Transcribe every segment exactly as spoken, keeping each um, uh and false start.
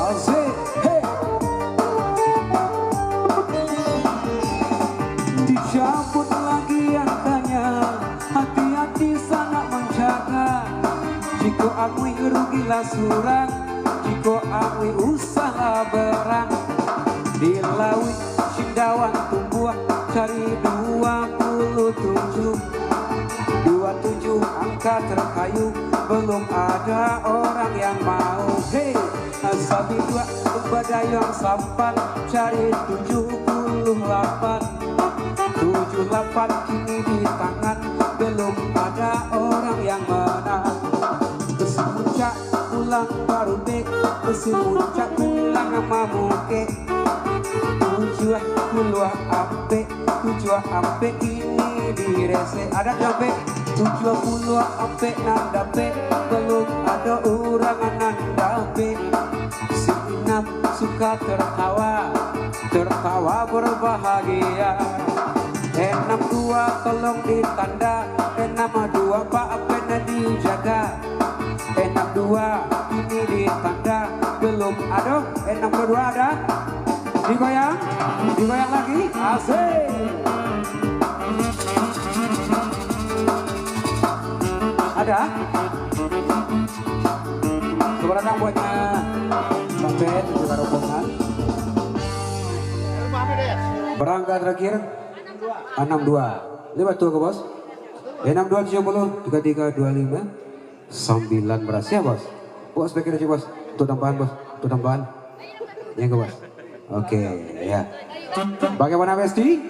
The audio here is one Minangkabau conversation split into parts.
Asik, hei. Dicabut lagi angkanya, hati-hati sanak manjaga. Jikok amuih rugilah surang, jikok amuih usahlah berang. Di lauik Cindawan tumbuah cari dua puluh tujuh. Dua tujuh angka terkayu, belum ada orang yang mau. Hei, sabiduak badayuang sampan cari tujuh puluh lapan. Tujuh lapan kini di tangan, belum ada orang yang menang. Besi muncak pulang barubek, besi muncak pulang mamukek. Tujuah puluah ampek, tujuah ampek kini diresek. Ada ampek, tujuah puluah ampek nan dapek, belum ada urang nan dapek. Si Inam suka tertawa, tertawa berbahagia. Enam dua tolong ditanda, enam dua pak ampek nan dijaga. Enam dua kini ditanda, belum ada. Enam dua ada. Digoyang, digoyang lagi. Asik. Ada. Selamat datang buatnya Bang Ben dan juga rombongan. Berangkat terakhir enam dua. Lewat tuh ke bos. Enam dua tujuh puluh, tiga tiga dua lima. Sambilan belas, ya, Bos? Bos, bagi aja, Bos. Untuk tambahan, Bos. Untuk tambahan. Ya, enggak, Bos? Oke, ya. Bagaimana, Besti?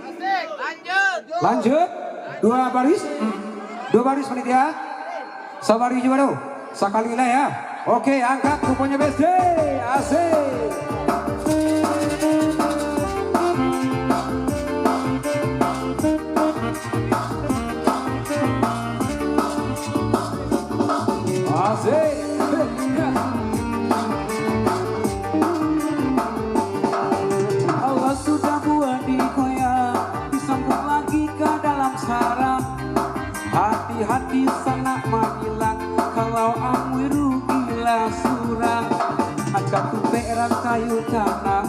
Lanjut. Dua baris? Dua baris, panitia? Sabaris juga, doh. Sakali lah, ya. Oke, angkat kuponnya, Besti. Asik. Asik. Allah sudah buat digoyang, disambung lagi ke dalam sarang. Hati-hati sanak mangilak, kalau amuih rugilah surang. Angka tupek rang kayu tanam,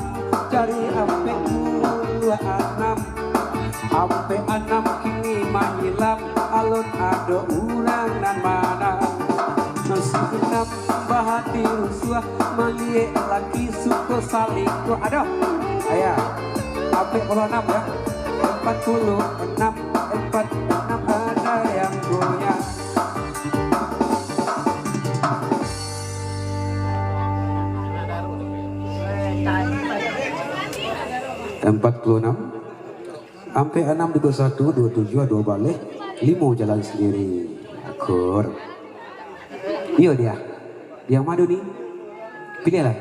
cari ampek puluah anam. Ampek anam kini mangilap, alun ado urang nan manang. Nasi genap bahati rusuah, maliek laki suko salingkuah. Aduh, ayah, ampek puluah anam, ya. Empat puluah anam, empat puluah anam ada yang punya. Empat puluah anam. Ampek anam dua satu, dua tujuah, dua baleh, limo jalan sandiri. Akur. Iyo dia. Yang madu ni? Pilihlah.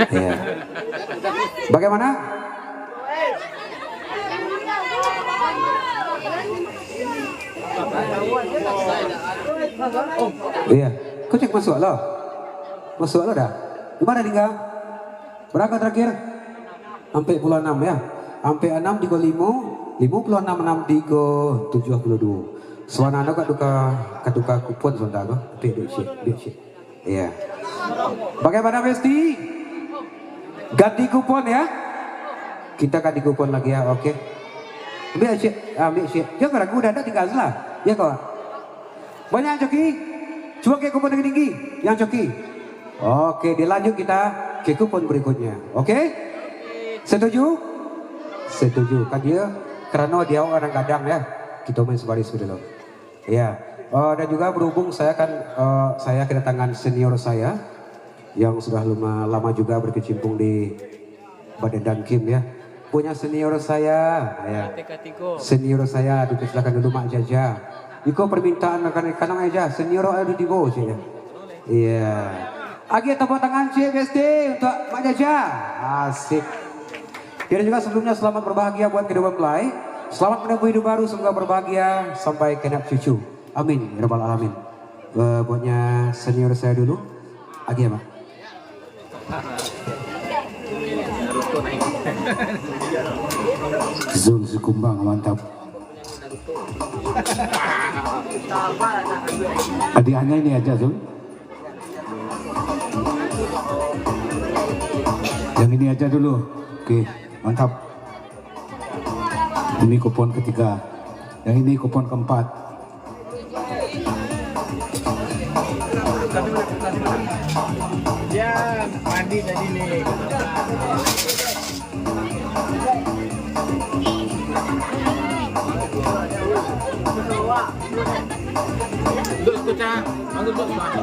Ya. Bagaimana? Iya. Kau cek masuk lo? Masuk lo dah? Di mana tinggal? Berapa terakhir? Ampek puluah anam, ya. Ampek anam tigo limo, limo puluah anam, anam tigo, tujuah puluah duo. Sabananyo ka tuka, ka tuka kupon sabanta ko. Duduak, duduak, duduak. Iya. Bagaimana, Besti? Ganti kupon, ya. Kita ganti kupon lagi, ya. Oke. Ambiak, Cik. Ambiak, Cik. Jangan ragu, dah, dah tinggal lah. Ya, kawan. Banyak yang coki? Cubo kek kupon tinggi-tinggi. Yang coki. Oke, dilanjut kita ke kupon berikutnya. Oke? Setuju? Setuju. Kan dia, karano dia orang gadang, ya. Kita main sebaris dulu. Ya. Eh, dan juga berhubung saya kan, eh, saya kedatangan senior saya yang sudah lama, lama juga berkecimpung di Badan Dankim, ya. Punya senior saya, ya. Senior saya, dipersilakan dulu Mak Jaja. Iko permintaan rekan-rekan Mak Jaja, senior ada di bawah, cik, ya. Iya. Agiah tepuk tangan, cik, Besti, untuk Mak Jaja. Asik. Ya, dan juga sebelumnya selamat berbahagia buat kedua mempelai. Selamat menempuh hidup baru, semoga berbahagia sampai ke anak cucu. Amin, ya rabbal alamin. Eh, buatnya senior saya dulu. Agiah, Mak. Zul Sikumbang, mantap. Hadiahnya ini aja, Zul. Yang ini aja dulu. Oke, mantap. Ini kupon ketiga. Yang ini kupon keempat. Ya, mandi tadi nih. Duduk situ, Cang. Anggur duduk situ.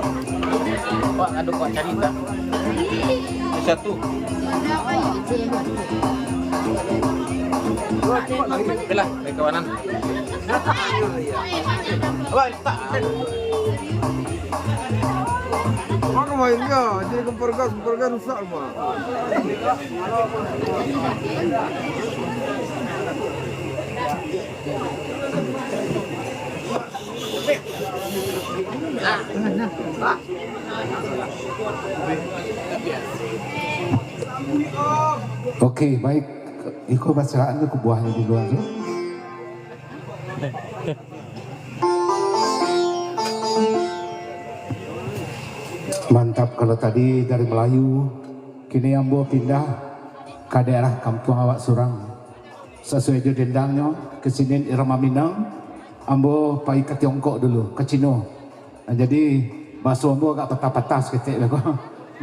Wak, aduh, Wak cari tak? Satu. Oke lah, dari kawanan. Wak, tak. Mak main ka? Jadi kompor gas, kompor gas rusak, Mak. Oke, baik. Iko bacaan tu kubuahan di lua tu. Mantap, kalau tadi dari Melayu, kini ambo pindah ka daerah kampuang awak surang. Sasuai jo dendangnyo, kesenian irama Minang, ambo pai ka Tiongkok dulu, ka Cino. Nah, jadi, baso ambo agak patah-patah saketek beko.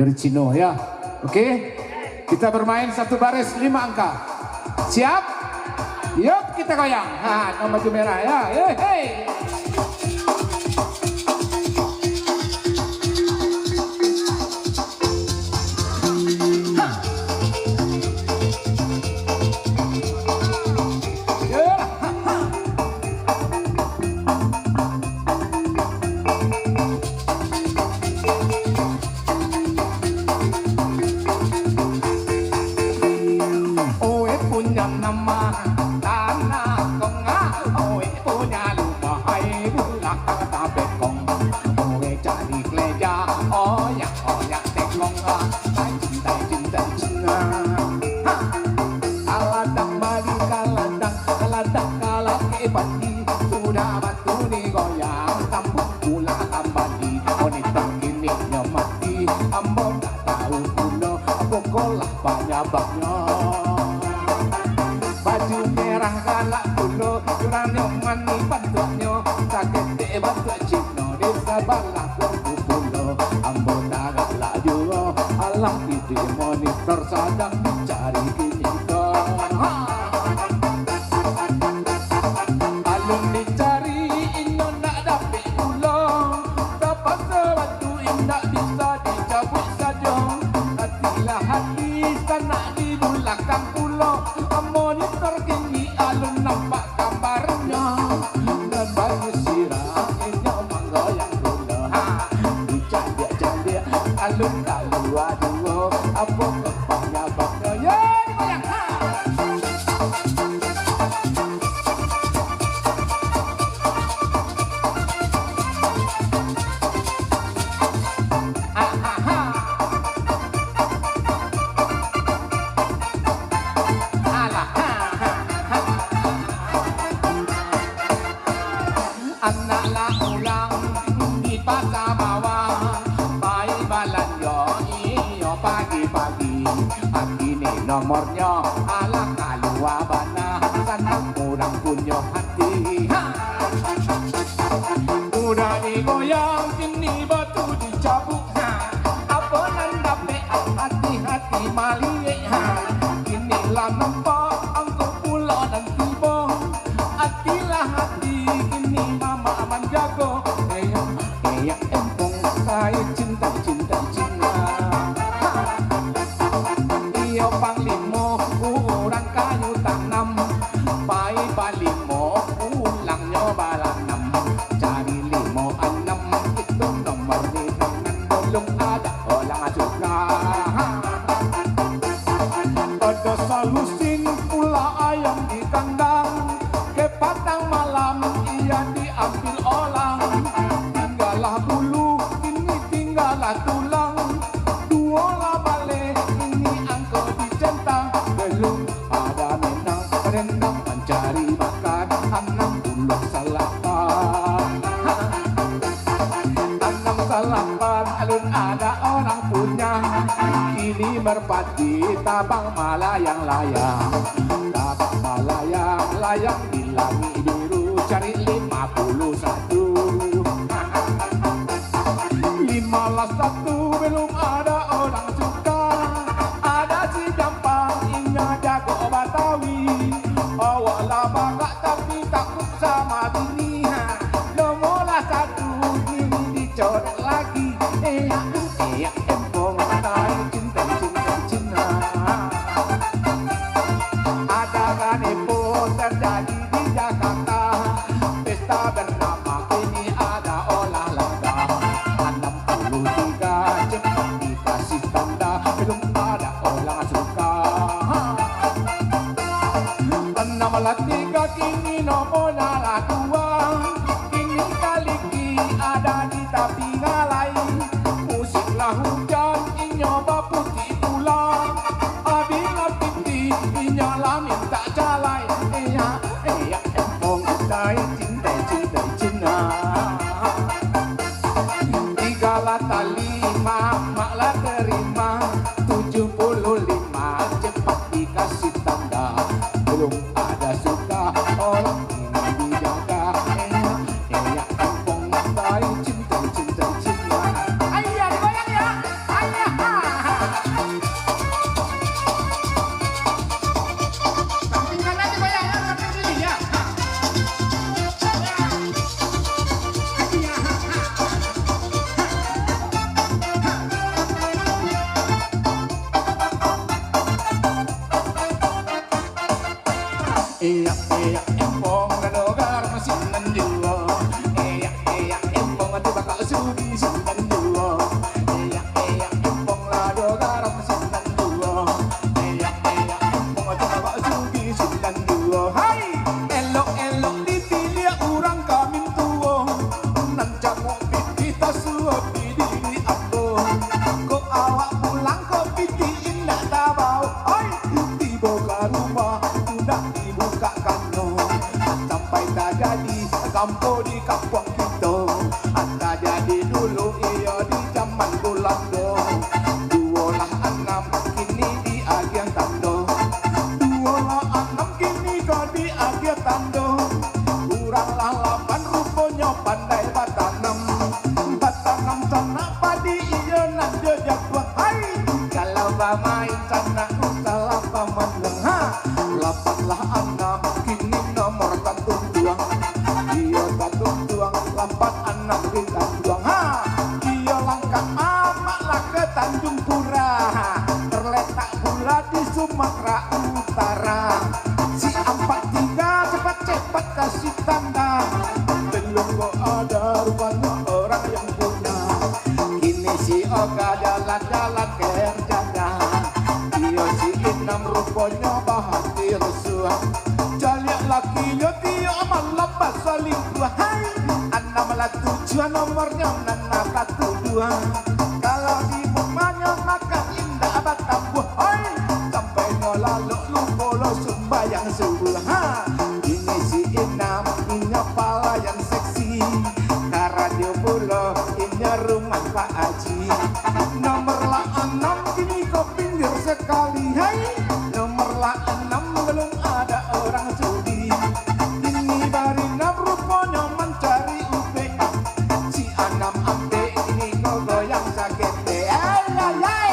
Dari Cino, ya. Oke? Kita bermain satu baris lima angka. Siap? Yup, kita goyang. Ha, nan baju merah, ya. Hei, hei. Oe punya nama tanah kong, oe punya rumah ai bulan tabekong. Oe cari keleja, oyak, oyak tekong, tai cin, tai cin, tai cin. Ha. Kaladang bali kaladang, kaladang kalake bali. Sudah batu digoyang, tampuak pula kambali. Monitor kini nyo mati, ambo ndak tahu pulo, apokolah panyababnyo. Baju merah galak pulo, curangnyo manih bantuaknyo, saketek bantuak Cino, di sabalah kungku pulo. Ambo tagak lah juo, alah, di monitor sadang dicari kini ko. Ha! Alun dicari, inyo ndak dapek pulo. Tapaso batu indak bisa dicabuik sajo. Hatilah hati, sanak di bulakang pulo. Monitor kini alun nampak gambarnyo. Nan baju sirah inyo manggoyang pulo. Ha, dicaliak-caliak, alun kalua duo. Apo panyababnyo? Yo, digoyang. Ha! Alah. Anak lah pulang di pasa bawah, pai balanjo iyo pagi-pagi. Kini nomornyo alah kalua bana, sanang urang punyo hati. Ha! Udah digoyang, kini batu dicabuik. Ha! Apo nan dapek, hati-hati maliek. Ha! Kini lah nampak, angku pulo nan tibo. Hatilah hati, kini mamak manjago. Eyang, eyang empong, tai cin, tai cin, tai cin. Ha! Iyo panglimo, urang kayu tanam. Pai balimo, pulangnyo balanam. Cari limo anam, itu nomor di tangan, balum ado urang suka. Ha! Ado salusin pula ayam di kandang. Ke patang malam iyo diambil urang. Tinggalah bulu, kini tinggalah tulang. Duo lah baleh, kini angku dicentang. Di tabang malayang-layang, tabang malayang-layang di langik biru, cari lima puluh satu. Lima belas satu belum ada orang suka, ada si Jampang inyo jago Batawi. Awak lah bagak tapi takut sama bini, ha. Nomor lah satu ini dicoret lagi. Eyak, eyak, empong, tai, cinta, cinta, cinta. Ada ganepo terjadi di Jakarta. Pesta bernama kini ada olahraga. Anam puluh tiga cepat dikasih tanda, belum ada orang suka. Anam lah tiga kini nomornya lah dua. Kini kaliki ada di tapi ngalai. Musim lah hujan, inyo baputih pulang. Abih lah pitih, inyo lah mintak calai. Eyak, eyak, empong, tai, cintai, cintai, cina. Tiga lah talima, mak lah terima. Tujuh puluh lima, cepat dikasih tanda. Belum ada suka, orang ini dijaga. Eyak, eyak, empong, tai, cintai, cintai, cina. Ayah, digoyang ya. Ayah. Samping kanan digoyang ya, samping kiri ya. Eyak, eyak, empong, lado garam sinan juo. Eyak, eyak, empong, ado bakak sugih sinan juo. Eyak, eyak, empong, lado garam sinan juo. Eyak, eyak, empong, ado bakak sugih sinan juo. Hai! Elok-elok ditiliak urang kamin tuo. Nan cangok pitih tasuo di diri ambo. Kok awak pulang kok pitih indak tabao. Hai! Tibo ka rumah, indak dibukakanyo. Sampai tajadi kampo di kampuang kito. Tajadi dulu iyo di jaman Bulando. Duo lah anam, kini diagiah tando. Duo lah anam, kini ko diagiah tando. Urang lah lapan ruponyo pandai batanam. Batanam tanak padi iyo nan jo japuah. Hai, kalau bamain tanak usahlah bamanang. Ha, lapan lah anam, kini nomor tatunjuang. Iyo tatunjuang, lapan anam ditanjuang. Ha, iyo langkah amak lah ka Tanjung Pura. Terletak pula di Sumatera Utara. Si ampat tiga cepat-cepat kasih tanda. Belum ko ada rupanyo orang yang punya. Kini si Oka jalan-jalan kerjanya. Iyo si Inam ruponyo bahati rusuah. Caliak lakinyo tiok malam basalingkuah. Hai, anam lah tujuah nomornyo nan lah tatuduah. Kalau di rumahnya makan indak batambuah, oi, sampai nyo lalok lupo lo sumbayang subuah. Ha, ini si Inam, inyo palayan seksi. Karajo pulo, inyo rumah Pak Haji. Nomor lah anam, kini ko pinggir sekali, hai. Nomor lah anam, belum ada orang sudi. Kini bari nam ruponyo mancari upek. Si anam ampek ini ko goyang saketek. Ai, ai, ai.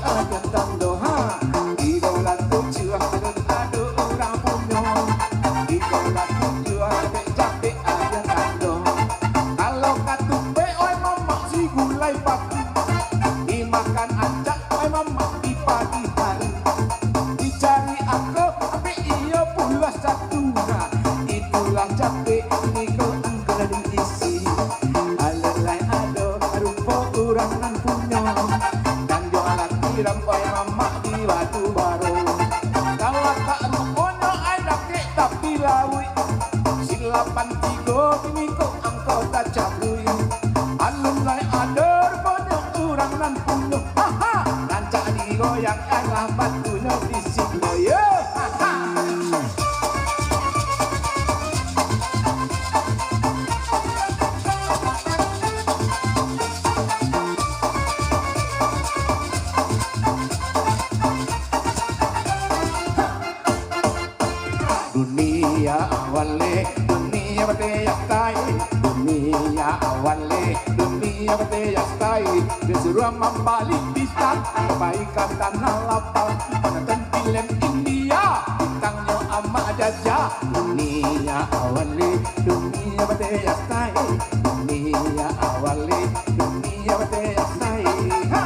Aja tando, ha. Tigo lah tujuah, ado urang punyo. Tigo lah tujuah, capek-capek aja tando. Kalau katupek, oi mamak, si gulai batu. Dimakan ancak, oi mamak, di pagi hari. Dicari ako, ambiak iyo pulo satu. Nah, itulah capek, niko angkau diisi. Alun lai ado rupo urang nan punyo. Tanjuang lah tiram, oi mamak, di Batu Baro. Kalau tak ruponyo ai dakek tapi lauik. Silapan tigo kini ko angkau tacabuik. Alun lai ado ruponyo urang nan punyo. Haha, rancak digoyang, alah batunyo di siko, yo. Haha. Dunia awali, dunia bateh atai, dunia awali, dunia bateh atai. Disuruah mambali pisang, baik ka tanah lapang, manonton filem India, bintangnyo Amak Jaja. Dunia awali, dunia bateh atai, dunia awali, dunia bateh atai. Ha!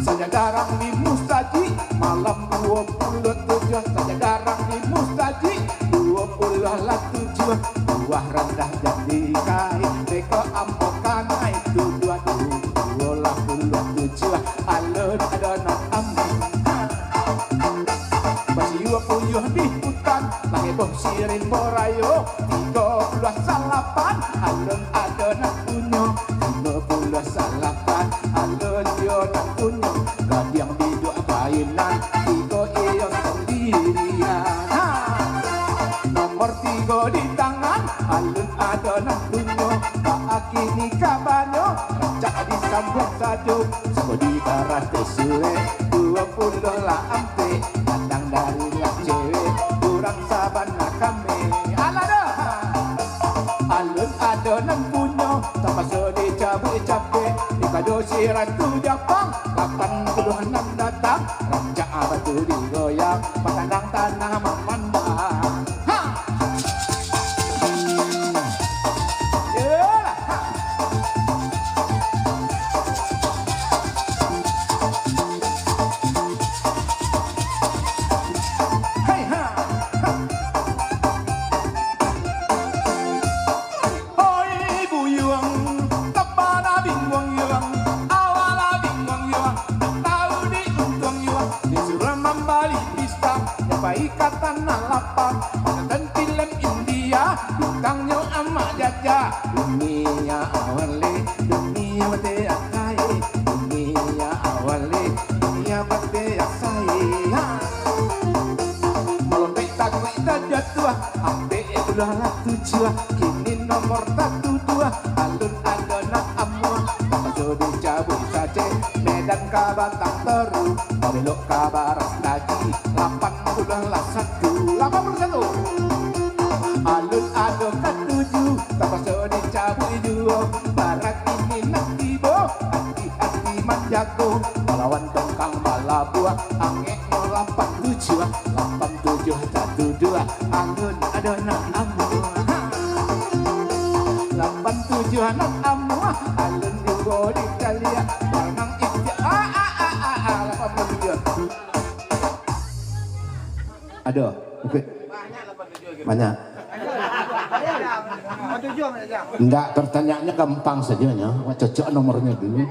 Saja darang di musajik, malam duo puluah tujuah, saja darang di musajik, duo puluah lah tujuah, buah randah jadi kai, beko ambo kanai tujuah, duo lah puluah tujuah, alun ado nan amuah. Basiua puyuah di hutan, lah heboh si Rimbo Rayo, tigo puluah salapan, alun ado nan punyo, limo puluah salapan, alun juo nan punyo, gadiang biduak bainan, tigo iyo sandirian. Ha! Nomor tigo di tangan, alun ado nan punyo, baa kini kabanyo, rancak disambuang sajo, sako di karate surek, duo puluah lah ampek, datang dari lah cewek, urang sabana kami. Alah dah! Alun ado nan punyo, tapaso dicabuik capek, dikado si Ratu Japang, lapan puluah nan datang, rancak batu digoyang, batandang tanah mamandang. Ha! Yolah, ha! Hei, ha! Ha! Oi buyuang, kapana binguang yuang, awak lah binguang yuang, tak tahu di untuang yuang. Disuruah mambali pisang, nyo pai ka tanah lapang, manonton filem India, bintangnyo Amak Jaja. Dunia awali, dunia bateh atai, dunia awali, dunia bateh atai. Ha! Malompek takuik tajatuah, ampek puluah lah tujuah, kini nomor satu duo, alun ado nan amuah. Tapaso dicabuik sajo, Medan ka Batang Toru, babelok ka Baras Tagi, lapan puluah lah satu, lapan puluah satu. Alun ado katuju, tapaso dicabuik juo, bara kini nan tibo, hati-hati manjago, malawan tongkang balabuah, angeknyo lapan tujuah, lapan tujuah satu duo, alun ado nan amuah. Ha! Lapan tujuah nan amuah, alun juo dicaliak, barang itiak, ah, ah, ah, ah, ah, lapan puluah tujuah. Ado, oke. Banyak. Ndak, pertanyaannyo gampang sajo nyo. Cocok nomornyo dulu.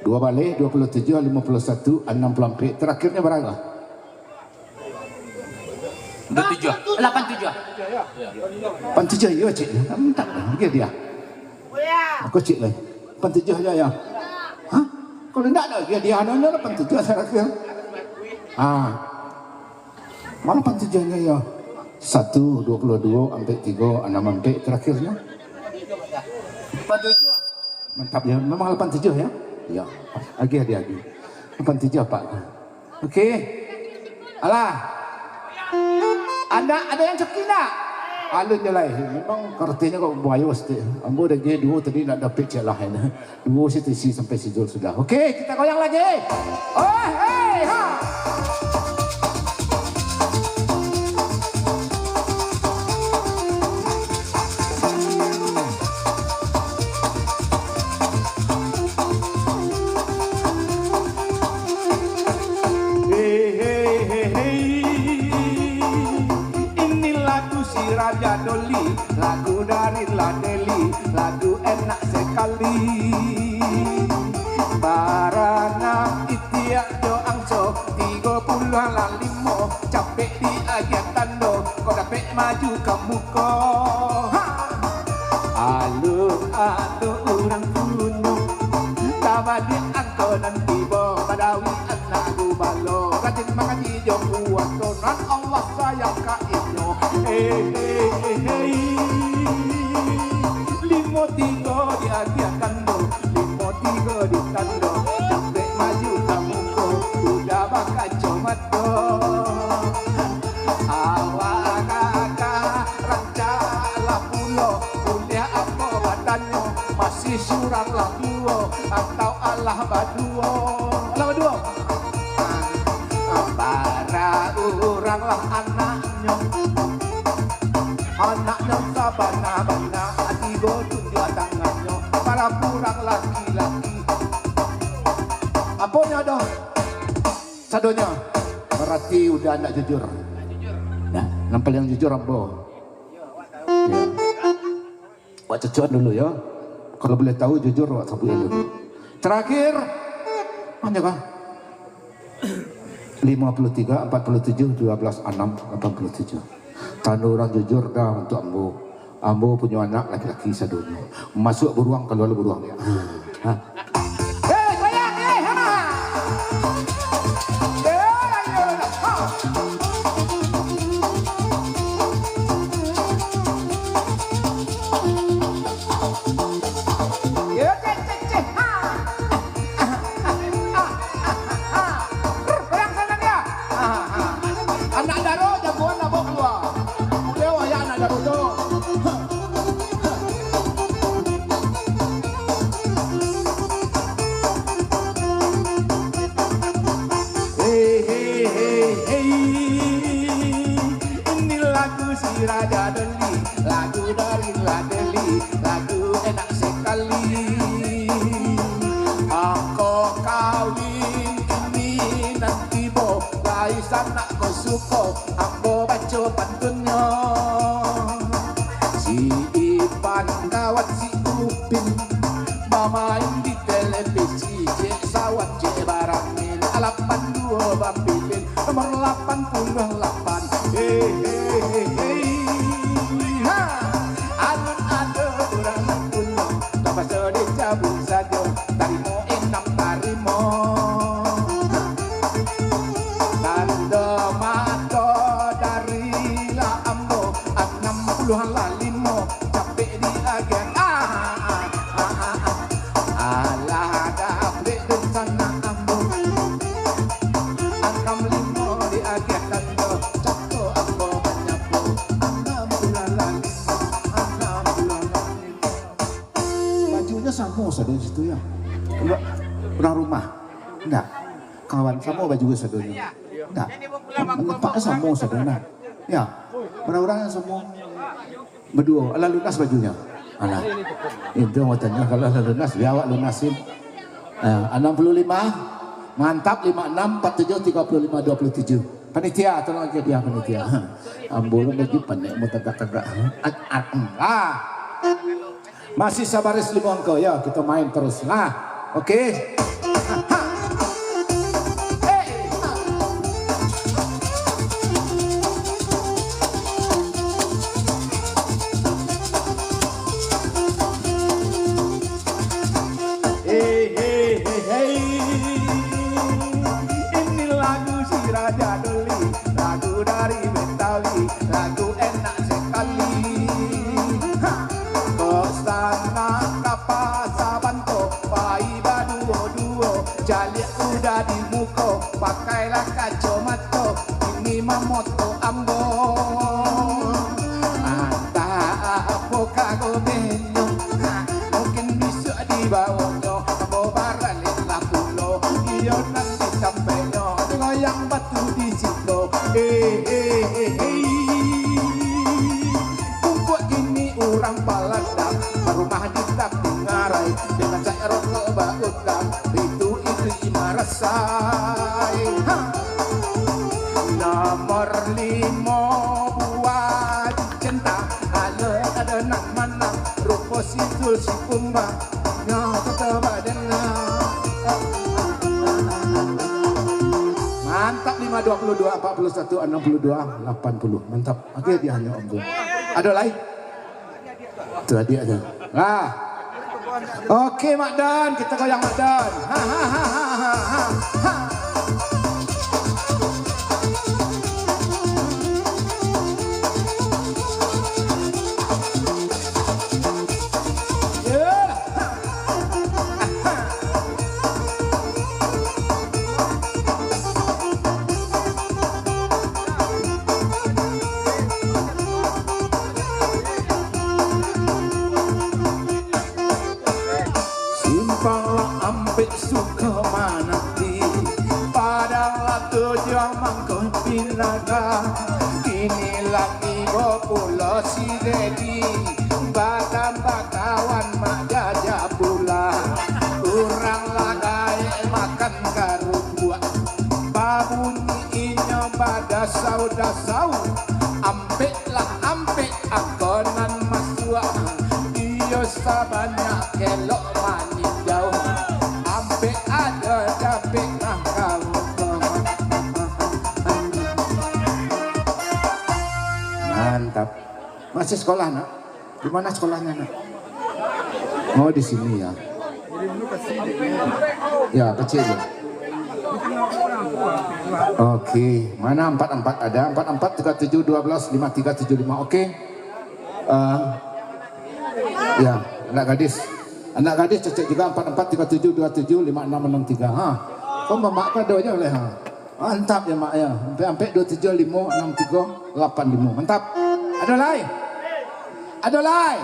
Duo baleh, duo puluah tujuah, limo puluah satu, anam puluah ampek. Terakhirnyo bara? Duo tujuah. Lapan tujuah. Lapan tujuah, iyo, cik. Mintak lagi dia. Aku cik lai. Lapan tujuah aja, ya. Hah? Kalau ndak ada lagi dia, anu, lapan tujuah terakhir. Ah. Mana lapan tujuahnya, ya? Satu, duo puluah duo, ampek tigo, anam ampek terakhirnya. Lapan tujuah. Mantap ya, memang lapan tujuh ya? Ya, agih dia agih. Lapan tujuh apa? Oke. Alah. Ada, ada yang coki ndak? Alun je lai. Memang artinyo kok bayo saketek. Ambo dah je duo tadi nak dapek cek lah, kan. Duo si Tesi sampai si Zul sudah. Oke, kita goyang lagi. Oh, hei, ha. Hei, hei, hei, hei. Ini lagu si Raja Doli, lagu dari La Deli, lagu enak sekali. Baranak itiak jo angso, tigo puluah lah limo, capek diagiah tando, kok dapek maju ka muko. Ha! Alun ado urang punyo, tabaliak angko nan tibo, Badawi anak gubalo, rajin mangaji jo puaso, nan Allah sayang ka inyo. Eh, eh, eh, eh. Limo tigo diagiah tando, limo tigo ditando, capek maju ka muko, kuda bakaco mato. Awak agak-agak rancak lah pulo, buliah ambo batanyo, masih surang lah duo, atau alah baduo? Alah baduo. Bara urang lah anaknyo, anaknyo sabana-bana, tigo tunjuak tangannyo, bara urang laki-laki. Aponyo doh? Sadonyo, barati udah ndak jujur. Nah, nan paliang jujur ambo. Ya. Awak cocokan dulu, yo. Kalau boleh tahu jujur, awak sabuik dulu. Terakhir, banyak kah? Lima puluh tiga, empat puluh tujuh, dua belas, enam, lapan puluh tujuh. Tando urang jujur dah untuk ambo. Ambo punyo anak laki-laki sadonyo. Masuak buruang, kalua buruang. Ha. Ha. Hei, goyang, hei, ha. Hei, ayo, ha. Yo, cek, cek, cek, ha. Goyang sanan dia. Anak daro jagoan abok kalua. Baliau ayak anak daro tu. Hei, hei, hei, hei. Ini lagu si Raja Deli, lagu dari La Deli, lagu enak sekali. Angko kawin ini nan tibo, lai sanak ko suko, ambo baco pantunnyo. Si Ipan kawan si Upin, bamain di televisi, cek sawan, cek barangin, lapan duo bapilin. Nomor lapan puluah lapan. Hei, hei, hei, hei. Ha! Alun ado urang nak punyo, tapaso dicabut sajo. Tarimo enam, tarimo. Tando mato dari lah ambo, anam puluah lah limo. Capek diagiah. Ah, ah, ah, ah, ah. Alah, dapek dunsanak ambo. Anam limo diagiah tando, cako ambo manyapo. Anam puluah lah limo, anam puluah lah limo. Bajunyo samo sado di situ, yo. Urang rumah. Ndak. Kawan samo baju sadonyo. Ndak. Nampak samo sado, nah. Yo. Urang-urang nan samo. Baduo, alah lunas bajunyo. Alah. Itu maksudnyo, kalau alah lunas, bia awak lunasin. Ah, anam puluah lima. Mantap, lima anam, ampat tujuh, tigo puluah lima, duo puluah tujuh. Panitia, tolong agiah dia, panitia. Ambo pun bagi panek, mau tagak-tagak. Ah, ah, ah. Masih sabaris limo angko, yo, kito main terus. Nah, oke. Hei, hei, hei, hei. Ini lagu si Raja Doli, lagu dari Betawi, lagu enak sekali. Ha! Kok sanak ka pasa banto, pai baduo-duo, caliak udah di muko, pakailah kacomato, ini mamoto ambo. Ah, Ago benyo, ha, mungkin bisuak di bawonyo, ambo baralek lah pulo, iyo nan di sampeknyo, goyang batu di siko. Eh, eh, eh, eh. Pungkuak kini urang Paladang, barumah di tapi ngarai, dengan cak rokok bautang, itu, itu imarasai. Ha. Nomor limo buah cinta, alo ado nan manang, rupo situ si kumbang, nyo coba dengar. Mantap, lima dua puluh dua, empat puluh satu, enam puluh dua, lapan puluh. Mantap. Oke, dia hanya ombo. Ado lai? Tu adiaknyo. Nah. Oke, Mak Don, kita goyang Mak Don. Ha, ha, ha. Yeah. Simpang lah ampek suka mananti, padang lah tujuan mangko pinaga. Kini lah tibo pulo si Dedi, batambah kawan Mak Jaja pulang. Urang lah gaek makan karupuak, babunyi inyo badasau-dasau. Ampek lah ampek, angko nan masuak, iyo sabanyak kelok maninjau. Ampek ado dapek nah kawan-kawan. Mantap. Masih sekolah, Nak? Di mana sekolahnya, Nak? Oh, di sini ya. Ya, kecil ya. Oke, mana empat empat ada? Empat empat tiga tujuh dua belas lima tiga tujuh lima. Oke. Eh, ya, anak gadis. Anak gadis cocok juga, empat empat tiga tujuh dua tujuh lima enam enam tiga. Ha. Kau mamak kau ada aja oleh, ha. Mantap ya, Mak, ya. Ampek-ampek dua tujuh limo enam tiga lapan limo. Mantap. Ado lai? Ado lai?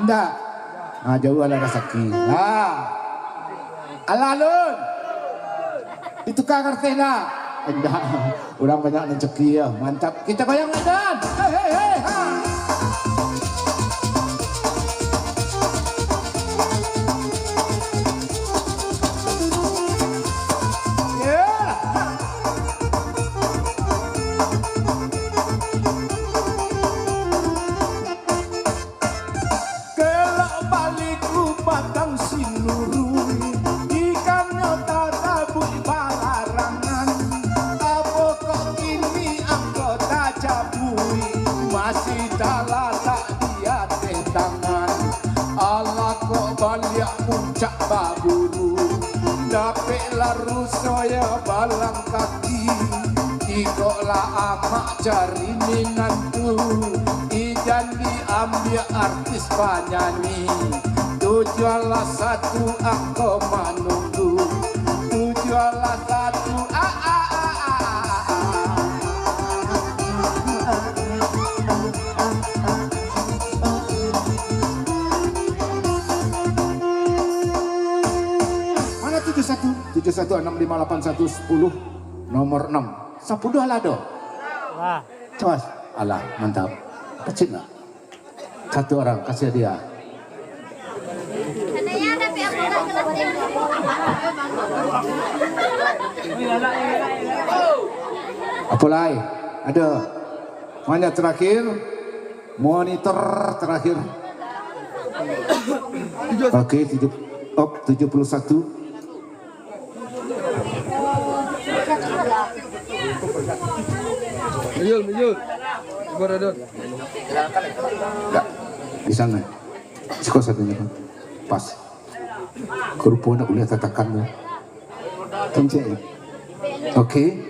Ndak. Ah, jauah lah rasaki. Lah. Alah, Lun. Ditukar karteh ndak? Ndak. Urang banyak nan ceki ya. Mantap. Kita goyang, Lun. Hei, hei, hei, ha. Kelak baliak ku Padang Sinurui, ikannyo tatabuik balarangan. Apo kok kini angko tacabuik, masih talatak di ateh tangan. Alah kok baliak muncak baburu, dapeklah ruso yo balang kaki. Ikoklah amak cari minantu, ijan diambiak artis panyanyi. Tujuanlah satu angko manunggu, tujuanlah satu, a, a, a, a, a, a. Mana tujuh satu? Tujuh satu enam lima lapan satu sepuluh, nomor enam. Sapuluah lah do. Wah. Cos. Alah, mantap. Kecil lah. Satu orang, kasih dia. Apo lai? Ada. Mana terakhir? Monitor terakhir. Oke, tujuh, op, tujuh puluh satu. Mijul, mijul. Sabar, Don. Dak. Di sana. Siko satunya, Bang. Pas. Kerupo nak kuliah tatakan tu. Kenceng. Oke.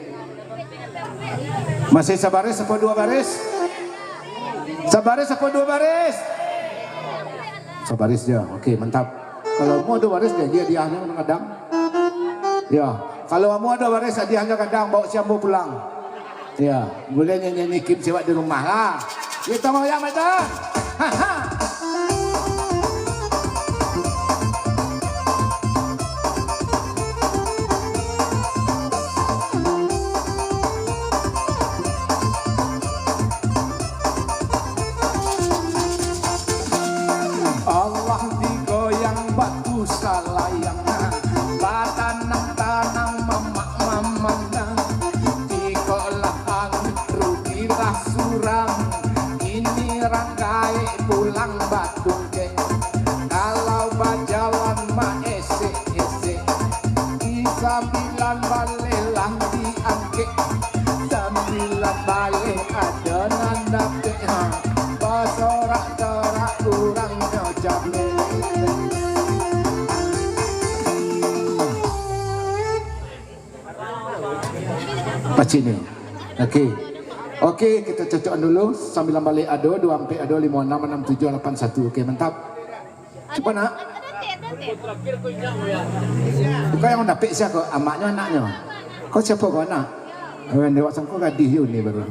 Masih sabaris apo dua baris? Sabaris apo dua baris? Sabaris je. Oke, mantap. Kalau mau dua baris, dia, dia, dia hanya kadang. Ya, kalau mau dua baris, dia hanya kadang bawa si ambo pulang. Ya, boleh nyanyi nikim siwak di rumah lah. Kita mau yang macam. Ha, ha. Sambilan baleh lah diangkek, sambilan baleh ado nan dapek, ha. Basorak-sorak urangnyo capek. Pacik ni. Okey. Okey, kita cocokkan dulu. Sambilan baleh ado, duo ampek ado, limo anam, anam tujuah, lapan satu. Okey, mantap. Cuba nak. Bukan yang dapek siapa? Amaknyo, anaknyo. Kau siapa kau anak? Eh, dewa sangko gadih yo ni baru.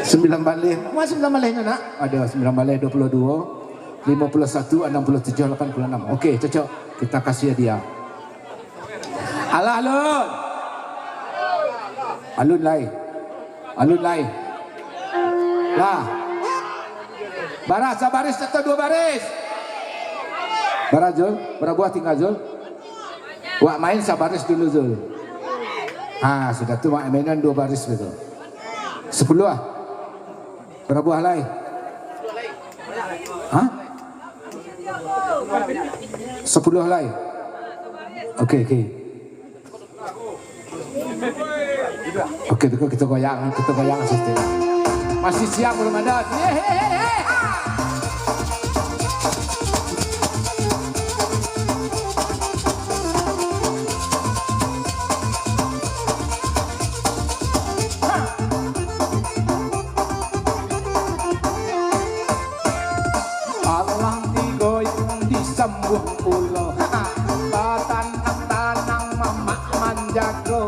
Sambilan baleh. Wah, sambilan balehnyo nak. Ada sambilan baleh, dua puluh dua, lima puluh satu, enam puluh tujuh, lapan puluh enam. Okey, cocok. Kita kasih hadiah. Alah, Alun. Alun lai. Alun lai. Lah. Bara sabaris atau dua baris? Bara, Zul? Bara buah tingga, Zul? Wak main sabaris dulu, Zul. Ha, sudah tu wak mainan dua baris gitu. Sepuluh ah. Bara buah lai? Ha? Sepuluh lai? Okey, okey. Okey, beko kita goyang, kita goyang sistem. Masih siap belum ada? Yeay, yeay, yeay, ha! Alah digoyang disambuang pulo, batanang-tanang mamak manjago,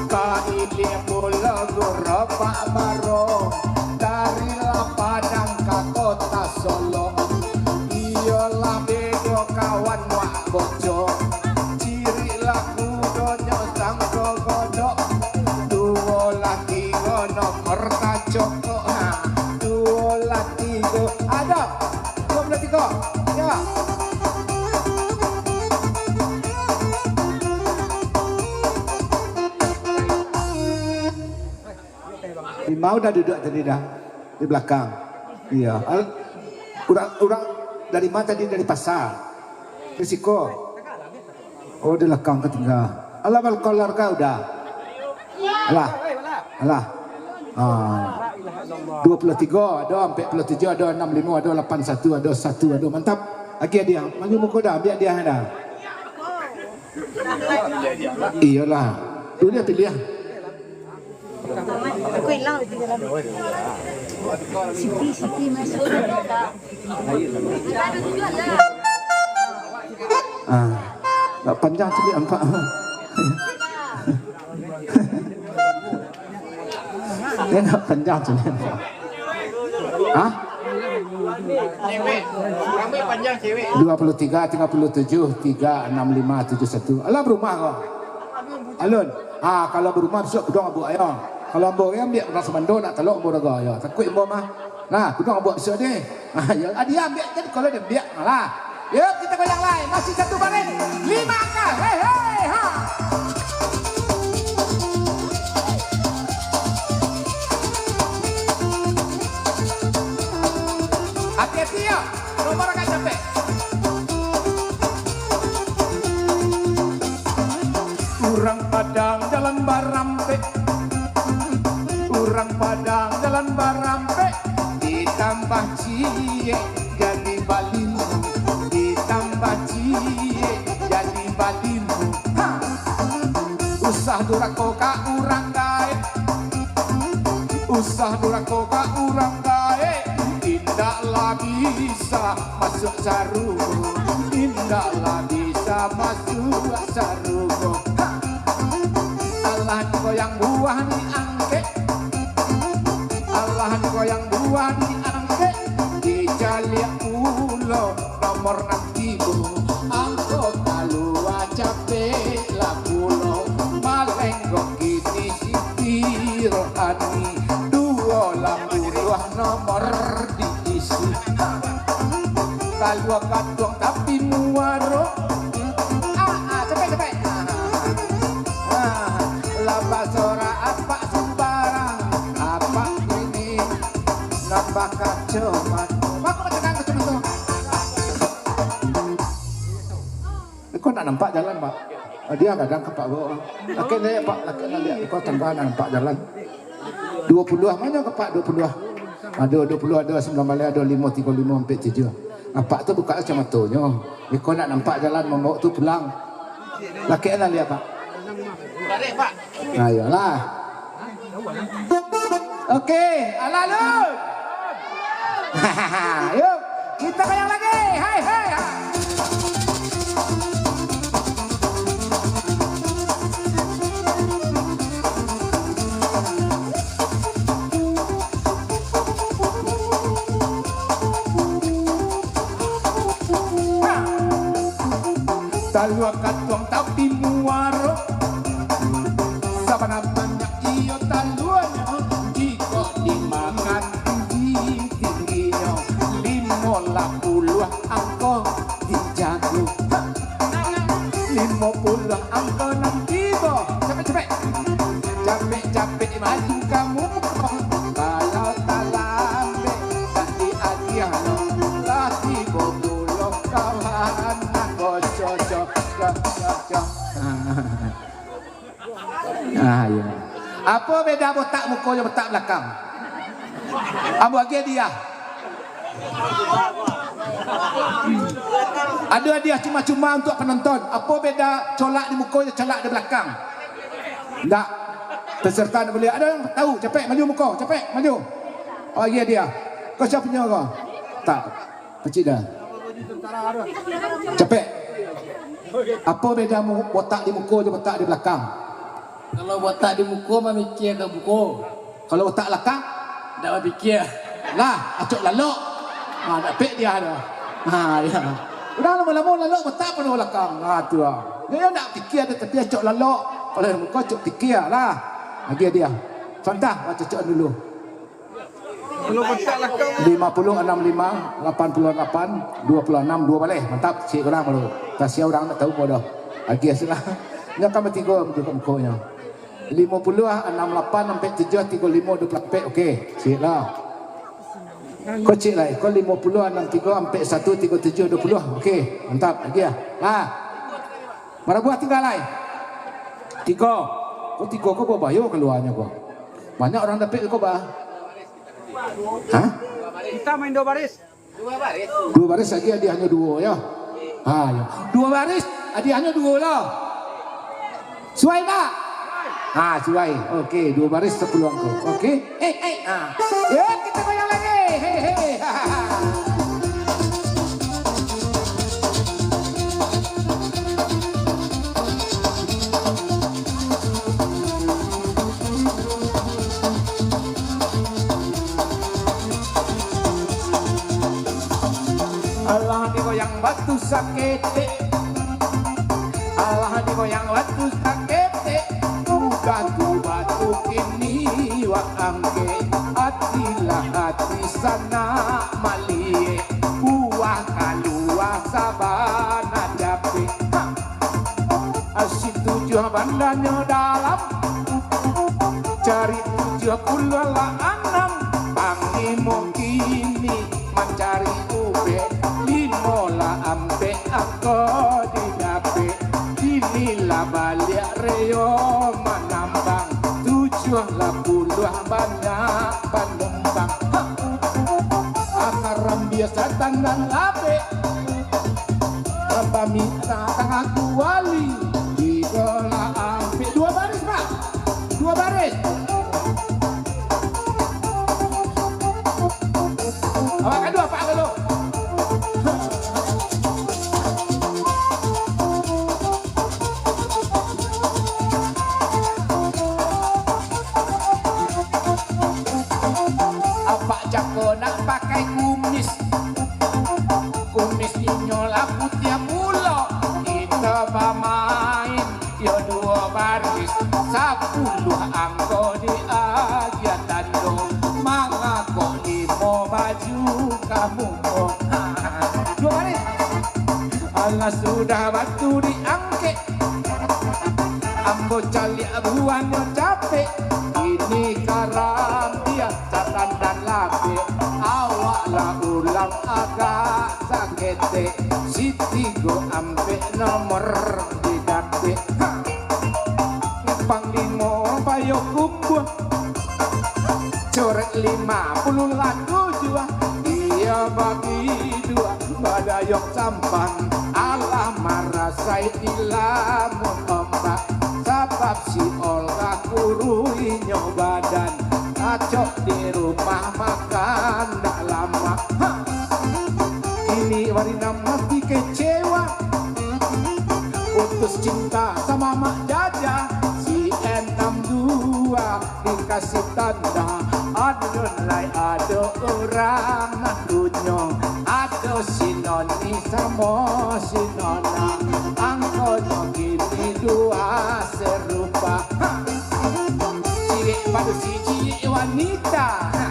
kailia pulo guro Pak Baro, darilah Padang ka Kota Solok, iyolah bedo kawan wak boco, cirilah kudonyo sangko godok, duo lah tigo nomor kacokok, ha, duo lah tigo, ada, dua puluh tiga, ya. Bima udah duduk tadi dah, di belakang. Iya. Al-, urang, urang dari ma tadi? Dari pasar. Risiko. Oh, di belakang ka tingga. Alah, bal-, keluarga udah. Alah. Alah. Ah. Dua puluh tiga, ada empat puluh tujuh, ada enam lima, ada lapan satu, ada satu, ada. Mantap. Lagi dia. Maju muka dah, ambil dia dah. Iyalah. Tu dia pilih. Aku hilang di dalam. Siti, Siti masuk. Ah, agak panjang tu dia nampak. Dia agak panjang tu dia nampak. Hah? Dua puluh tiga, tiga puluh tujuh, tiga enam lima tujuh satu. Alah, barumah kau. Alun. Ah, kalau barumah, bisuak kudong abuak ayo. Kalau ambo yang ambiak urang sumando, nak talok ambo dago ayo. Takuik ambo mah. Nah, kudong abuak bisuak deh. Ah, ya, ah, dia ambiak kan kalau dia ambiak. Alah. Yuk, kita goyang lai. Masih satu baris. Lima angka. Hei, hei, ha. Hati-hati ya. Nomor agak capek. Urang Padang jalan barampek. Urang Padang jalan barampek. Ditambah ciek jadi balimo, ditambah ciek jadi balimo. Ha! Usah durako ka urang gaek, usah durako ka urang gaek, indaklah bisa masuak sarugo, indaklah bisa masuak sarugo. Ha! Alah digoyang buah diangkek, alah digoyang buah diangkek, dicaliak pulo nomor nan tibo. Angko kalua capek lah pulo, malenggok kini Siti Rohani, duo lah puluah nomor diisi. Kalua katuang tapi muaro. Ah, ah, capek, capek. Ah, ah, ah. Lah basorak apak sumbarang, apak kini nambah kacomato. Bagus, bagus, bagus, bagus. Kau nak Nampak jalan, Pak? Ah, dia kadang ka Pak Bo. Lakek naiak, Pak, lakek naiak. Kau tambah nampak jalan. Duo puluah, ma nyo ka Pak duo puluah? Ado duo puluah, ado sambilan baleh, ado limo tigo limo, ampek tujuah. Apak tu bukak kacamatonyo. Iko nak nampak jalan mambaok tu pulang. Lakek naiak, Pak. Ayolah. Oke, alah lu. Yuk, kita goyang lagi. Hai, hai, hai. Talua katuang tapi muaro, sabana banyak iyo taluanyo, jikok dimakan tinggi-tingginyo, limo lah puluah angko dijago. Ha! Limo puluah angko nan tibo. Capek, capek. Capek-capek maju ka muko. Kalau talambek, tak diagiah lo. Lah tibo pulo kawan. Nah, goco, co, co, co, co. Ah, iyo. Apo beda botak muko jo botak balakang? Ambo agiah hadiah. Ado hadiah cuma-cuma untuak panonton. Apo beda colak di muko jo colak di balakang? Ndak. Peserta ndak buliah. Ado nan tahu? Capek, maju muko. Capek, maju. Ambo agiah hadiah. Ko sia punyo ko? Tak. Pacik dah. Capek. Apo beda mu-, botak di muko jo botak di balakang? Kalau botak di muko mamikia ka muko. Kalau botak balakang? Ndak bapikia. Lah, acok lalok. Ha, ndak pek dia dah. Ha, ya. Udah lamo-lamo lalok botak pado balakang. Ha, tu ah. Dia, dia ndak pikia dah, tapi acok lalok. Kalau di muko acok pikia lah. Agiah hadiah. Contoh, baca cocok dulu. Lima puluh anam lima, lapan puluh lapan, duo puluh anam, duo baleh. Mantap, cik urang baru. Tasia urang ndak tahu ko doh. Agiah silah. Nyo kan batigo, batigo mukonyo. Limo puluah, anam lapan, ampek tujuah, tigo limo, duo puluah ampek. Oke, cik lah. Ko cik lah, ko limo puluah, anam tigo, ampek satu, tigo tujuah, duo puluah. Oke, mantap. Agiah. Lah. Bara buah tingga lai? Tigo. Ko tigo ko babayo kaluanyo ko. Banyak urang dapek ko, bah. Hah? Kita main dua baris. Dua baris lagi hadiahnyo duo, yo. Ha, yo. Dua baris hadiahnyo duo lo. Suai, Pak? Ha, suai. Oke, dua baris sapuluah angko. Oke. Eh, eh, ha. Yo, kita goyang lagi. Hei, hei. Alah digoyang batu saketek, alah digoyang batu saketek, udah tu batu kini wak angkek, atilah ati sanak maliek, buah kalua sabana dapek. Ha! Asin tujuah bandanyo dalam, cari tujuah puluah lah anam. Panglimo kini mancari ubek, limo lah ampek angko didapek. Kini lah baliak Rio manambang, tujuah lah puluah banyak panumpang. Ha! Akaram biasa tandan labek. Bapa minta tangah kuali, tigo lah ampek. Dua baris, Pak. Dua baris. Awak kadua, Pak, dulu. Apak cako nak pakai kumis. Kumis inyo lah putiah pulo. Kita bamain yo duo baris, sapuluah angko diagiah tando, mangakok limo baju ka muko. Ha, duo baris. Alah sudah batu diangkek, ambo caliak buahnyo capek. Ini karam biasa tandan labek, awak lah ulang agak sakik. Ketek, si tigo ampek nomor didatek. Ha! Panglimo Payokumbuah, coret lima puluah lah tujuah. Iyo babiduak badayok sampan, alah marasai di lamun ombak. Sabab si Olga kuruihnyo badan, acok di rumah makan dak lamak. Ha! Kini Warina mati kecewa, putus cinta sama Mak Jaja. Si enam dua dikasih tanda, alun lai ado urang nan punyo. Ado si Noni samo si Nona, angkonyo kini dua serupa. Ha! Ciek padusi, ciek wanita. Ha!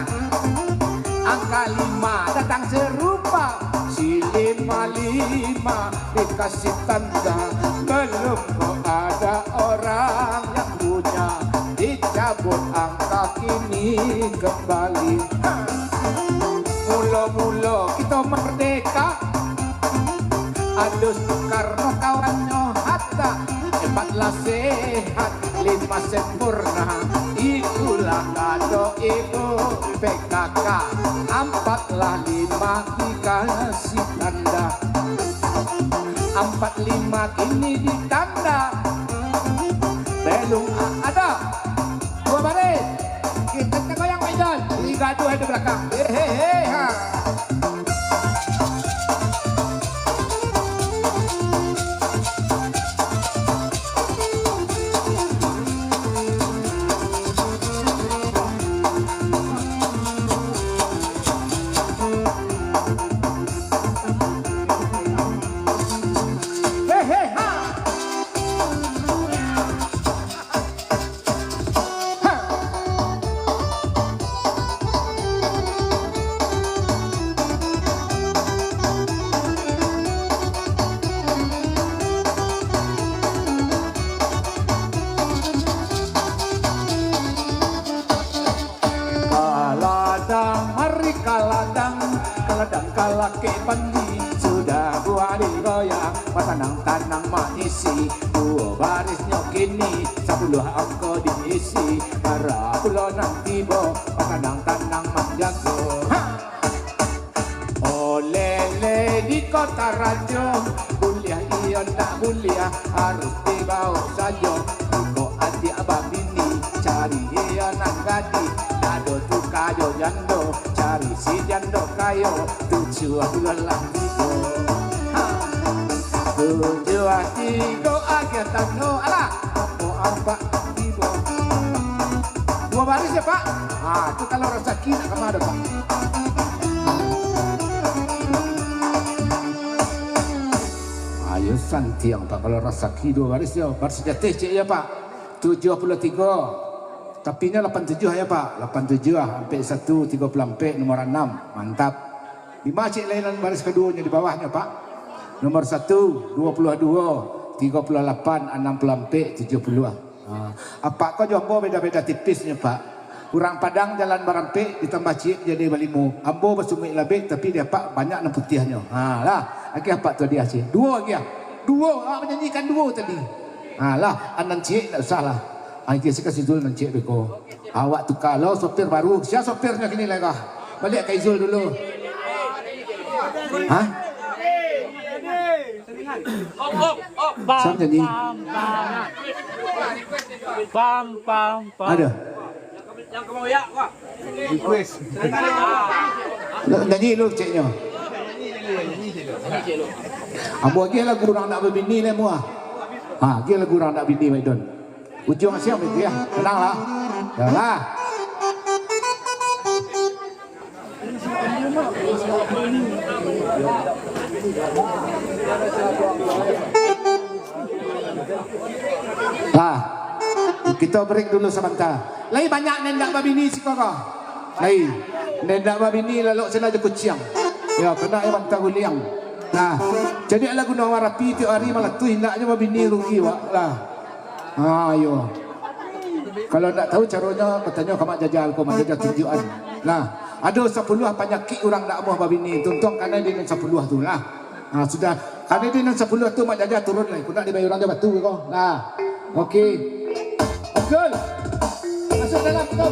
Angka lima datang serupa. Si lima lima dikasih tanda, belum ko ada orang yang punya. Dicabut angka kini kembali. Ha! Mulo-mulo kito merdeka, ado Soekarno kawannyo Hatta, empat lah sehat, lima sempurna. Itulah kado ibu P K K, ampat lah lima dikasih tanda. Ampat lima kini ditanda. Belum a-, ada. Dua baris. Kita goyang, Pak Ijon. Tiga, dua, di belakang. Hehehe, ha. Heheha. Ka ladang, mari ka ladang, ka ladang ka lakek pandi. Sudah buah digoyang, batanang-tanang maisi. Duo barisnyo kini, sapuluah angko diisi. Bara pulo nan tibo, batanang-tanang manjago. Ha! Olele di Kota Rajo, buliah iyo ndak buliah, harus dibaok sajo. Iko adiak babini, cari iyo nan gadih, ndak ado tuka jo jando, cari si jando kayo, tujuah bulan lah tibo. Ha. Tujuah tigo agiah tando, alah, apo ampak tibo. Duo baris yo, Pak? Ha, tu kalau rasaki nak kama ado, Pak? Ayo santiang, Pak, kalau rasaki duo baris yo, baris jatih ciek yo, Pak. Tujuah puluah tigo. Tapi nyo lapan tujuah yo, Pak. Lapan tujuah, ampek satu, tigo puluah ampek, nomor anam. Mantap. Di ma ciek lainan baris kaduonyo di bawahnyo, Pak? Nomor satu, duo puluah duo, tigo puluah lapan, anam puluah ampek, tujuah puluah. Ha, apak ko jo ambo beda-beda tipisnyo, Pak. Urang Padang jalan barampek, ditambah ciek jadi balimo. Ambo basumaik labek, tapi di apak banyak nan putiahnyo. Ha, lah, agiah apak tu adiah ciek. Duo agiah. Duo, awak manyanyikan duo tadi. Ha, lah, anan ciek ndak usah lah. Ha, agiah ciek ka si Zul nan ciek beko. Awak tuka lo sopir baru. Sia sopirnyo kini lai kah? Baliak ka Izul dulu. Ha? Siapa nyanyi? Pam, pam, pam. Ada? Request. Nyanyi lu ceknyo. Ambo agiah lagu urang ndak babini lai, muah. Ha, agiah lagu urang ndak babini, Maidon. Ujuang siang itu ya. Tenanglah. Tenanglah. Lah, kito break dulu sabanta. Lai banyak nan indak babini siko ko? Lai. Nan indak babini lalok sinan jo kuciang. Yo, kena yo mantah guliang. Nah, jadi alah guno marapi tiok hari malah tu indaknyo babini rugi wak lah. Ha, iyo. Kalau ndak tahu caronyo, batanyo ka Mak Jaja ko, Mak Jaja tunjuakan. Nah, ado sapuluah panyakik urang ndak amuah babini, tuntuang kanai di nan sapuluah tu lah. Ha, sudah. Kami di nan sapuluah tu, Mak Jaja turun lai. Kok nak dibayar urang jo batu ko. Nah. Oke. Oke. Masuk dalam, masuk.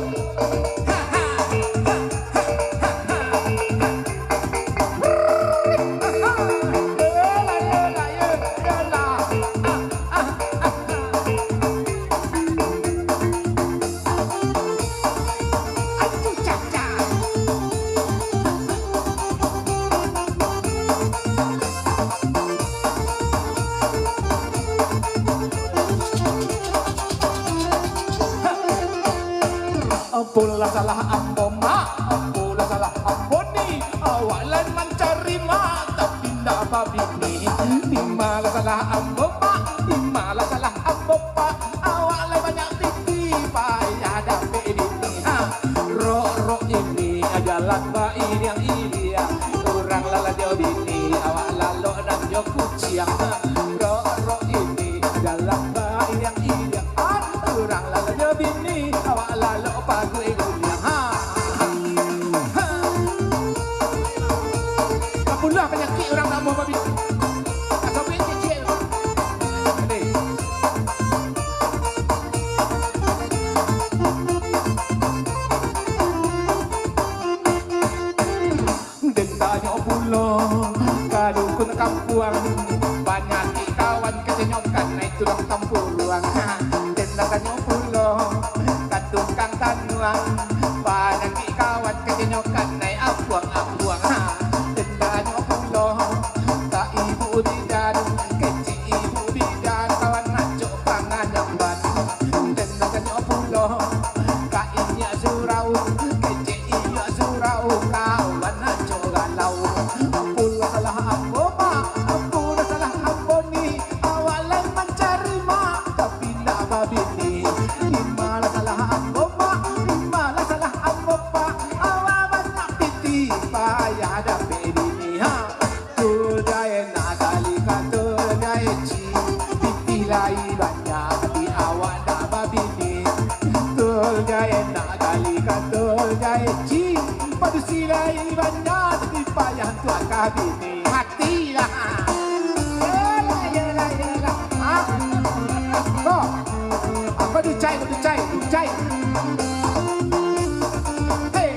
Apolah salah ambo, Mak, apolah salah ambo ni. Awak lai mancari, Mak, tapi ndak babini. Di malah salah ambo, Mak, di malah salah ambo, Pak. Awak lai banyak pitih, payah dapek bini. Ha, rok-rok ini ajalah bairiang-iriang. Urang lah lah jo bini, awak lalok nan jo kuciang. Ha, rok-rok ini ajalah bairiang-iriang. Ha, urang lah lah jo bini, awak lalok paguik guliang. Ha, ha, ha. Kapulah panyakik urang nak buah babi. Kasobek cicik. Aduh. Den tanyo pulo ka dukun kampuang, panyakik kawan kacenyokan, nai tulang tampuruang. Den tanyo pulo ka tukang tanuang, panyakik kawan kacenyokan, nai apuang-apuang. Den tanyo pulo ka ibu bidan, kecek ibu bidan, kawan acok panganyamban. Den tanyo pulo ka inyiak surau, kecek inyiak surau, kawan acok galau. Apolah salah ambo, Mak, apolah salah ambo ni. Awak lai mancari, Mak, tapi ndak babini. Di malah salah ambo, Mak, di malah salah ambo, Pak. Awak banyak pitih, payah dapek bini. Ha. Tol jae nak gali ka tol jae ci, pitih lai banyak, tapi awak ndak babini. Tol jae nak gali ka tol jae ci, padusi lai banyak, tapi payah untuak ka bini. Matilah. Yelah, yelah, yelah. Ah. Ko. Apa ducai, ko ducai, ducai. Hei.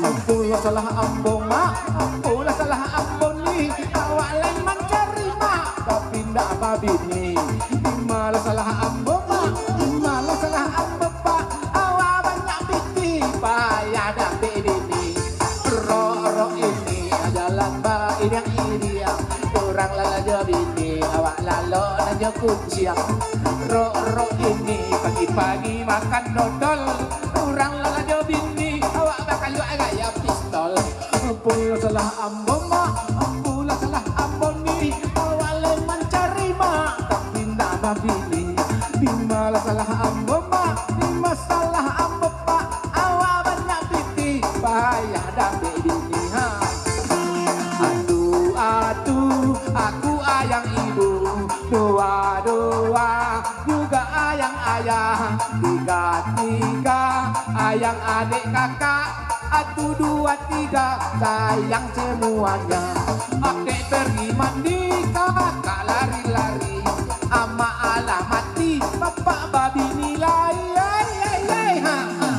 Apolah salah ambo, Mak, apolah salah ambo ni. Awak lai mancari, Mak, tapi ndak babini. Di malah salah ambo, Mak, di malah salah ambo, Pak. Awak banyak pitih, payah dapek bini. Rok-rok ini ajalah bairiang-iriang. Urang lah lah jo bini, awak lalok nan jo kuciang. Rok-rok ini pagi-pagi makan dodol. Urang lah lah jo bini, awak bakaluak gaya pistol. Apolah salah ambo, Mak, apolah salah ambo ni. Awak lai mancari, Mak, tapi ndak babini. Di malah salah ambo, Mak, di malah salah ambo, Pak. Awak banyak pitih, payah dapek bini, ha. Atu, atu, aku ayang ibu, doa, doa, juga ayang ayah, tiga, tiga, ayang adik kakak, atu, dua, tiga, sayang semuanya. Adek pergi mandi, kakak lari-lari, amak alah mati, bapak babini lai. Ai, ai, ai, ha, ha.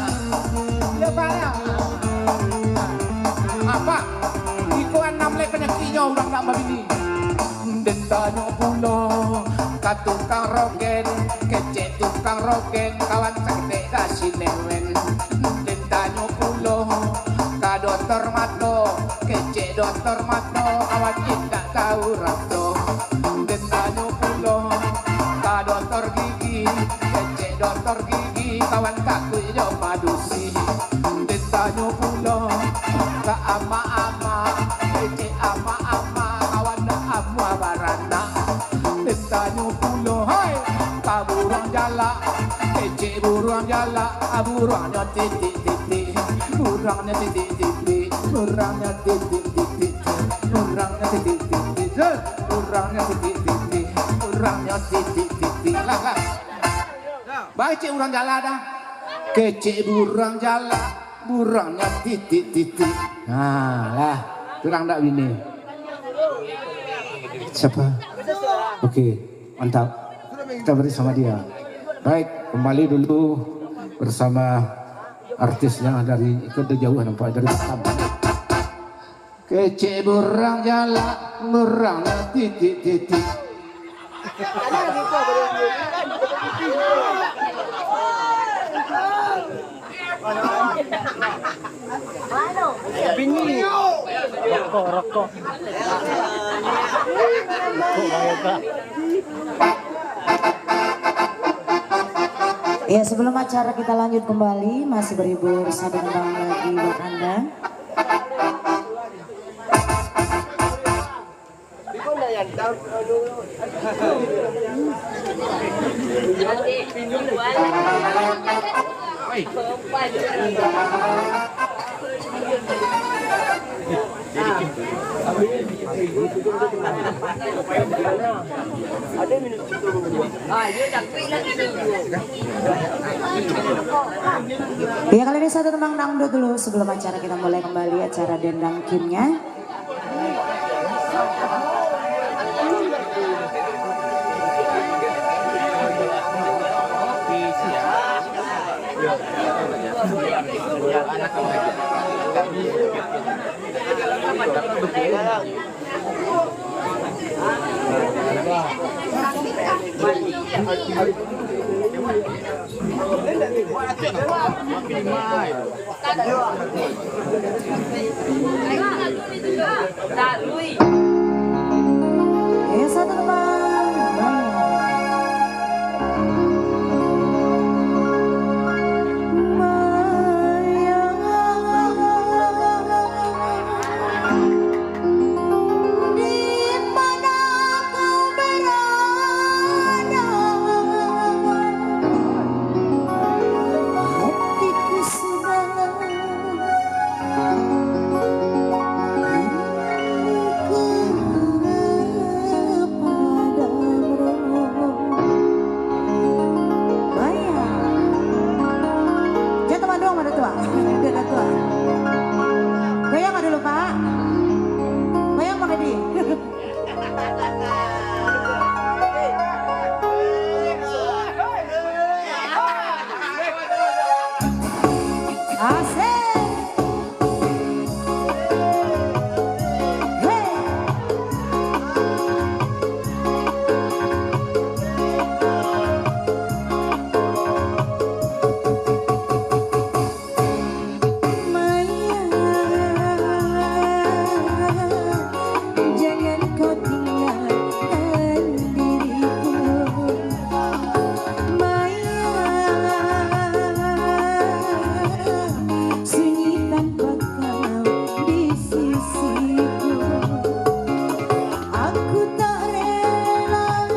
Ya, Pak, ya. Apa? Iko anam lai panyakiknyo urang nak babini. Den tanyo pulo ka tukang rogen, kecek tukang rogen, kawan saketek ka sinewen. Den tanyo pulo ka dokter mato, kecek dokter mato, kawan indak tahu raso. Den tanyo pulo ka dokter gigi, kecek dokter gigi, kawan takuik jo padusi. Den tanyo pulo ka ama-ama, kecek ama-ama, kawan dak amuah baranak. Den tanyo pulo, hai, ka buruang jalak, kecek buruang jalak, ah, buruangnyo titik-titik, buruangnyo titik-titik, buruangnyo titik-titik, buruangnyo titik-titik, buruangnyo titik-titik, buruangnyo titik-titik. Lah, lah. Baik, kecek buruang jalak dah. Kecek buruang jalak. Kurangnya titik-titik. Nah, lah. Kurang ndak bini? Siapa? Oke, mantap. Kita beri sama dia. Baik, kembali dulu bersama artisnya dari, itu udah jauh nampak, dari Batam. Kecek burang jalak, burang lah titik-titik. Rokok, rokok. Ya, sebelum acara kita lanjut kembali, masih berhibur satu tembang lagi buat Anda. Ya, kali ini satu tembang dangdut dulu sebelum acara kita mulai kembali acara Dendang Kimnya. Di mana kau berada, hatiku sudah rindu kepadamu. Bayang. Jangan teman doang, Pak Datuk. Pak Datuk. Goyang dulu, Pak. Goyang, Pak Edi. Asik. Hei. Maya, jangan kau tinggalkan diriku. Maya, sunyi tanpa kau di sisiku. Aku tak rela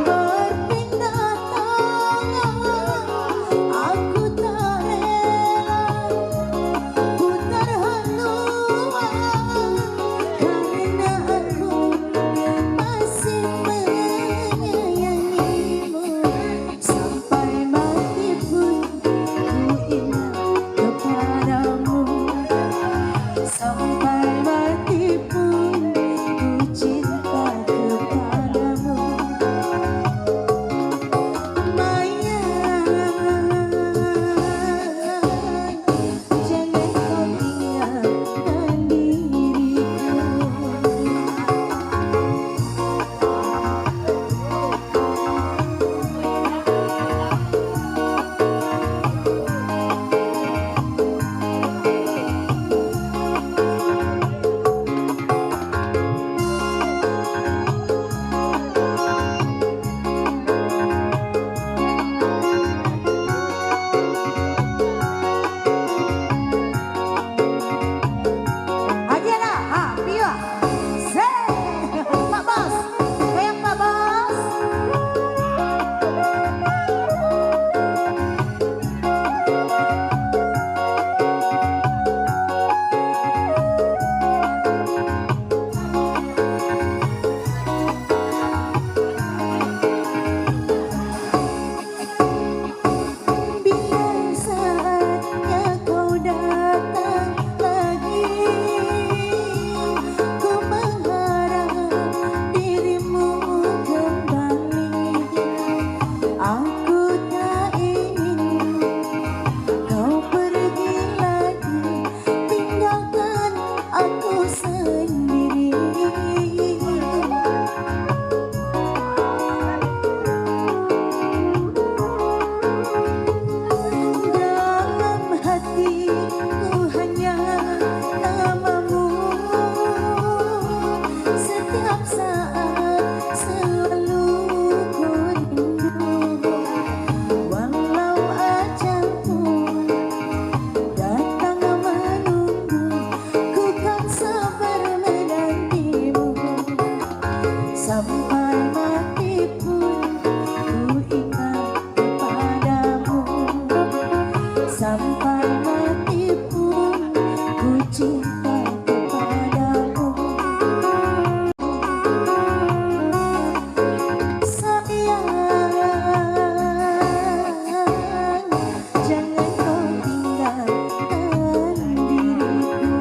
berpindah tangan, aku tak rela putar haluan, karena Saat selalu ku rindu, walau ajal pun datang menunggu, ku kan sabar menantimu. Sampai mati pun ku ingat kepadamu. Sampai mati pun ku cinta kepadamu. Sayang, jangan kau tinggalkan diriku.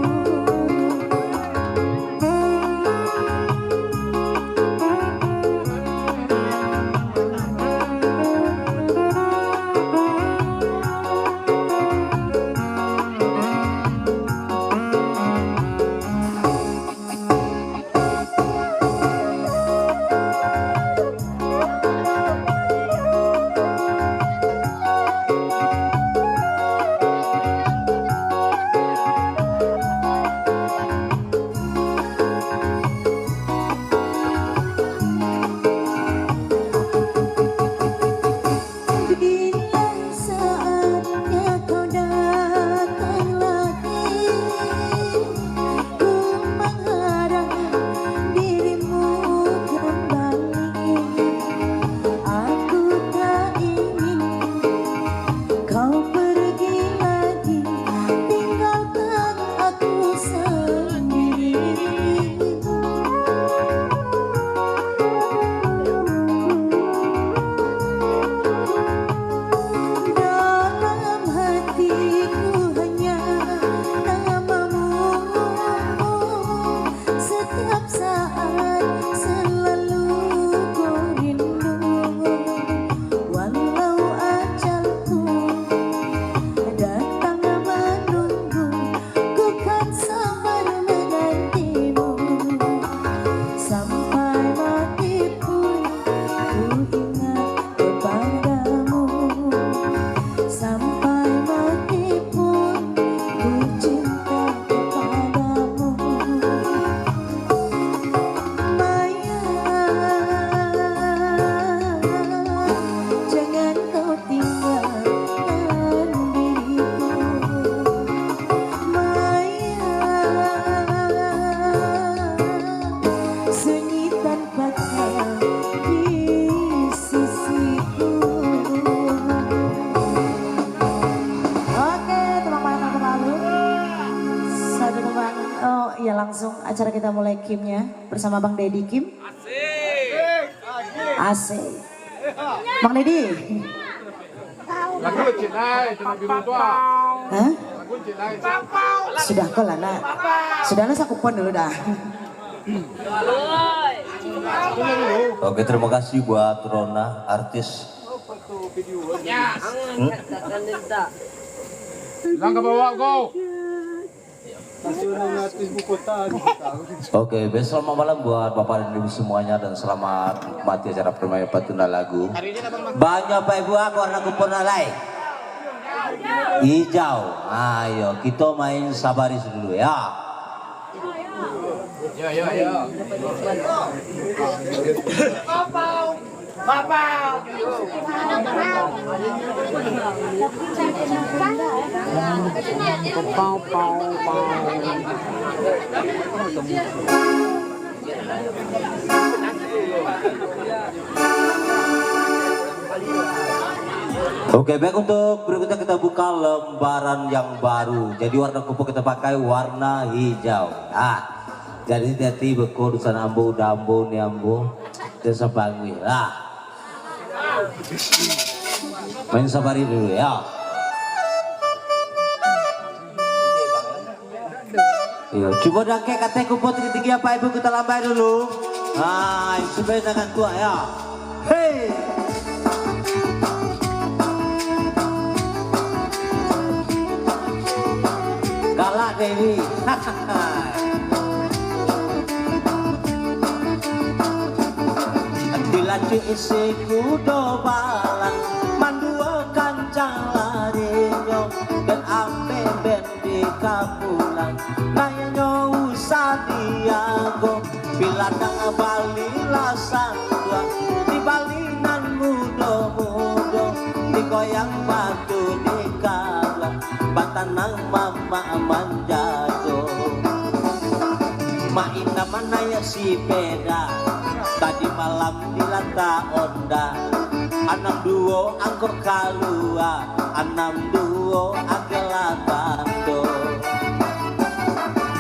Bila saatnya kau datang lagi, ku mengharap dirimu kembali. Aku tak ingin kau pergi lagi, tinggalkan aku sendiri. Dalam hatiku hanya namamu. Setiap saat selalu ku rindu. Walau ajal pun datang menunggu, ku kan sabar menantimu. Sampai mati pun ku ingat kepadamu. Sampai mati pun ku cinta kepadamu. Maya, jangan kau tinggalkan diriku. Maya, sunyi tanpa kau di sisiku. Oke, tepuk tangan terlalu. Satu tembang. Oh, ya, langsung acara kita mulai, Kim, ya. Bersama Bang Dedi Kim. Asik. Asik. Bang Dedi. Lagu Cik Nai, Cik Nai Biru tu, ah. Hah? Lagu Cik Nai. Sudah ko lah, nak. Sudah lah, sakupon dulu dah. Oke, terima kasih buat Rona, artis. Hmm? Langkah bawah, go. Oke, be, selamat malam buat Bapak dan Ibu semuanya, dan selamat menikmati acara permainan pantun dan lagu. Banyak Pak Ibu, aku warna kupon alai. Hijau. Ayo, kita main sabaris dulu, ya. Yo, yo, yo. Oke, baik, untuk berikutnya kita buka lembaran yang baru. Jadi warna kupon kita pakai warna hijau. Ah. Jadi hati-hati beko, dusan ambo, udah ambo, ni ambo. Terus panggil lah. Main sabari dulu, ya. Yo, cubo dangkek katai kupon tinggi-tinggi, Bapak Ibu, kita lambai dulu. Hai, supaya tangan kuat, ya. Hei. Galak Dewi. Dilanjut isi kudo balang, mandua kancang larinyo, dan ambe ben di kapulang, nayanyo usah diago. Ladang balilah sanduak, dibali nan mudo-mudo, digoyang batu dikaluak, batanang mamak manjago. Mak Indah manaiak sipeda, tadi malam di Lanta Onda, anam duo angko kalua, anam duo agelah tando.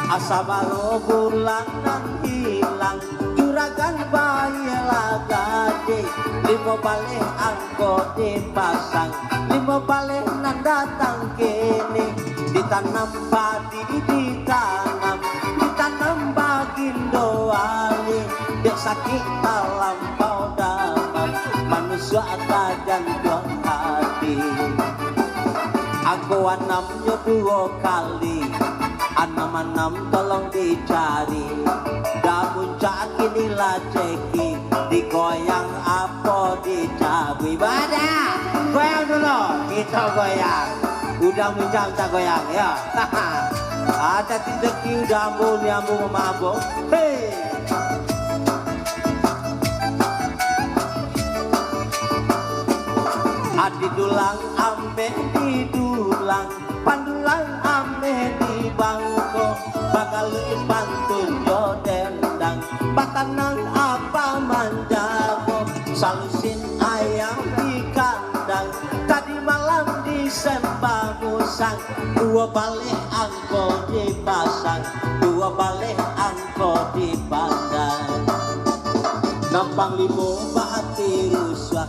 Asa baro bulan nan ilang, juragan bayelah gadih, limo baleh angko dipasang, limo baleh nan datang kini, ditanam padi, ditanam, ditanam bagindo wali, dek sakik talampau damam, manusia tajantuang hati. Angko anamnyo duo kali, anam-anam tolong dicari. Dah muncak kini lah ceki, digoyang apo dicabui. Badak, goyang dulu, kito goyang. Udah muncak, kita goyang, yo. Ada tindeki udah ambo ni, ambo mamabo. Hei. Adi dulang ameh di dulang, pandulang ameh di bangko, bagaluik pantun jo dendang, batanang apa manjago, salusin ayam di kandang, tadi malam disembah musang, duo baleh angko dipasang, duo baleh angko dipandang. Nan panglimo bahati rusuah,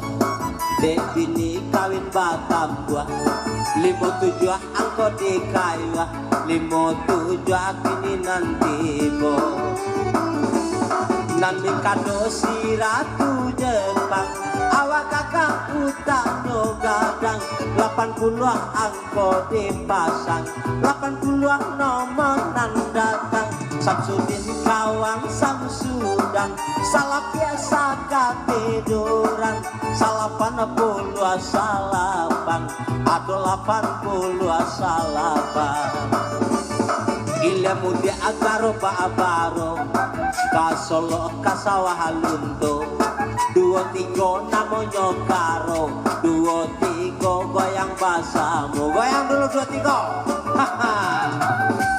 dek bini kawin batambuah, limo tujuah angko di kayuah, limo tujuah kini nan tibo. Nan mikado si Ratu Jepang, awak kakak utaknyo gadang, lapan puluah angko dipasang, lapan puluah nomor nan datang, Samsudin kawan Samsudan, salapiak sakatiduran, salapan puluah salapan, ado lapan puluah salapan. Ilia mudiak agaro ba-abaro, ka Solok ka Sawah Lunto, duo tigo namonyo karo, duo tigo goyang basamo. Goyang dulu duo tigo.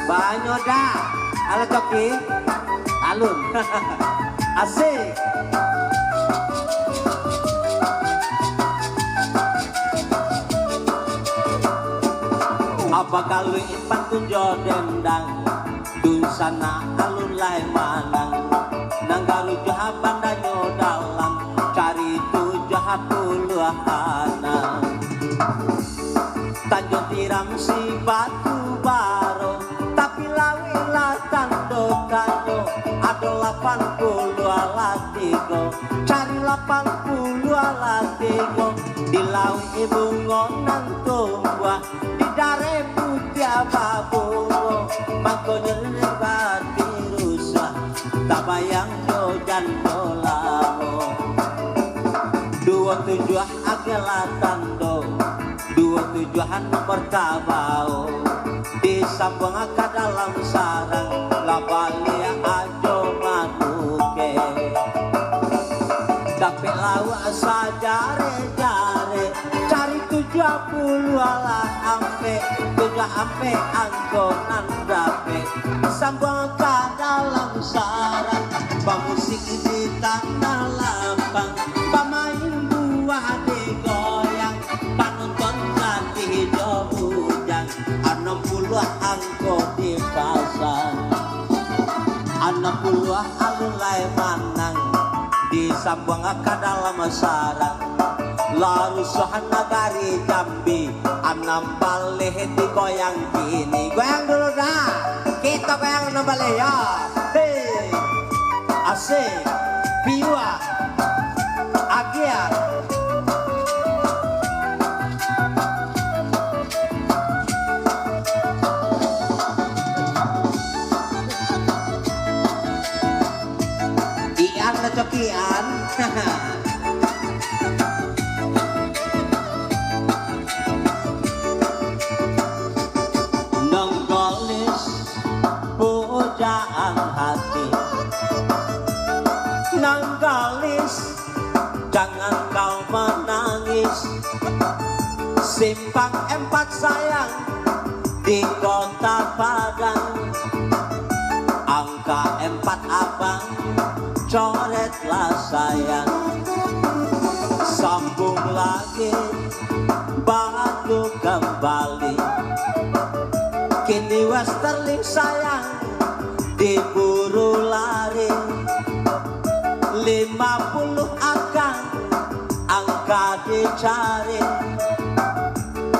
Banyo dah. Alah, Coki. Alun. Asik. Apa kaluik pantun jo dendang, dunsanak alun lai manang, nan garujuah bandanyo dalam, cari tujuah puluah anam. Tanjuang Tiram si Batu Baro, tapi lauik lah tando kanyo, ado lapan puluah lah tigo, cari lapan puluah lah tigo, di lauik bungo nan tumbuah, di dareh putiah babungo, mangkonyo leleh bati rusuah, tabayang jo jando lamo. Duo tujuah agelah tando, duo tujuahan nomor kabao, disambuang ka dalam sarang, lah baliak ajo manuke. Dapek lauak sajareh-jareh, cari tujuah puluah lah ampek, tujuah ampek angko nan dapek, disambuang ka dalam sarang, bamusik di tanah lapang, bamain buah digoyang, panonton gadih jo bujang, anam puluah angko dipasang, anam puluah alun lai manang, disambuang ka dalam sarang, lah rusuah nagari Jambi, anam baleh digoyang kini. Goyang dulu dah. Kito goyang anam baleh, yo. Hei. Asik. Piua. Agia. Ian lah, Coki Ian. Nanggalis pujaan hati, Simpang Empat sayang di Kota Padang. Angka empat abang, coretlah sayang. Sambung lagi, bantu kembali. Kini Westerling sayang diburu lari. Lima puluh akang angka dicari.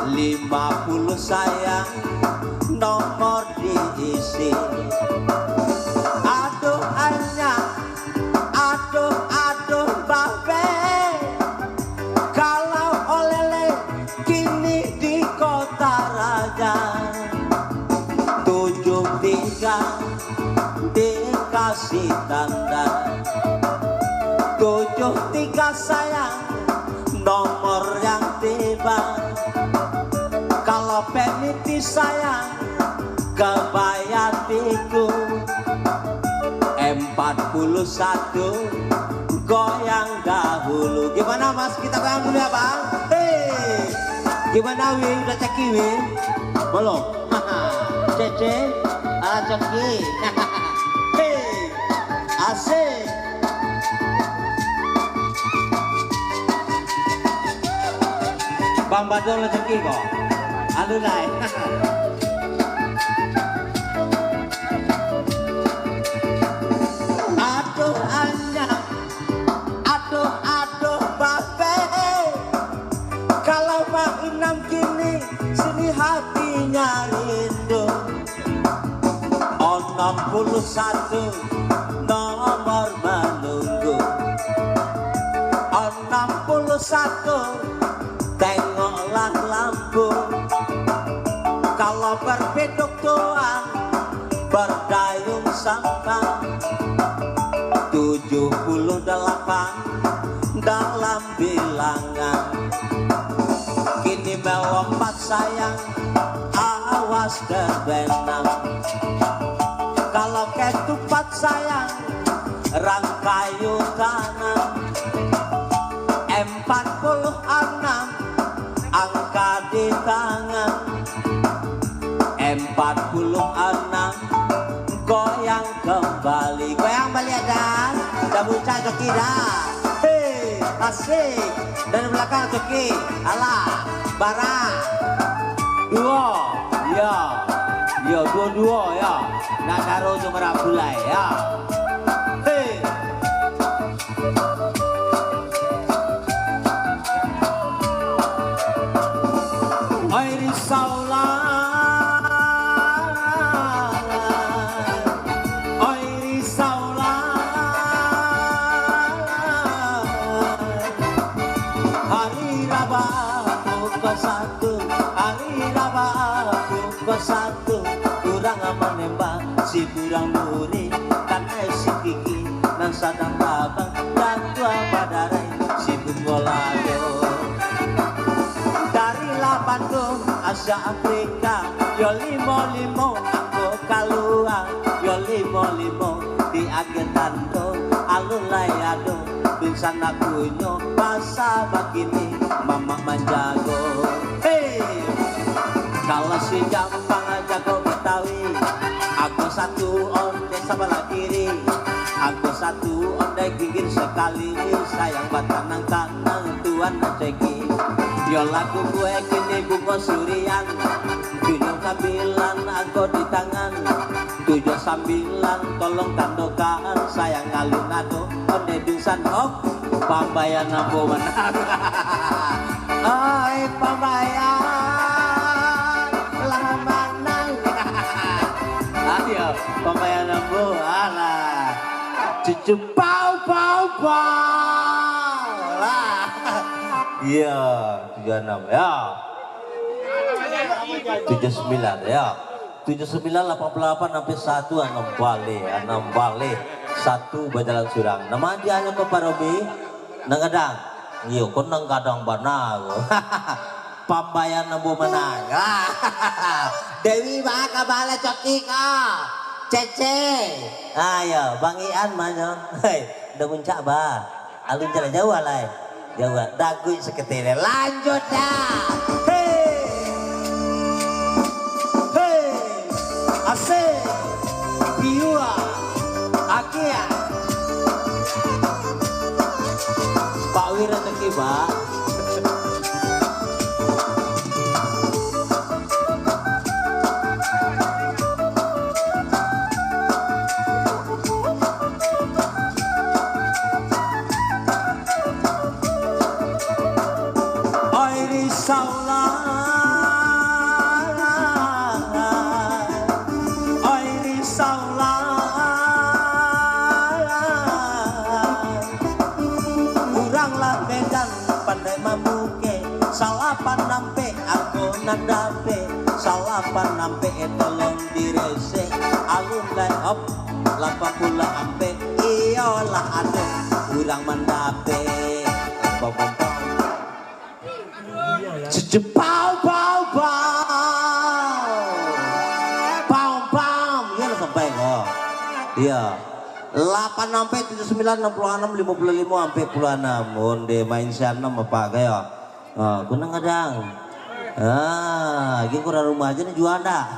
Lima puluh sayang nomor diisi. Aduh anyak, aduh, aduh babe. Kalau olele kini di Kota Raja. Tujuh tiga dikasih tanda. Tujuh tiga sayang nomor yang tiba. Kalau peniti sayang, kebaya tiku. Empat puluh satu goyang dahulu. Gimana, Mas? Kita goyang dulu ya, Bang? Hei. Gimana, Wi? Udah caki, Wi? Belum? Cece, ah, caki. Hei. Asik. Bang Badung rezeki ko. Alun lai. Aduh anjak, aduh, aduh babe. Kalau Mak Inam kini, sini hatinya rindu. Enam puluh satu nomor menunggu. Enam puluh satu, tengoklah lampu. Kalau berpiduk tuan, berdayung sampah. Tujuh puluh delapan dalam bilangan. Kini melompat sayang, awas terbenam. Kalau ketupat sayang, rangkayu tanam. Empat puluh enam angka di tangan. Empat puluh enam goyang kembali. Goyang baliak dah. Dah buncah joki dah. Hei, asik. Dari belakang joki. Alah, barang. Duo. Ya. Ya, duo-duo ya. Nak taruh tu merah pulai ya. Hei. Oi risaulah, oi risaulah. Hari Rabu pukul satu, hari Rabu pukul satu, urang manembak si burang nuri, kanai si kiki nan sadang tabang, jatuah badarai si bungo lado. Dari lah Bandung, Asia Afrika, yo limo-limo angko kalua, yo limo-limo di akhir tando, alun lai ado, dunsanak punyo basa bakini, mamak manjago. Hei! Kalau si Jampang jago Betawi, angko satu onde sabalah kiri, angko satu onde ginggir sakali, sayang batanang-tanang tuan ceki. Yo lagu kue kini bungo surian, tujuh sambilan angko di tangan, tujuh sambilan tolong tandokan, sayang alun ado onde dunsan, hop, pambayan ambo manang. Oi, pambayan lah manang. Ayo, pambayan ambo, alah. Cucu pau, pau, pau. Lah. Iya, tujuh enam, ya. Tujuh sembilan, ya. Tujuh sembilan, lapan puluh lapan, hampir satu, anam baleh, anam baleh. Satu bajalan surang. Nama dia nyo ko Pak Robi? Nang gadang. Iyo, ko nang gadang bana ko. Pambayan ambo manang. Dewi, baa kaba lah coki ko? Cece. Ayo, Bang Ian manyo. Hei, udah puncak ba. Alun jalan jauah lai. Jauah. Daguik saketi lai. Lanjut dah. Hei. Pak Wira Teki, Pak. Oi risaulah, oi risaulah. Urang lah Medan pandai mamukek, salapan ampek ako nan dapek, salapan ampek tolong diresek, alun lai op, lapan puluah ampek, iyolah ado urang mandapek. Bom, bom, bom. Cecep, pau, pau, pau. Pau, pau. Iyo lah sampai ko. Iyo. Lapan ampek tujuh sembilan enam puluh enam lima puluh lima ampek puluh enam. Onde main sianam apak kayo. Ah, kunang gadang. Ah, gin kurang rumah aja nih jua ndak.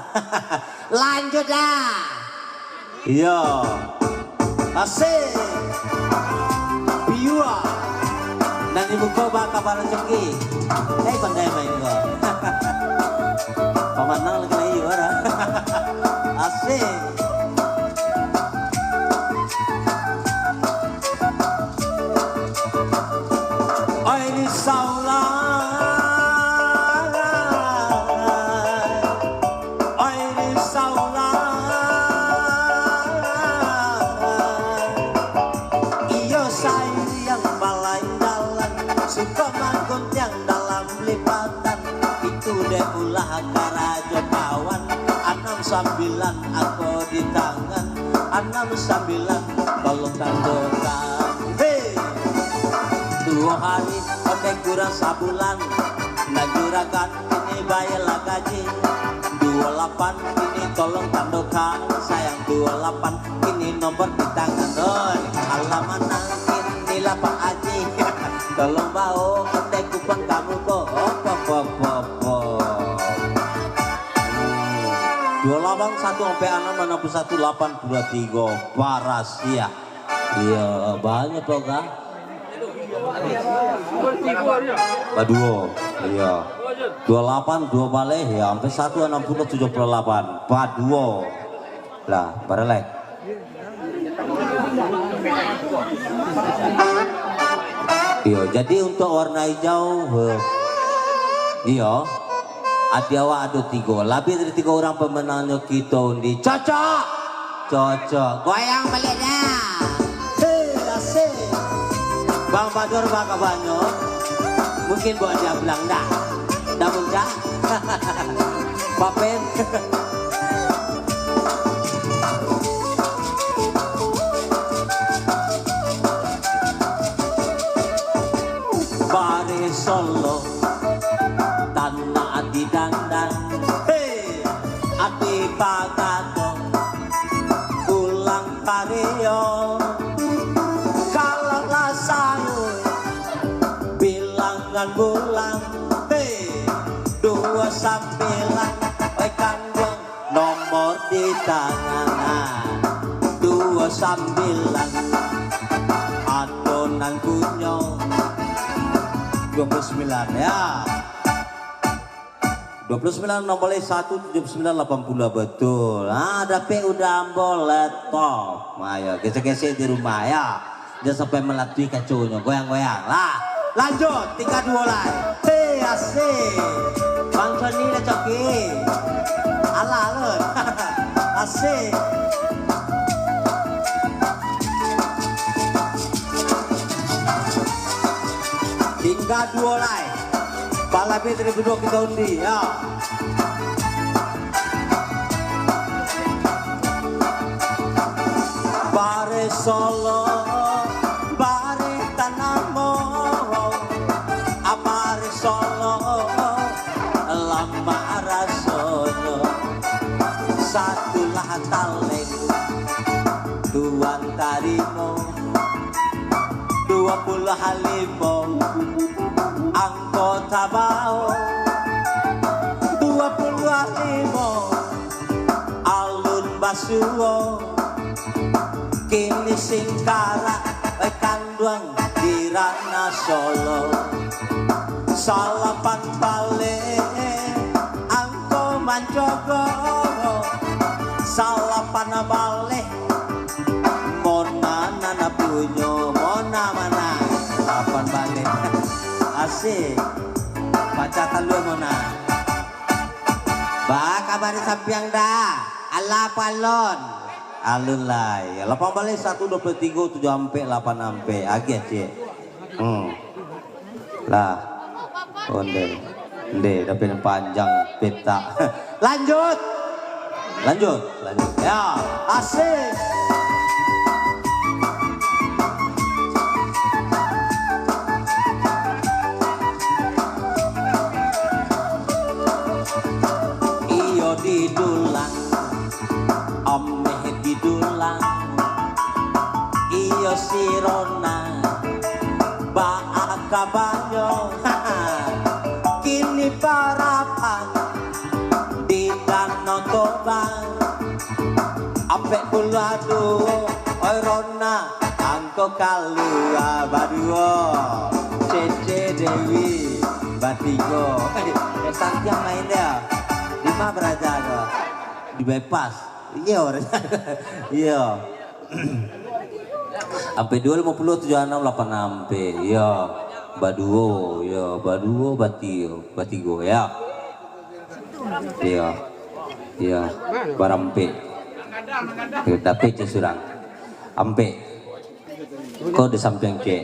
Lanjut dah. Iyo. Asik. Piua. Nan dibuka bak kabar rezeki. Eh, pandai main ko. Pamanang lagi lah iyo, dah. Asik. Oi risaulah, oi risaulah. Iyo sayang balain dalan, suko mangguntiang dalam lipatan. Itu dek ulah karajo kawan, anam sambilan ako di tangan, anam sambilan tolong tandokan. Hei! Duo hari, ondeh kurang sabulan, nan juragan kini bayarlah gaji. Duo lapan kini tolong tandokan, sayang duo lapan kini nomor di tangan. Oi, alah manang kini lah Pak Haji. Tolong bao ondeh kupang kamu ko. Op, op, op, op, op. Hmm. Duo lapan satu ampek anam, anam puluah satu, lapan puluah tigo. Parasiah. Iyo, banyak tu, Kak. Baduo. Iyo. Duo lapan, duo baleh, yo, ampek satu, anam puluah, tujuah puluah lapan. Baduo. Lah, baralai. Iyo, jadi untuk warna hijau, eh, iyo. Ati awak ado tigo. Labiah dari tigo urang pemenangnyo kito undi. Cocok! Cocok. Goyang baliak dah. Hei, asik. Bang Bador, baa kabanyo? Mungkin bawa dia bilang dah. Dah muncak. Papen. Bare Solo, tanah di dandang, hei, ati pagato, ulang kario. Kalau lah sayur, bilangan bulan, hei, duo sambilan, oi kanduang. Nomor di tangan, duo sambilan. Ado nan punyo duo puluah sambilan, ya. Duo puluah sambilan nomor satu, tujuah puluah sambilan, lapan puluah, betul. Ah, dapek udah ambo laptop. Ayo, gesek-gesek di rumah, ya. Jan sampai malatuih kaconyo, goyang-goyang. Lah, lanjut, tingga duo lai. Hei, asik. Bang Sony lah coki. Alah, alun. Asik. Tingga duo lai. Palabi dari duo kito undi, ya. Bare Solo, bare tanamo, a bare Solo, lamak rasonyo. Satulah taleng, Tuan tarimo. Duo puluah limo, angko tabao. Duo puluah limo, alun basuo. Kini Singkarak, eh, kanduang di Ranah Solo. Salapan baleh angko mancogo. Salapan baleh Mona nan punyo, Mona mana? Salapan baleh. Asik. Baca talua Mona. Ba, kabari sampiang dah. Alah palon. Alun lai. Lapang baleh satu, dua puluh tigo, tujuh ampek, lapan ampek. Agiah, Cik. Hmm. Lah. Onde. Nde, tapi nan panjang petak. Lanjut. Lanjut. Lanjut. Ya, asik. Iyo didulang, ameh didulang, iyo si Rona, baa kabanyo, kini parapan di Danau Toba, ampek puluah duo, oi Rona, angko kalua baduo, Cece Dewi batigo. Eh, santiang main dia. Di ma baraja ko? Di bypass. Iyo, iyo. Ampek duo, limo puluah, tujuah anam, lapan ampek. Iyo. Baduo, iyo, baduo, batigo, batigo, yo. Iyo. Iyo. Barampek. Iyo, dapek cek surang. Ampek. Ko di sampiang cek.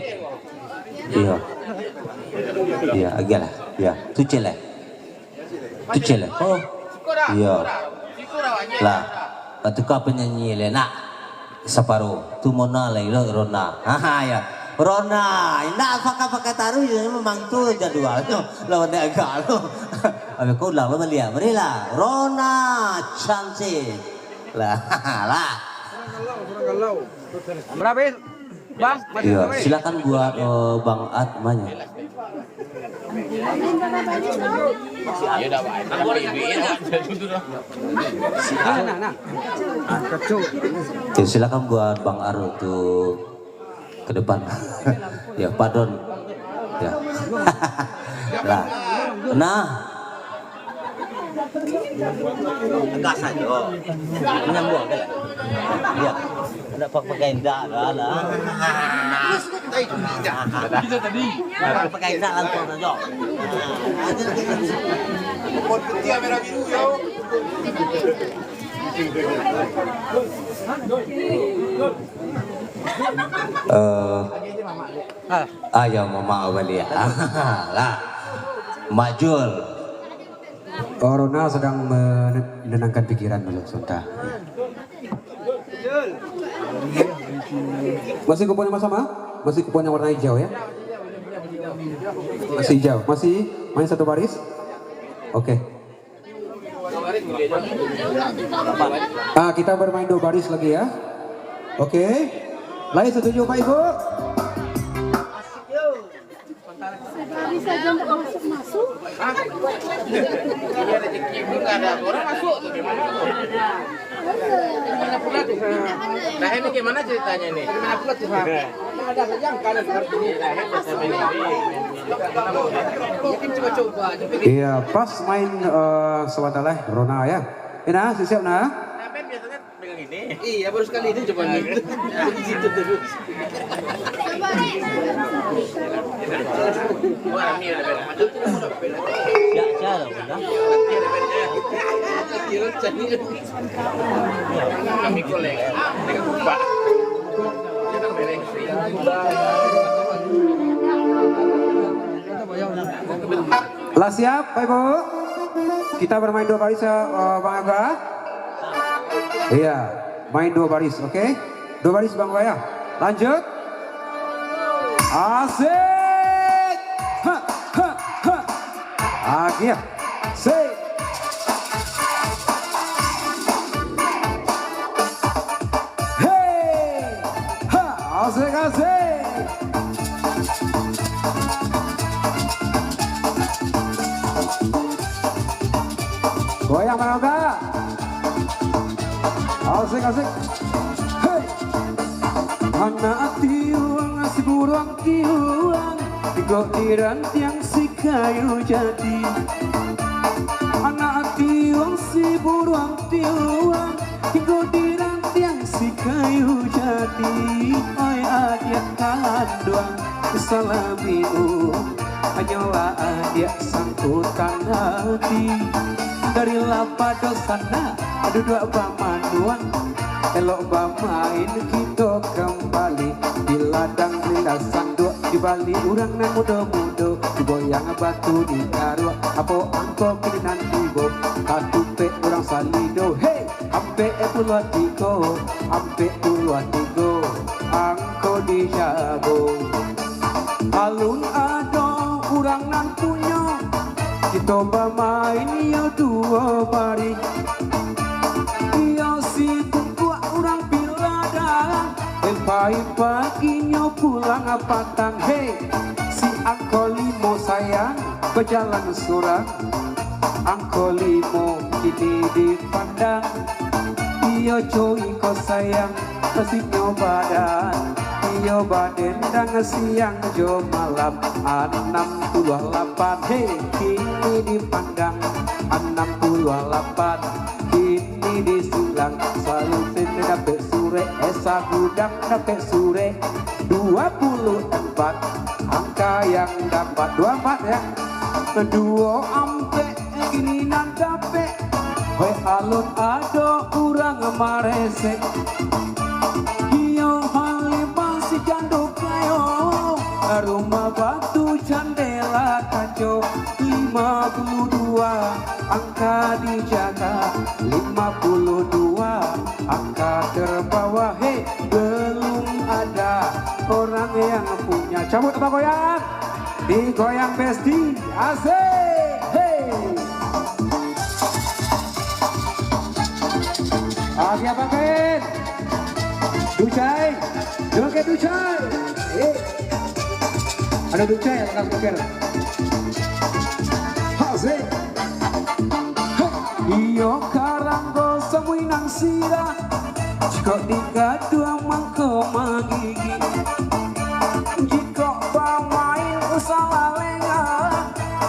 Iyo. Iyo, agiah lah. Iyo, tu cek lah. Tu cek lah. Oh. Iyo. Lah, tukar penyanyi lah nak. Saparo. Tu Mona lai lo, Rona. Ha, ha, yo. Rona, indak pakai-pakai taruih, memang tu jadualnyo. Lawan dek agak lo. Abih ko ulang lo baliak. Marilah. Rona cantik. Lah, lah. Berapa, Bang? Masih Iya, berapa? Silakan buat, eh, Bang At manya. Nah, nah, nah. Ah, kacau. Ya, silakan buat Bang Ar untuk ke depan. Ya, pardon. Ya. Lah. Nah. Tegas sajo. Menyambung kan? Ya. Nak pakai indak lah. Pakai indak langsung sajo. Pun putih merah biru yo. Eh, ayah mama baliak. Lah. Majul. Oh, Rona sedang menenangkan pikiran dulu sebentar. Masih kupon yang sama? Masih kupon yang warna hijau ya? Masih hijau. Masih main satu baris? Oke. Ah, kita bermain dua baris lagi ya. Oke. Lain setuju Pak Ibu? Baris saja ndak masuk-masuk. Ini rezeki pun nggak ada. Orang masuk tuh gimana? Nah, ini gimana ceritanya nih? Gimana pula tuh, Pak? Iya, pas main, eh, sebentar lah, Rona ya. Ini nah, siap-siap nah. Iya, baru sekali ini coba gitu. Di situ terus. Lah siap, Bapak Ibu? Kita bermain dua baris ya, eh, Bang Aga. Iya, main dua baris, oke? Dua baris, Bang Aga ya. Lanjut. Asik. Ha, ha, ha. Agia. Sik. Hei. Ha, asik, asik. Goyang, Bang Oga. Asik, asik. Hei. Ha, Buruang tiuang, tinggo di rantiang si kayu jati. Anak tiuang si buruang tiuang, tinggo di rantiang si kayu jati. Oi adiak kanduang, salamiu, hanyolah adiak sangkutan hati. Dari lapado sanak, duduak bamanuang, elok bamain kito kambali. Di ladang rindasan duo, dibali urang nan mudo-mudo, digoyang batu di karuak, apo angko kini nan tibo, katumpek urang salido. Hei! Ampek puluah tigo, ampek puluah tigo, angko dijago. Alun ado urang nan punyo, kito bamain iyo duo barih. Iyo si tungkuak urang piladang, empai paginyo pulang patang. Hei, si angko limo sayang bajalan surang. Angko limo kini dipandang, iyo co iko sayang, kasinyo badan, iyo badendang siang jo malam. Anam puluah lapan, hei, kini dipandang, anam puluah lapan, kini disilang. Salusin dapek surek, eh, sagudang dapek surek, dua puluah ampek, angka yang dapat dua ampek, ya. Duo ampek kini nan dapek. Hoi, alun ado urang maresek. Iyo Halimah si jando kayo, rumah batu jandela kaco. Lima puluah dua angka dijaga, lima puluah dua angka terbawah. Hei, belum ada orang yang punya. Cabut apa goyang? Digoyang besti, asik. Hei. Lagi apa, Ken? Ducai. Joget Ducai. Eh. Ada Ducai, ada Ducai. Asik. Hei. Iyo karanggo samuinang sirah, jikok digaduah mangko manggigi. Jikok bamain usah lalengah,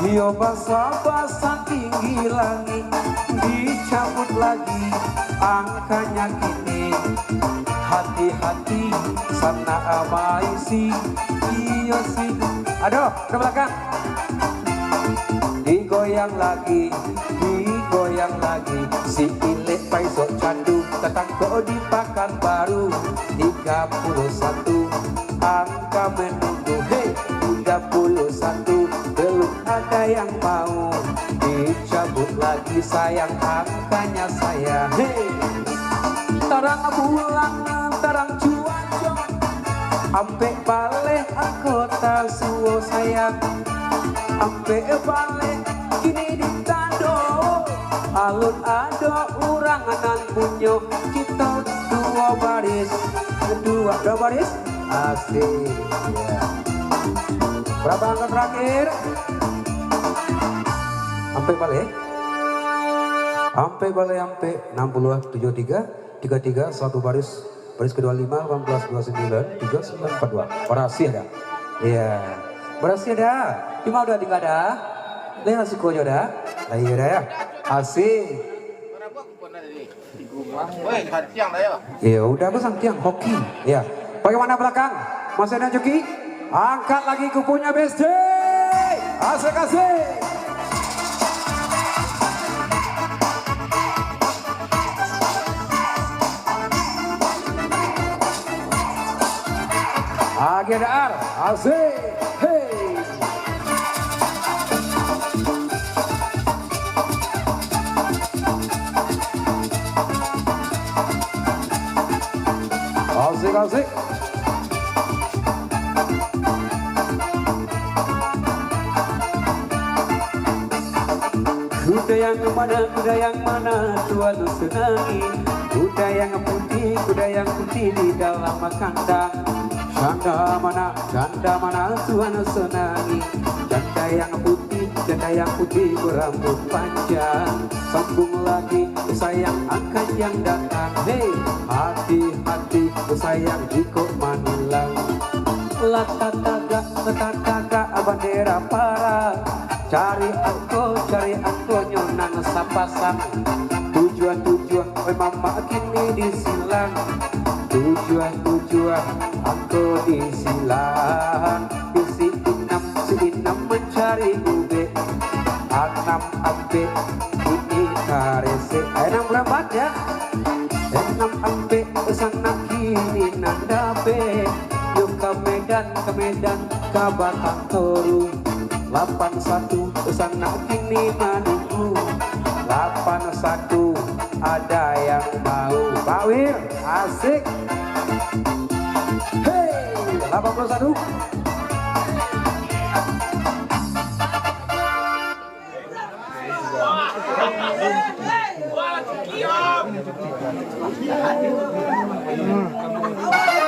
iyo basa-basa tinggi langik. Dicabut lagi angkanya kini, hati-hati sanak baisi. Iyo si, aduh, ke belakang. Digoyang lagi, digoyang lagi. Si Ilek paisok candu, tatangkok di Pakanbaru. Tiga puluah satu angka menunggu, hei, tiga puluah satu, belum ada yang mau. Dicabut lagi sayang, angkanya saya, hei. Tarang bulan, tarang cuaca, ampek baleh angkota suo sayang. Ampek baleh kini ditando, alun ado urang nan punyo. Kito duo baris, duo, duo baris, asik. Ya. Berapa angka terakhir? Ampek baleh. Ampek baleh ampek, enam puluh tujuh tiga, tiga tiga, satu baris, baris kedua lima, delapan belas dua sembilan, tiga sembilan empat dua. Berhasil dah. Iya. Berhasil dah. Cuma udah tinggal dah. Lihat suku aja dah. Lah iya dah ya. Asik. Woi, santiang lah ya. Iya, udah aku santiang, hoki. Iya. Bagaimana belakang? Masih ada joki? Angkat lagi kupunya besti. Asik, asik. Agia daar, asik. Hei. Asik, asik. Kuda yang mana, kuda yang mana Tuan senangi? Kuda yang putih, kuda yang putih di dalam kandang. Janda mana, janda mana Tuan senangi? Janda yang putih, janda yang putih berambut panjang. Sambung lagi, sayang, angkan yang datang. Hei, hati-hati, sayang, jikok manilang. Lah tatagak, tatagak bandera parang. Cari angko, cari angkonyo nan sapasang. Tujuah-tujuah, oi mamak kini disilang. Tujuah-tujuah, angko disilang. Si Inam, si Inam mancari ubek. Anam ampek, kini karesek. Ai, anam lambat, ya. Anam ampek, sanak kini nan dapek. Yo ka Medan, ka Medan, ka Batang Toru. Lapan satu, sanak kini manunggu. Lapan satu, ada yang mau. Pak Wir, asik. Hei, lapan puluh satu.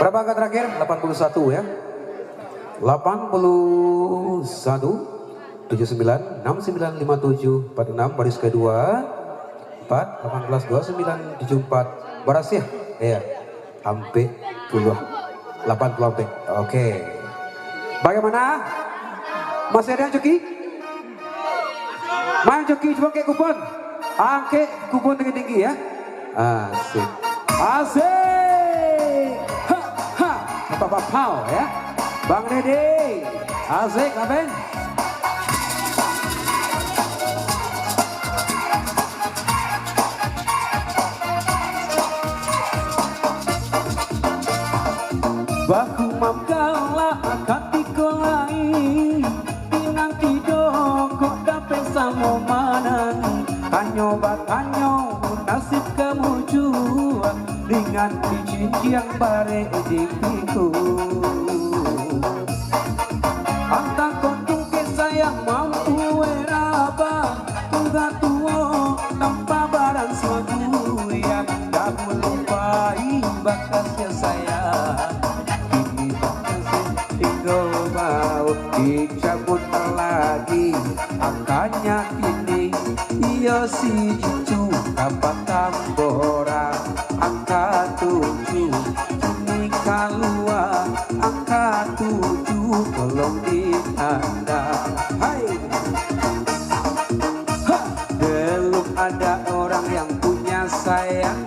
Berapa angka terakhir? Lapan puluh satu, ya. Lapan puluh satu, tujuh sembilan, enam sembilan, lima tujuh, empat enam, baris kedua, empat, delapan belas, dua sembilan, tujuh empat. Baris, ya? Iya. Ampek puluah. Lapan puluah ampek. Oke. Bagaimana? Masih ada yang coki? Main coki, cubo angkek kupon. Angkek kupon tinggi-tinggi, ya. Asik. Asik. Ha, ha. Apa-apa, ya. Bang Dede. Asik, Bang Ben. Bakumam galak katiko lai, pinang kidok kok dapek samo manang. Tanyo batanyo nasib kamu jua, dengan licin yang barek di pintu. Antah kok tungkek sayang mampu eraba, tingga tuo tanpa badan saguya. Dahulu pai bakasnyo sayang, kini bakasnyo tingga bau. Dicabut lagi angkanyo kini, iyo si Cucu ka Patamboran. Angka tujuah, kini kalua angka tujuah, tolong ditanda. Hai. Ha! Belum ada orang yang punya sayang,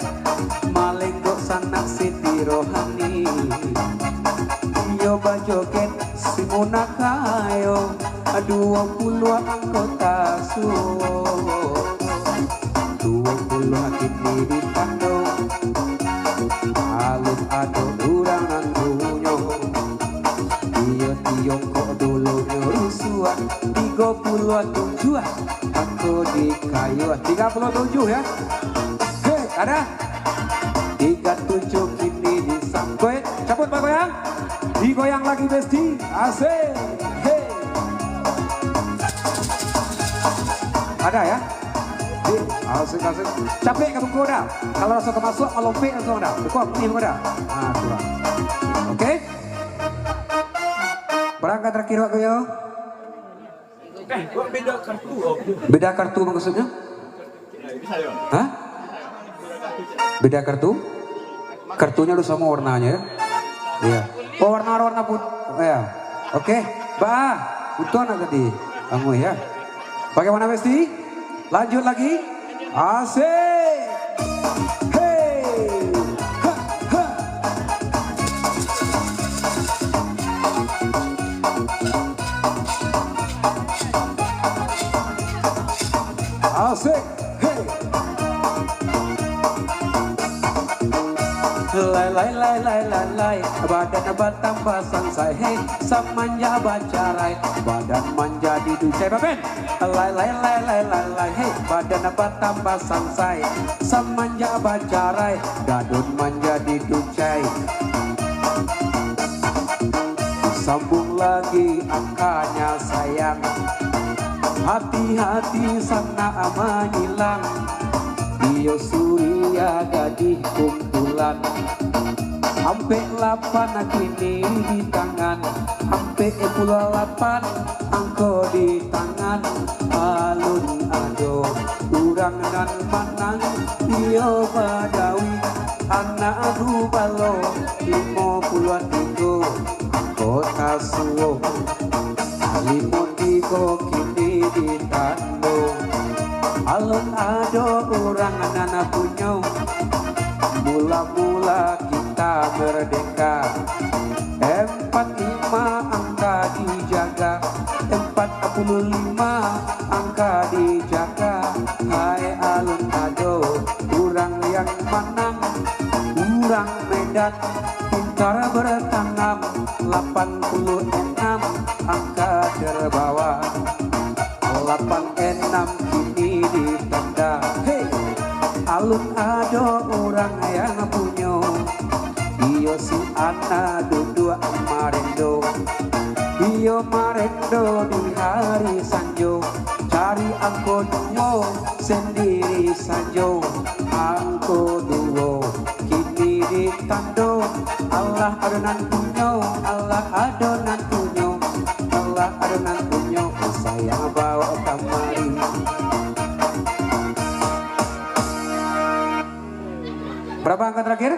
malenggok sanak Siti Rohani. Iyo bajoget si Muna Kayo, duo puluah anggota suo. Duo puluah kini ditando, alun ado urang nan punyo. Iyo tiongkok dulunyo rusuah, tigo puluah tujuah angko di kayu. Tiga puluh tujuh, ya. Hei, ada? Tiga tujuh kini disangkuik. Cabut bagoyang. Digoyang lagi, Besti. Asik. Hei. Ada, ya? Di, asik, asik. Capek ka buku dah. Kalau rasa ka masuak, malompek langsung dah. Buku apa ni, buku dah? Ah, kurang. Oke. Barang ka terakhir, Wak Goyo. Beda kartu maksudnya? Hah? Beda kartu? Kartunya udah sama warnanya, ya? Iya. Oh, warna, warna put-, ya. Oke. Bah, betul nak tadi? Kamu, ya. Bagaimana, Besti? Lanjut lagi. Asik. Hei. Ha, ha. Asik. Hei. Lai, lai, lai, lai, lai, lai. Badan batambah sansai, hei. Samanjak bacarai, badan manjadi ducai. Baben. Lai, lai, lai, lai, lai, lai, hei, badan batambah sansai. Samanjak bacarai, gadun manjadi ducai. Sambung lagi angkanya sayang. Hati-hati sanak manyilang. Iyo Suria gadih kumpulan. Ampek lapan kini di tangan, ampek puluah lapan angko di tangan. Alun ado urang nan manang, iyo Badawi, anak gubalo limo puluah tigo. Kota Suwok, limo tigo kini di tando. Alun ado urang nan punyo. Mula-mula kita merdeka, empat lima angka dijaga, empat puluh lima angka dijaga. Hai, alun ado urang yang manang, urang Medan pintar bertanam, lapan puluh enam angka terbawa. Lapan enam kini ditanda. Hei! Alun ado urang yang punyo. Iyo si Ana duduak marendo. Iyo marendo di hari sanjo. Cari angko duo sendiri sajo. Angko duo kini ditando. Alah ado nan punyo, alah ado nan punyo, alah ado nan punyo, sayang bawa kamari. Berapa angka terakhir?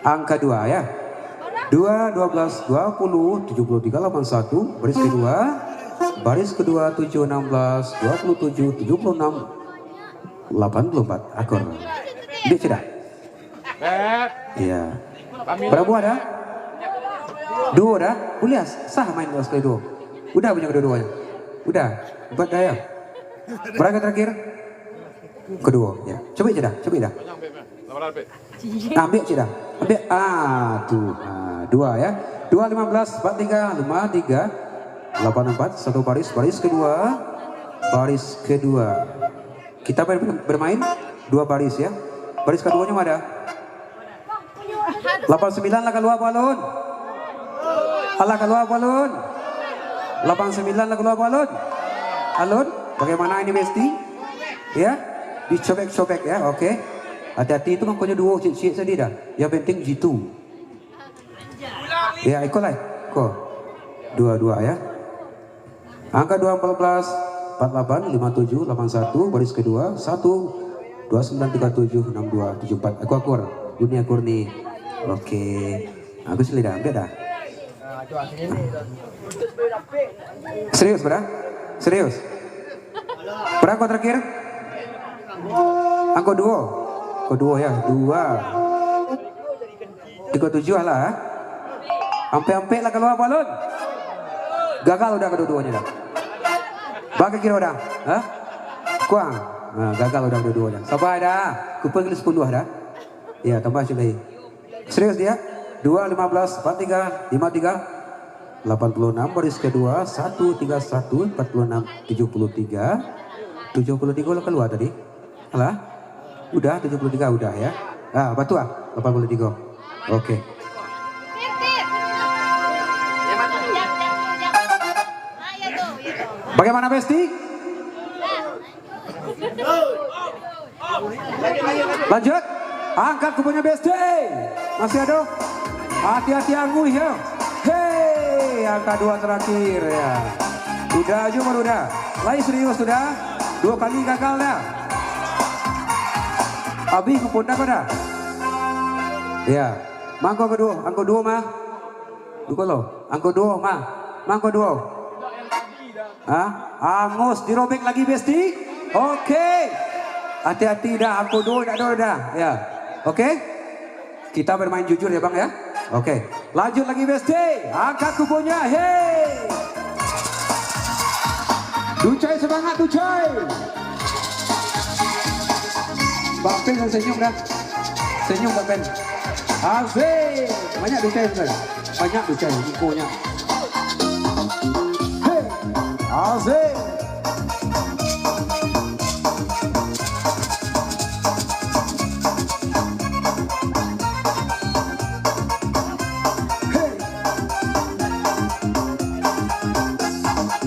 Angka dua, ya. Dua, dua belas, dua puluh, tujuh puluh tiga, lapan satu, baris kedua, baris kedua, tujuh enam belas, dua puluh tujuh, tujuh puluh enam, lapan puluh empat, akur. Dek sudah? Iya. Berapa buah dah? Duo dah? Buliah sah main dua sekali duo. Udah punyo kedua-duanya? Udah. Empat dah ya? Berapa terakhir? Kedua, ya. Coba je dah, coba dah. Nah, ambil je dah. Ambil, ah, tu. Ah, dua ya. Dua lima belas, empat tiga, lima tiga, lapan empat, satu baris, baris kedua, baris kedua. Kita ber-, bermain dua baris ya. Baris keduanya mana? Lapan sembilan lah kalua balun. Alah kalua balun. Lapan sembilan lah kalua balun. Alun, bagaimana ini Besti? Ya, dicobek-cobek ya, oke. Hati-hati itu makanya duo cik-cik tadi dah. Yang penting jitu. Ya, ikutlah. Ko. Dua-dua ya. Angka dua empat belas, empat lapan, lima tujuh, lapan satu, baris kedua, satu, dua sembilan, tiga tujuh, enam dua, tujuh empat. Aku akur. Dunia Kurni. Oke. Aku sini dah, ambil dah. Serius, bro? Serius? Berapa angka terakhir? Angka duo. Angka duo ya, dua. Tiga tujuh lah, ha? Ampek-ampek lah kalua balun. Gagal udah kedua-duanya dah. Bagaimana kira udah? Ha? Kuang. Ha, gagal udah kedua-duanya. Sabar dah. Kupon kali sepuluh dah. Ya, tambah cik lagi. Serius dia? Dua lima belas, empat tiga, lima tiga, lapan puluh enam baris kedua, satu tiga satu, empat puluh enam, tujuh puluh tiga, tujuh puluh tiga lah kalua tadi. Alah? Udah, tujuh puluh tiga udah ya. Ah, batua ah? Lapan puluh tiga. Oke. Bagaimana, Besti? Lanjut. Angka kuponnya, Besti. Masih ada? Hati-hati angguih ya. Hei, angka dua terakhir ya. Udah aja baru dah. Lai serius sudah. Dua kali gagal dah. Habis kupon dah kau dah. Ya. Mangko kedua, angko dua mah. Duko lo. Angko dua mah. Mangko dua. Hah? Angus dirobek lagi, Besti? Oke. Hati-hati dah, angko dua dak ado dah. Ya. Oke? Kita bermain jujur ya, Bang ya. Oke. Lanjut lagi, Besti. Angkat kuponnya. Hei. Ducai semangat, Ducai. Bang Pen senyum dah. Senyum, Bang Pen. Asik. Banyak Ducai sebenarnya. Banyak Ducai, ikonya. Hei, asik. Hei.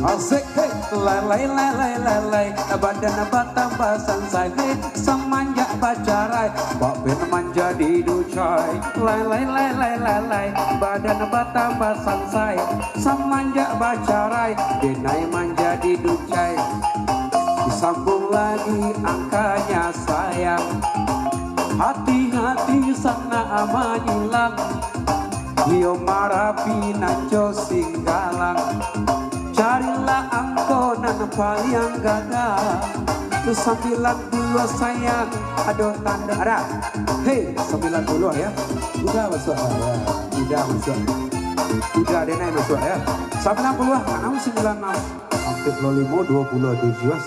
Asik, hei. Lalai, lalai, lalai, badan batambah sansai, hei. Samanjak bacarai, Bak Pen manjadi Ducai. Lalai, lalai, lalai, badan batambah sansai. Samanjak bacarai, denai manjadi Ducai. Disambung lagi angkanya sayang. Hati-hati sanak manyilang. Dio Marapi nan jo Singgalang, carilah angko nan paliang gagah. Sambilan puluah sayang, ado tanda, ada. Hei, sambilan puluah ya. Udah masuk, ya. Udah masuk. Udah, denai masuk ya. Sambilan puluah, anam sambilan anam. Hampir puluah limo, duo puluah tujuah.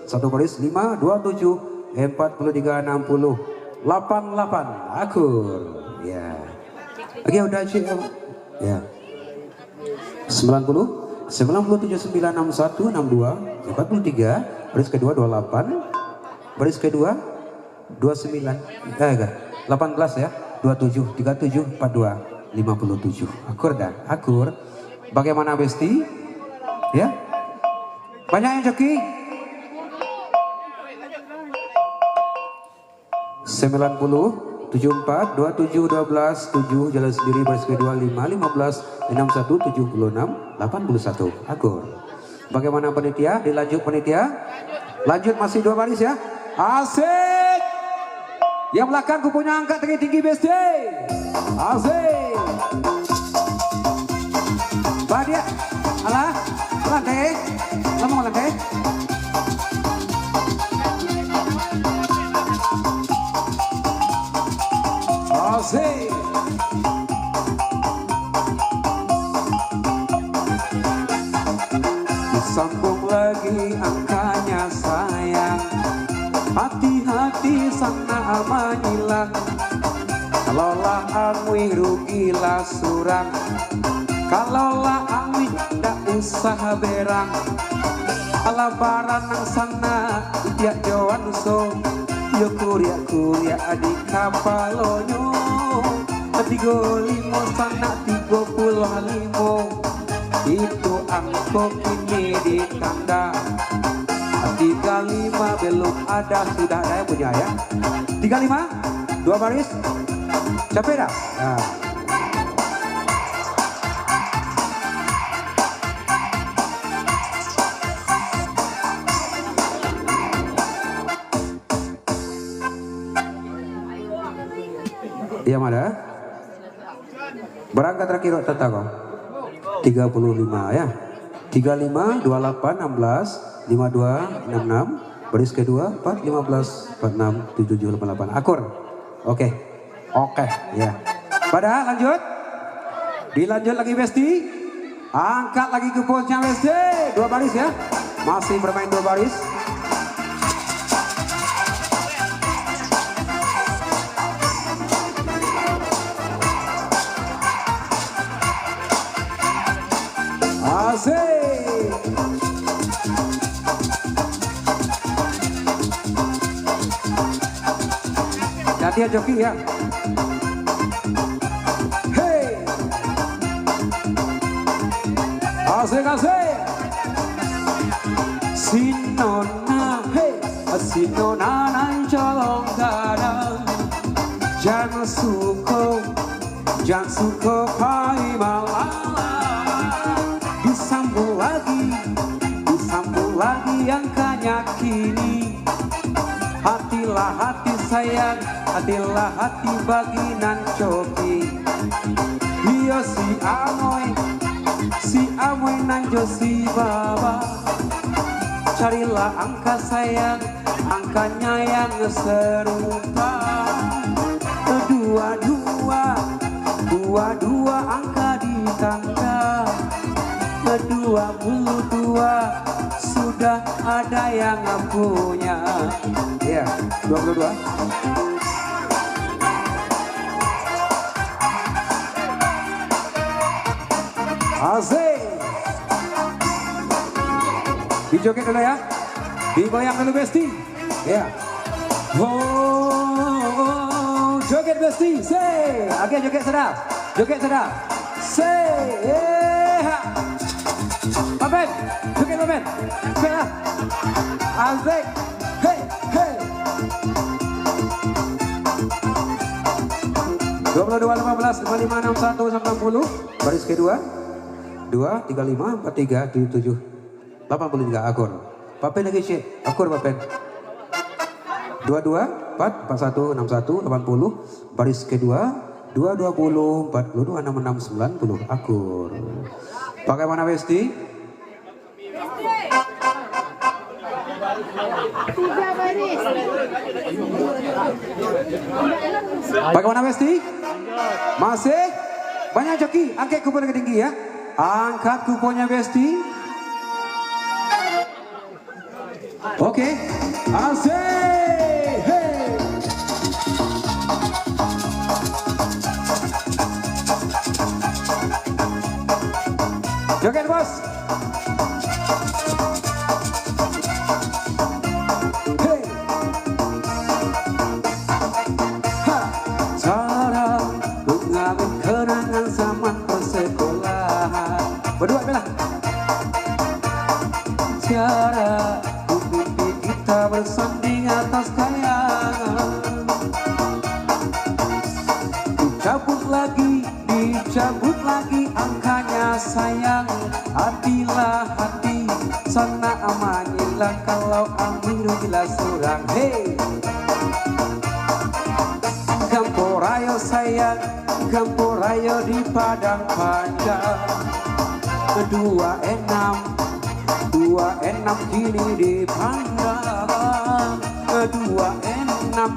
Satu baris, lima, dua, tujuh, empat puluh tiga, enam puluh, lapan, lapan. Akur. Ya. Oke, udah, Cik. Ya. Sembilan puluh, sembilan puluh tujuh, sembilan enam satu, enam dua, empat puluh tiga, baris kedua, dua lapan, baris kedua, dua sembilan, eh, enggak, delapan belas ya, dua tujuh, tiga tujuh, empat dua, lima puluh tujuh. Akur dah, akur. Bagaimana, Besti? Ya? Banyak yang joki? Sembilan puluh, tujuh empat, dua tujuh, dua belas, tujuh, jalan sendiri, baris kedua, lima, lima belas, enam satu, tujuh puluh enam, delapan puluh satu. Akur. Bagaimana panitia? Dilanjut panitia? Lanjut, masih dua baris ya. Asik. Yang belakang kupunya angkat tinggi-tinggi, Besti. Asik. Badiak. Alah. Alah, teh. Lama, alah, teh. Asik. Disambung lagi angkanya sayang. Hati-hati sanak manyilang. Kalau lah amuih rugilah surang. Kalau lah amuih ndak usah berang. Alah baranang sanak itiak jo anso. Yo kuriak-kuriak di kapalonyo. Tigo limo sanak tigo puluah limo. Itu angko kini ditanda. Tiga lima belum ada, sudah ada yang punya ya. Tiga lima, dua baris. Capek dah? Nah. Iya, mana? Barangka terakhir, Wak Tata, kau. Tiga puluh lima, ya. Tiga lima, dua lapan, enam belas, lima dua, enam enam, baris kedua, empat lima belas, empat enam, tujuh tujuh, delapan delapan. Akur. Oke. Oke, ya. Pada, lanjut. Dilanjut lagi, Besti. Angkat lagi ke posnya, Besti. Dua baris, ya. Masih bermain dua baris. Asik. Jadi ya, joki ya. Hei. Asik, asik. Si Nona, hei. Si Nona nan colong gadang. Jan suko, jan suko pai malala. Disambung lagi, disambung lagi angkanya kini. Hatilah hati sayang, hatilah hati bagi nan coki. Iyo si Amoy, si Amoy nan jo si Baba. Carilah angka sayang, angkanya yang serupa. Dua-dua, dua-dua angka ditanda. Dua puluh dua sudah ada yang punya. Iya, dua puluh dua. Asik. Dijoget dulu ya. Digoyang dulu, Besti. Ya. Oh, joget, Besti. Se. Oke, joget sudah. Joget sudah. Se. Eh, ha. Papen. Joget, Papen. Joget lah. Asik. Hei, hei. Dua puluh dua, lima belas, lima lima, enam satu, sembilan puluh. Baris kedua. Dua, tiga lima, empat tiga, tujuh tujuh. Lapan puluh tiga, akur. Papen lagi, Cik. Akur, Papen. Dua dua, empat, empat satu, enam satu, lapan puluh. Baris kedua, Dua dua puluh, empat puluh dua, enam enam, sembilan puluh, akur. Bagaimana, Besti? Bagaimana, Besti? Masih? Banyak joki, angkat kupon ke tinggi, ya. Angkat kuponnya, Besti. Oke. Asik. Hei. Joget, Bos. Hei. Ha. Cara mengambil kenangan zaman persekolahan. Berdua, bela. Cara ku mimpi kita bersanding atas kayangan. Dicabut lagi, dicabut lagi angkanya sayang. Hatilah hati, sanak manyilah kalau Amiro bila surang. Hei! Gampo rayo sayang, gampo rayo di Padang Panjang. Dua enam, dua enam kini dipandang. Dua enam,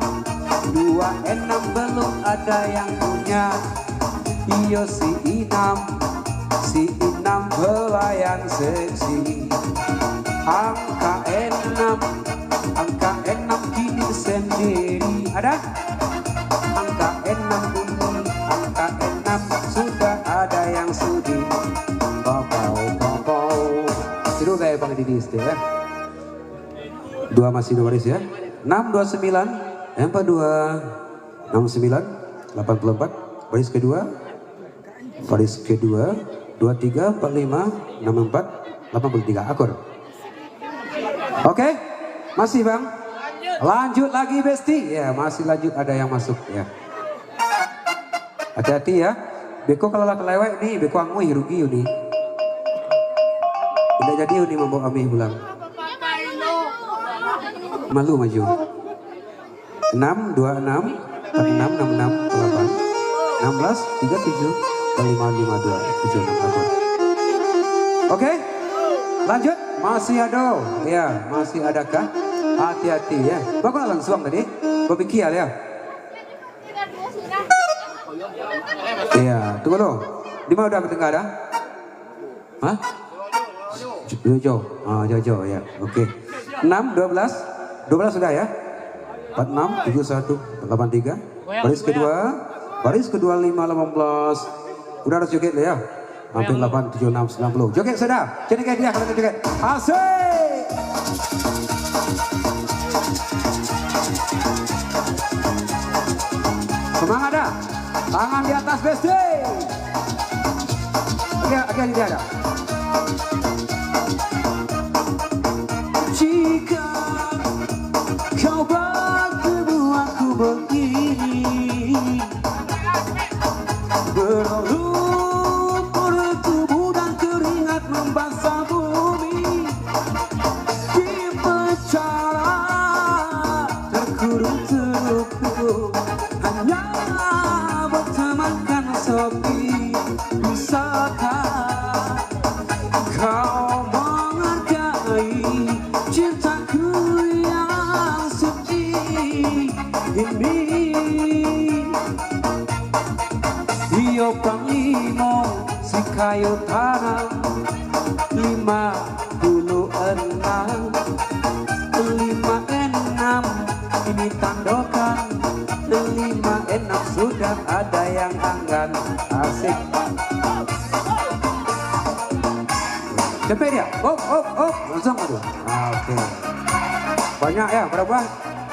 dua enam belum ada yang punya. Iyo si Inam, si Inam pelayan seksi. Angka enam, angka enam kini sendiri. Ada? Angka enam ini, angka enam sudah ada yang sudi. Papau, papau. Tidur gaya Bang Didi, ya. Dua masih dua baris, ya. Enam dua sembilan, empat dua, enam sembilan, delapan puluh empat. Baris kedua, baris kedua, dua tiga, empat lima, enam empat, delapan puluh tiga. Akur. Oke, masih, Bang. Lanjut lagi, Besti. Ya, masih lanjut, ada yang masuk, ya. Hati-hati, ya. Beko kalau lah kelewek ni, beko anguih rugi ni. Indak jadi ni mambawa amih pulang. Malu maju. Enam dua enam, empat enam enam enam delapan, enam belas tiga tujuh, lima lima dua tujuh enam. Oke, lanjut. Masih ada, ya, masih adakah? Hati-hati, ya. Bagus langsung tadi. Berpikir, ya. Iya, tunggu dulu. Di mana udah bertengkar dah? Hah? Jojo. Ah, Jojo, ya. Oke. Enam, dua belas. Dua belas sudah, ya? Empat enam, tujuh satu, delapan tiga. Baris kedua, baris kedua lima delapan belas. Udah harus joget lah, ya. Hampir delapan, tujuh, enam, sembilan puluh. Joget sudah. Jadi kayak dia kalau joget. Asik. Semangat dah. Tangan di atas, Besti. Oke, oke, ini dia dah. Jika kau bertemu aku begini, berlumpur tubuh dan keringat membasah bumi. Di penjara terkurung terluka, hanya bertemankan sepi. Bisakah kau menghargai cintaku yang suci ini? Iyo panglimo si kayo tanam lima puluh enam, lima enam ini tandokan, lima enam sudah ada yang anggan. Asik. Cepet dia. Op, op, op. Langsung tu. Ah, oke. Banyak ya, berapa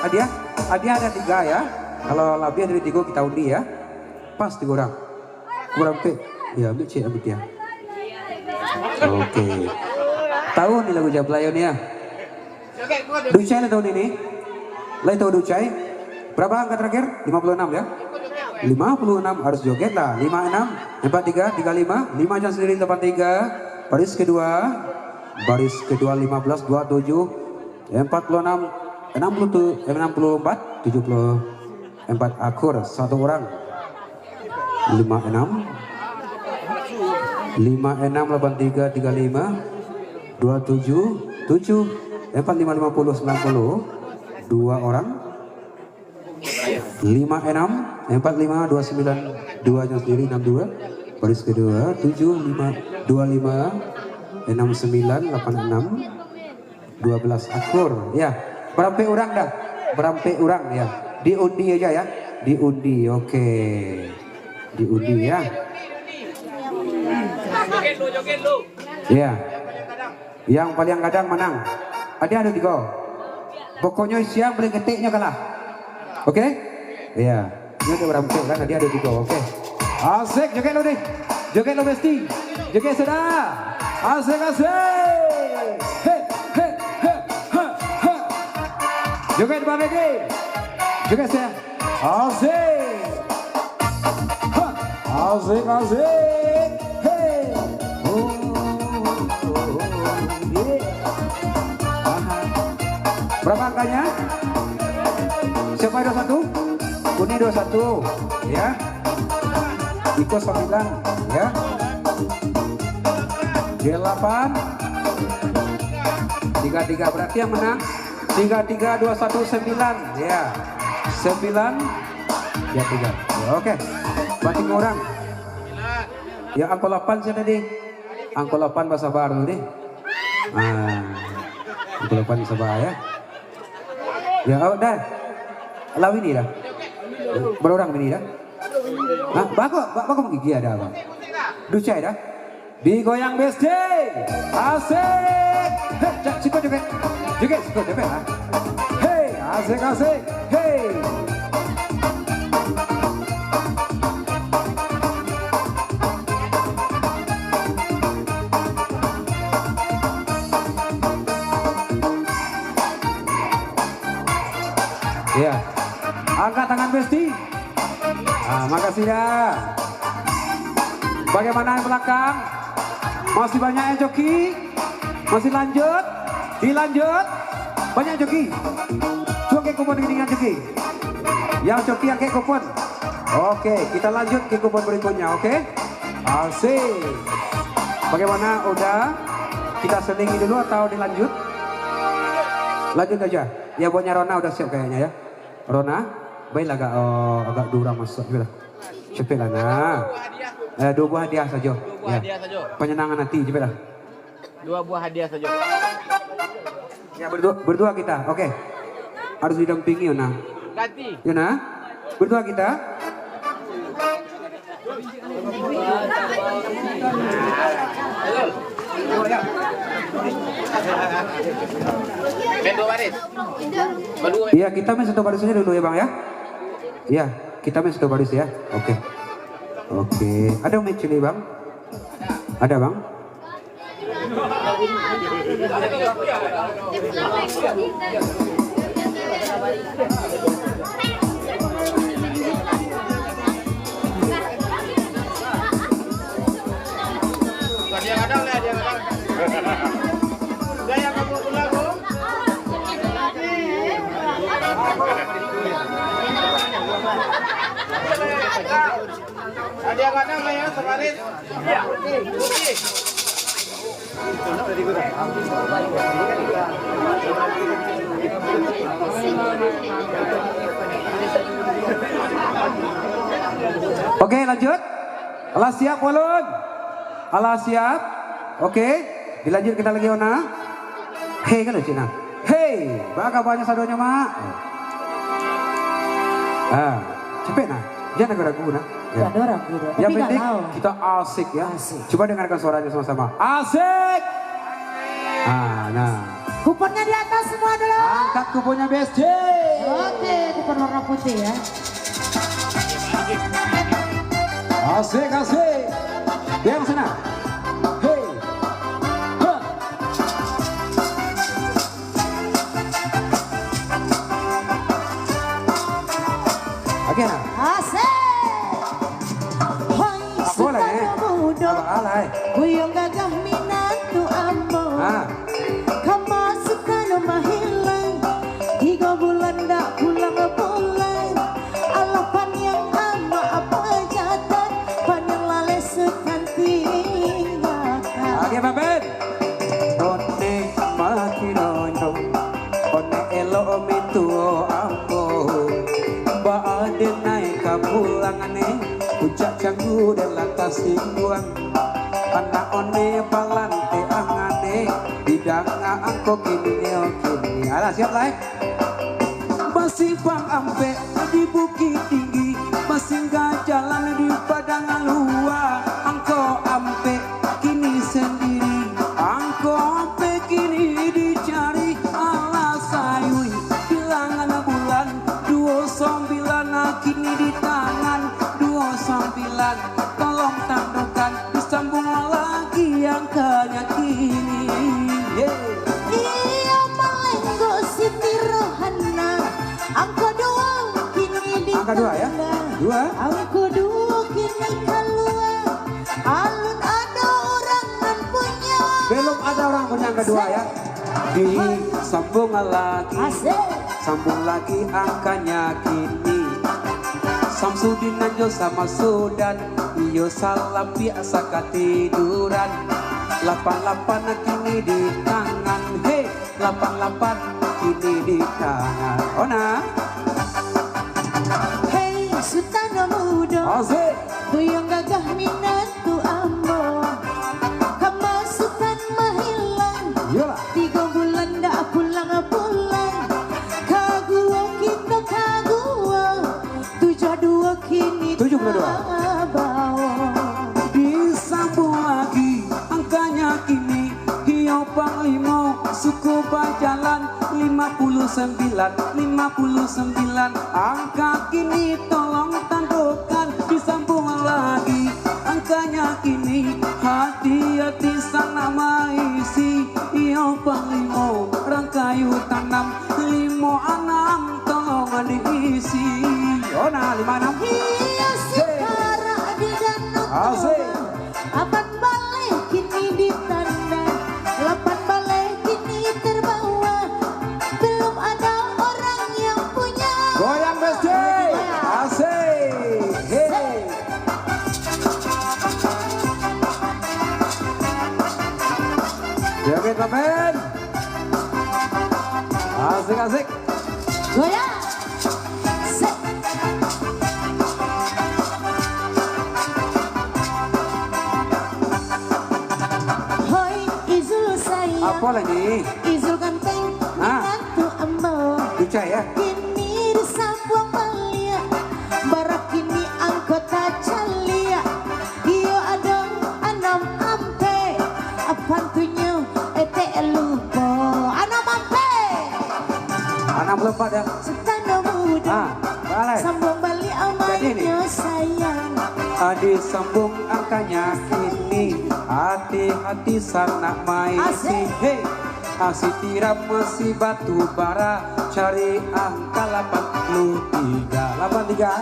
hadiah? Hadiah ada tiga ya. Kalau lebih dari tiga kita undi ya. Pas tiga orang. Kurang pe. Ya, ambil cek, ambil dia. Oke. Tahu ni lagu Jablay ni ya? Ducai lah tahu ni ni. Lai tahu Ducai? Berapa angka terakhir? Lima puluh enam ya? Lima puluh enam harus joget lah. Lima enam, empat tiga, tiga lima, lima jam sendiri, delapan tiga. Baris kedua, baris kedua lima belas, dua tujuh, empat puluh enam, enam puluh tu, enam puluh empat, tujuh puluh empat akur satu orang. Lima enam. Lima enam lapan tiga tiga lima dua tujuh tujuh empat lima lima puluh sembilan puluh. Dua orang. Lima enam empat lima dua sembilan, duanya sendiri enam dua. Baris kedua, tujuh lima dua lima enam sembilan lapan enam. Dua belas akur, ya. Barampek urang dah? Barampek urang, ya. Diundi aja, ya. Diundi, oke. Diundi, ya. Ya. Yang paling gadang menang. Ado, ado tigo. Pokoknyo siang paling keteknyo kalah. Oke? Ya. Ini udah barampek kan, tadi ada tiga, oke. Asik, joget lo deh. Joget lo besti. Joget sudah. Asik, asik. Hei, hei, hei, ha, ha. Joget Bang Egi. Joget saya. Asik. Ha. Asik, asik. Hei. Oh, oh, oh, yeah. Aha. Berapa angkanya? Siapa dua satu? Kuning dua satu, ya. Iko sembilan, ya. Delapan. Tiga tiga, berarti yang menang tiga tiga dua satu sembilan, ya. Sembilan, ya, tiga. Ya, oke. Berarti kurang. Ya, angko lapan siapa tadi? Angko lapan basabar dulu deh. Ah, angko lapan sabar ya. Ya, awak dah. Lah bini dah. Bara urang bini dah? Hah? Bako, ba-, bako gigi ada, Bang? Ducai dah? Digoyang besti. Asik. Heh, cak, siko joget. Joget, siko joget lah. Hei, asik, asik. Hei. Ya. Angkat tangan besti. Ah, makasih ya. Bagaimana yang belakang? Masih banyak yang joki? Masih lanjut? Dilanjut? Banyak joki? Cuba angkek kupon dengan joki. Yang joki angkek kupon. Oke, kita lanjut ke kupon berikutnya, oke? Asik. Bagaimana, udah? Kita selingi dulu atau dilanjut? Lanjut aja. Ya, buatnya Rona udah siap kayaknya ya. Rona, baiklah agak, eh, agak dua urang masuk, cepetlah. Cepetlah, nah. Eh, dua buah hadiah sajo. Dua buah hadiah sajo. Penyenangan hati, cepetlah. Dua buah hadiah sajo. Ya, berdua, berdua kita. Oke. Harus didampingi, Yona. Ganti. Yona, berdua kita. Main dua baris. Berdua. Iya, kita main satu baris saja dulu ya, Bang, ya. Iya, kita main satu baris ya. Oke. Oke. Ada mic ini, Bang? Ada, Bang? Ada yang ada, ya, sebaris. Oke, lanjut. Alah siap, ulun? Alah siap? Oke, dilanjut kita lagi, Ona. Hei, kalau Cina. Hei, baa kabanyo sadonyo, Mak? Ah, capek nah. Jangan ragu-ragu nah. Ya. Tidak ada ragu dah. Yang penting kita asik ya. Asik. Coba dengarkan suaranya sama-sama. Asik. Ah, nah. Kuponnya di atas semua dulu. Angkat kuponnya, B S J. Oke, kupon warna putih ya. Asik, asik. Yang sana. Hei. Ha. Oke, nah. Asik. Hoi, apa lah, eh? Sutan Mudo. Apa lah, eh? Buyuang gagah minantu ambo. Ah. Kamasukan mahilang. Tigo bulan dak pulang-pulang. Alah paniang amak apa jatan. Sudah lantas timbuang, anak one balante angane, didanga angko kini neo kini. Alah, siap lah, eh? Basimpang ampek di Bukik Tinggi, basinggah jalan di Padang Luang. Angko ampek kini sendiri, angko ampek kini dicari. Alah sayui, bilangan bulan, duo sambilan kini di tangan, duo sambilan. Tolong tandokan, disambung lagi angkanya kini. Ye. Iyo, malenggok Siti Rohana, angko duo kini di Angka dua, ya? Tanda. Dua. Angko duo kini kalua. Alun ado urang nan punyo. Belum ada orang punya angka dua, ya? Disambung lagi. Asik. Sambung lagi angkanya kini. Samsudin nan jo Samasudan, iyo salapiak sakatiduran. Lapan-lapan kini di tangan, hei, lapan-lapan kini di tangan. Ona. Hei, Sutan Mudo. Asik. Buyuang gagah minantu ambo. Kamasukan mahilang. Iyolah. Tigo bulan dak pulang-pulang. Kaguo kito kaguo. Tujuah duo kini Tujuah puluah duo. Tabao. Disambung lagi angkanya kini. Iyo Panglimo suku bajalan. Lima puluh sambilan, lima puluh sambilan. Angka kini tolong tandokan, disambung lagi angkanya kini. Hati-hati sanak maisi, iyo Panglimo, rang kayu tanam, limo anam tolong diisi. Ona, lima anam. Iyo, Hei. Sikarak di Danau Asik. Toba. Apan baleh kini ditanda, lapan baleh kini terbawa. Belum ada orang yang punya. Goyang, Besti. Asik. Hei. Joget, Bapen. Asik, asik. Goyang. Sik. Hoi, Izul sayang. Apo lagi? Izul ganteng, Hah? Minantu ambo. Bicai, ya? Kini disambuang baliak. Bara kini angko tacaliak. Iyo ado anam ampek. Apan tu nyo etek lupo. Anam ampek. Anam lupo dah. Sutan Mudo. Ah, balai. Sambuang baliak Jadi ni. Amainyo sayang. Adi sambung angkanya kini. Hati-hati sanak maisi. Asik. Hei. Asi tiram masih batu bara. Cari angka lapan puluh tiga. Lapan tiga.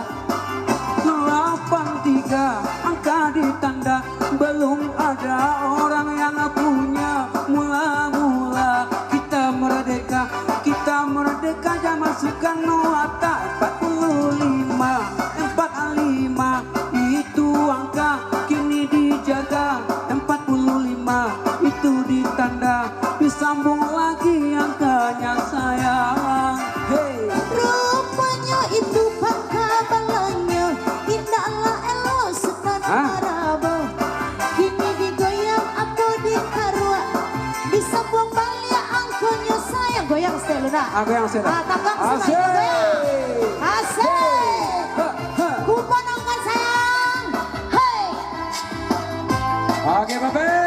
Lapan tiga angka ditanda, belum ada orang yang punya. Mula-mula kita merdeka, kita merdeka zaman Soekarno Hatta. Empat puluh lima, empat lima, itu angka kini dijaga. Empat puluh lima, itu ditanda, disambung lagi angkanya sayang. Hei. Ruponyo itu pangka balanyo, indaklah elok Sutan Hah? Marabo. Kini digoyang apo dikaruak, disambuang baliak angkonyo sayang. Goyang, Steluna. Ah, goyang, Steluna. Ah, tambah Asik. Semangat goyang. Asik. Hei. Ha, ha. Kupon angkat sayang. Hei. Oke, Bapak.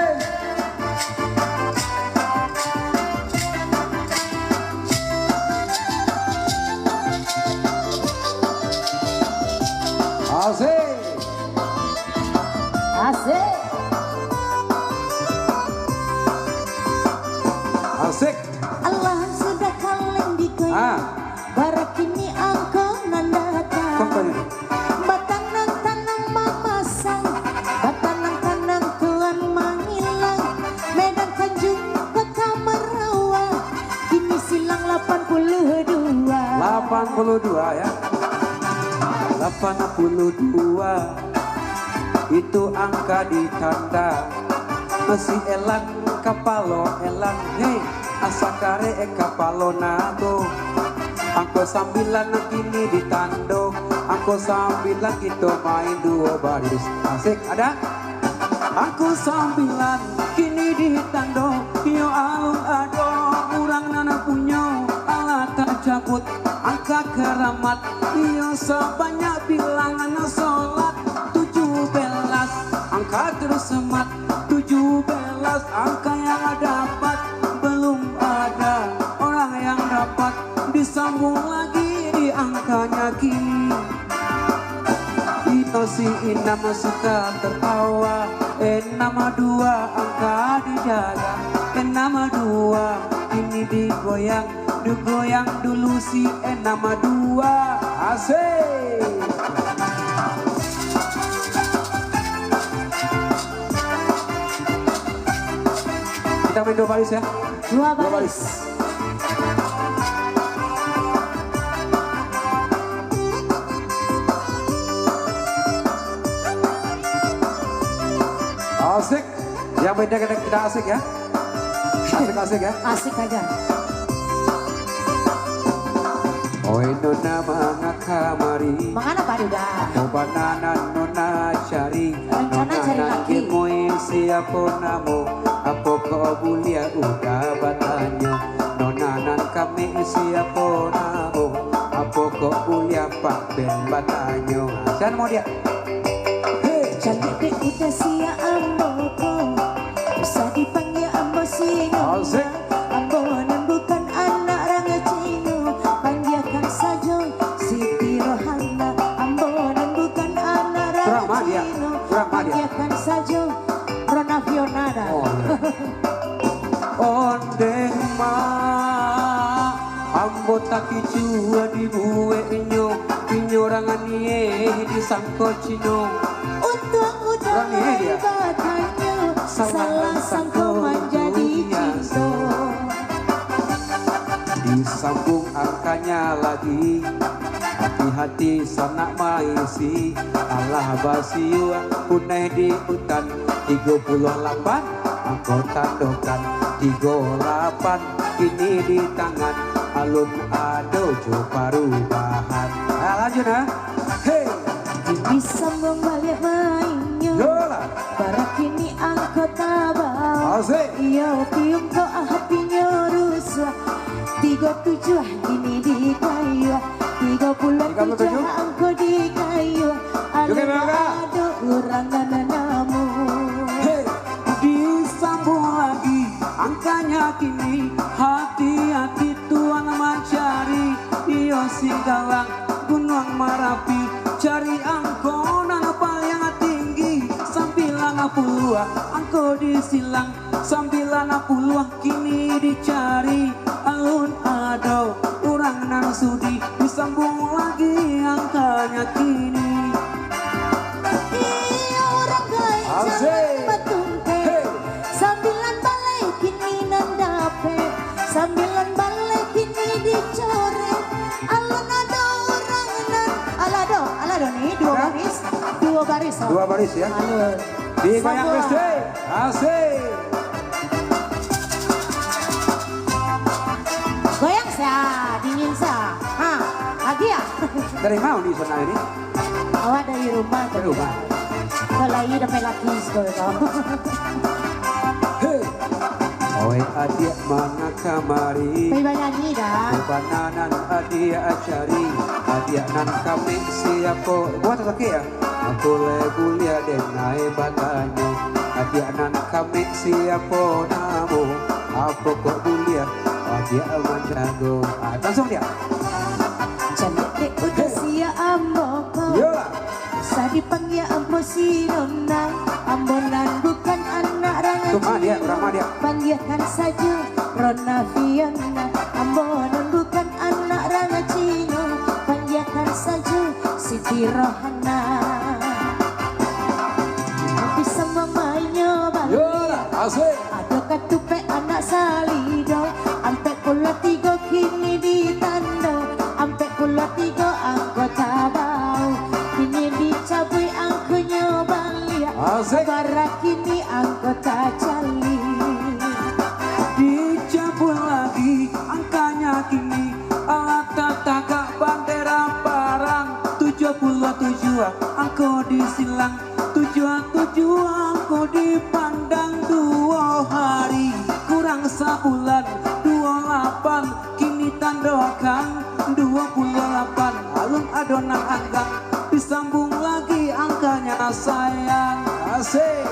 Asik. Asik. Asik. Alah sudah kaleng digoyang. Ah. Bara kini angko nan datang. Kok banyak? Batanang-tanang mamasang, batanang-tanang tuan mangilang. Medan Tanjuang Kota Marawa, kini silang lapan puluh dua. Lapan puluh dua, ya. Lapan puluh dua, itu angka ditanda. Masih elang kapalo elang, hei, asa kareh kapalo nago. Angko sambilan nan kini ditando, angko sambilan kito main duo baris. Asik, ada? Angko sambilan kini ditando, iyo alun ado urang nan punyo alah tacabuik. Angka karamat, iyo sabanyak bilangan solat tujuh belas, angka tersemat tujuh belas, angka yang dapat, belum ada orang yang dapat disambung lagi di angkanya kini. Ino si Inam suka tertawa, enam dua angka dijaga, enam dua kini digoyang, digoyang dulu si enam dua. Asik. Kita main dua baris ya. Dua Dua baris. baris. Asik. Yang beda kita, kita asik ya. Asik-asik ya. Asik aja. Oi nona manga kamari. Mangana padu dah. Ko bana nan nona cari. Rencana Nona cari nan laki. Kimoi siapo namo? Apo kok buliah udah batanyo? Nona nan kami siapo namo? Apo kok buliah pak ben batanyo? Siapa namo dia? Hei. Cantik dek udah siap ambo ko. Usah dipanggil ambo si Nona. Asik. Ambo nan bukan anak rang Cino, panggilkan sajo Siti Rohana. Ambo nan bukan anak rang Kurang mah dia. Cino, Kurang mah dia. Panggilkan sajo Rona Fiona dah. Oh, iya. Ondeh mak, ambo takicua dibueknyo, inyo rang anieh disangko Cino. Untuang udah Rang anieh dia. Batanyo, salah sangko manjadi cinto. Disambung angkanya lagi. Hati-hati sanak maisi, alah basiua punai di utan. Tigo puluah lapan, angko tandokan. Tigo lapan, kini di tangan. Alun ado jo parubahan. Ah, lanjut, ah. Hei. Disambung baliak mainnyo. Yolah. Bara kini angko tabau. Asik. Iyo, piung ko hatinyo rusuah. Tigo tujuah kini di kayu. Tigo puluah tujuah angko di kayu. Alun ado urang nan namo. Hei, disambung lagi angkanya kini. Hati-hati tuang mancari. Iyo Singgalang, Gunuang Marapi, cari angko nan paliang tinggi. Sambilan puluah angko di silang, sambilan puluah kini dicari. Alun ado urang nan sudi, disambung lagi angkanya kini. Iyo urang gaek Asik. Jangan batungkek. Hei. Sambilan baleh kini nan dapek, sambilan baleh kini dicorek. Alun ado urang nan, alah ado, alah ado ni, duo Ada? Baris, duo baris, oh. Dua baris ya. Alun. Digoyang Sabar. Besti. Asik. Goyang sa, dingin sa. Ha, lagi ya? Dari mana di sana ini? Awak dari rumah. Dari rumah. Kalau iya dapat laki sekolah kau. Hei. Oi adiak manga kamari. Pai banyanyi dah. Bananan adiak cari. Adiak nan kami siapo? Buat sakit ya? Aku le buliah den nai batanyo. Adiak nan kami siapo namo? Apo kok buliah? Adiak manjago. Ah, langsung dia. Cantik dek udah siap ambo ko. Yolah. Usah dipanggia ambo si Nona. Ambo nan bukan anak rang Cino. Cuma dia, urang mah dia. Panggiakan sajo Rona Fiona. Ambo nan bukan anak rang Cino. Panggiakan sajo Siti Rohana. Bisa mamainyo baliak. Yolah, asik. Ado katupek anak salido, ampek puluah tigo kini ditando, ampek puluah tigo angko tabau, kini dicabuik angkonyo baliak, Asik. Bara kini angko tacaliak. Dicabuik lagi angkanya kini, alah tata Sabulan duo lapan, kini tandokan duo puluah lapan. Alun ado nan anggang, disambung lagi angkanya sayang. Asik.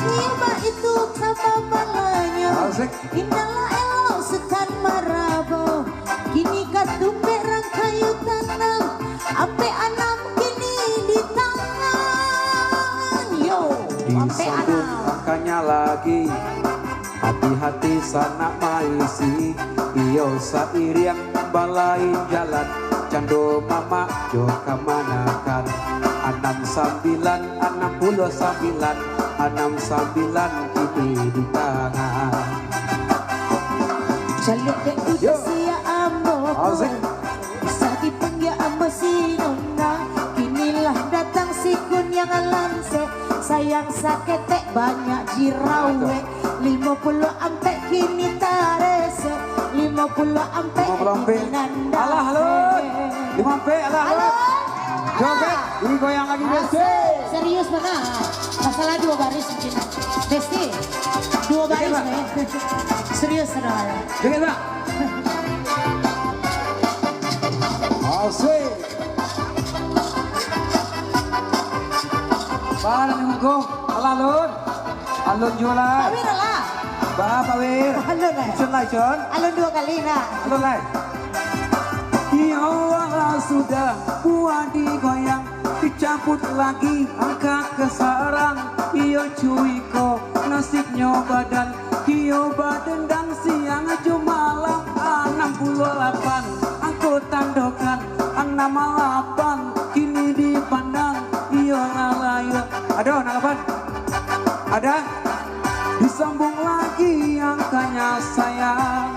Iyo baitu kaba balanyo. Asik. Indahlah elok sekan marabo. Kini katumpek rang kayu tanam. Ampek anam kini di tangan. Yo, ampek anam. Disambung angkanya lagi. Hati-hati sanak maisi, iyo sairiang balain jalan, cando mamak jo kamanakan. Anam sambilan, anam puluah sambilan, anam sambilan kini di tangan. Caliak dek udah siap ambo ko. Asik. Bisa dipanggia ambo si Nona. Kinilah datang si kuniang lansek. Sayang saketek banyak jirawek. Limo puluah ampek kini taresek. Limo puluah ampek. Limo puluah ampek. Alah, Lun. Limo ampek, alah, Lun. Alah. Lima ampek. Digoyang lagi, Besti. Asik. Serius bana. Masalah duo baris mungkin. Besti. Duo baris, Bang. Serius, saudara. Joget, Bang. Asik. Bana ni mungko. Alah, Lun. Alun juo lah. Pak Wir lah. Ba, Pak Wir. Alun lah. Icun lah, Icun. Alun duo kali nah. Alun lah. Iyo lah sudah, buah digoyang, dicabut lagi, angka ka sarang. Iyo cuy ko, nasibnyo badan, iyo badendang siang jo malam. Anam puluah lapan, angko tandokan, anam lapan, kini dipandang, iyo lah layua. Aduh, anam lapan. Ada? Disambung lagi angkanya sayang.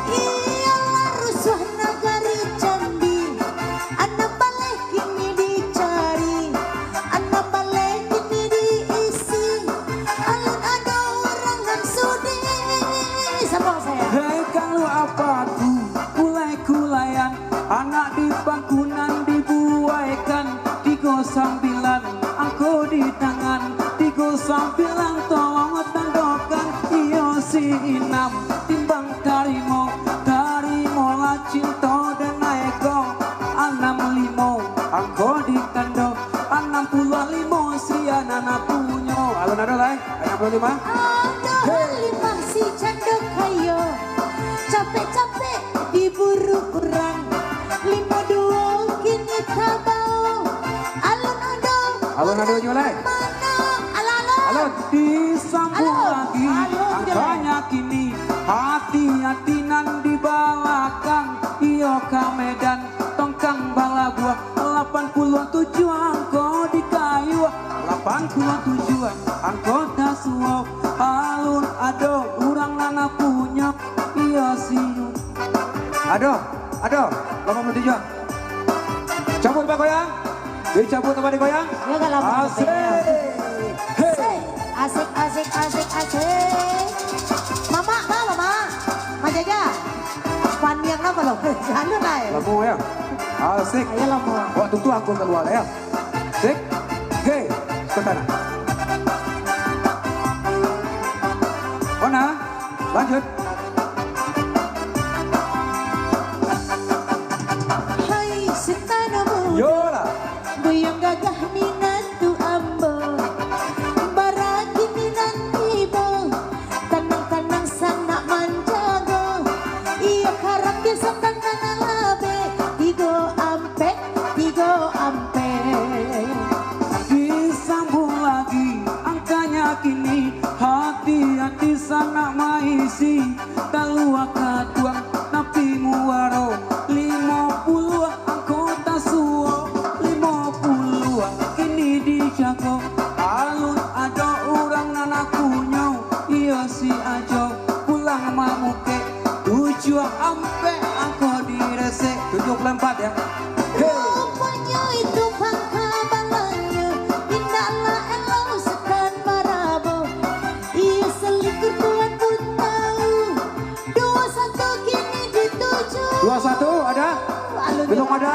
Iyolah rusuah nagari Jambi, anam baleh kini dicari, anam baleh kini diisi, alun ado urang nan sudi. Sambung sayang. Hei, kalau apa tu, kulai-kulaian, anak di pangkunan dibuaikan, tigo sambilan angko di tangan, tigo sambilan tolong tandokan, iyo si inam timbang tarimo, tarimolah cinto denai ko, anam limo angko di tando, anam puluah limo si anak punyo. Alun ado lai? Anam puluah lima. Aduh, hei. Lima si cando kayo, capek-capek diburu urang. Limo duo kini tabao. Alun ado. Alun ado nyo lai. Mano? Alun, alun. Alun. Disambung lagi. Alun, alun, alun. Angkanya kini. Hati-hati nan di balakang. Iyo ka Medan. Tongkang balabuah, lapan puluah tujuah angko di kayu, lapan puluah tujuah angko tasuo, alun ado urang nan punyo, iyo siyo. Ado, ado, lapan puluah tujuah. Cabut bagoyang, dicabut tambah digoyang. Yo, kalau asik. Hei. Asik, asik, asik, asik. Mamak, ba, Mamak. Mak Jaja. Paniang napa lo? Jalur lah, eh. Lamo, ya. Asik. Ayo, lamo. Wak, tutu angkun kalua lah, ya. Sik. Oke. Ke sana. Ona, lanjut. Hai, Sentano Mudo. Yolah. Buyuang gagah minantu ambo, baragi minanti bo, tanang-tanang sanak manjago, iyo karambia satangan labe, tigo ampek, tigo ampek. Disambung lagi angkanya kini, hati-hati sanak maisi. Talua katuang napi muaro, limo puluah angko tasuo, limo puluah kini dijago. Alun ado urang nan punyo, iyo si Ajo pulang mamukek, tujuah ampek angko diresek. Tujuah puluah empat, ya. Hei. Ruponyo itu pangka balanyo, indaklah elok sekan marabo. Iyo salikur Tuhan pun tahu. Dua satu kini dituju. Dua satu ada? Alun. Belum ada?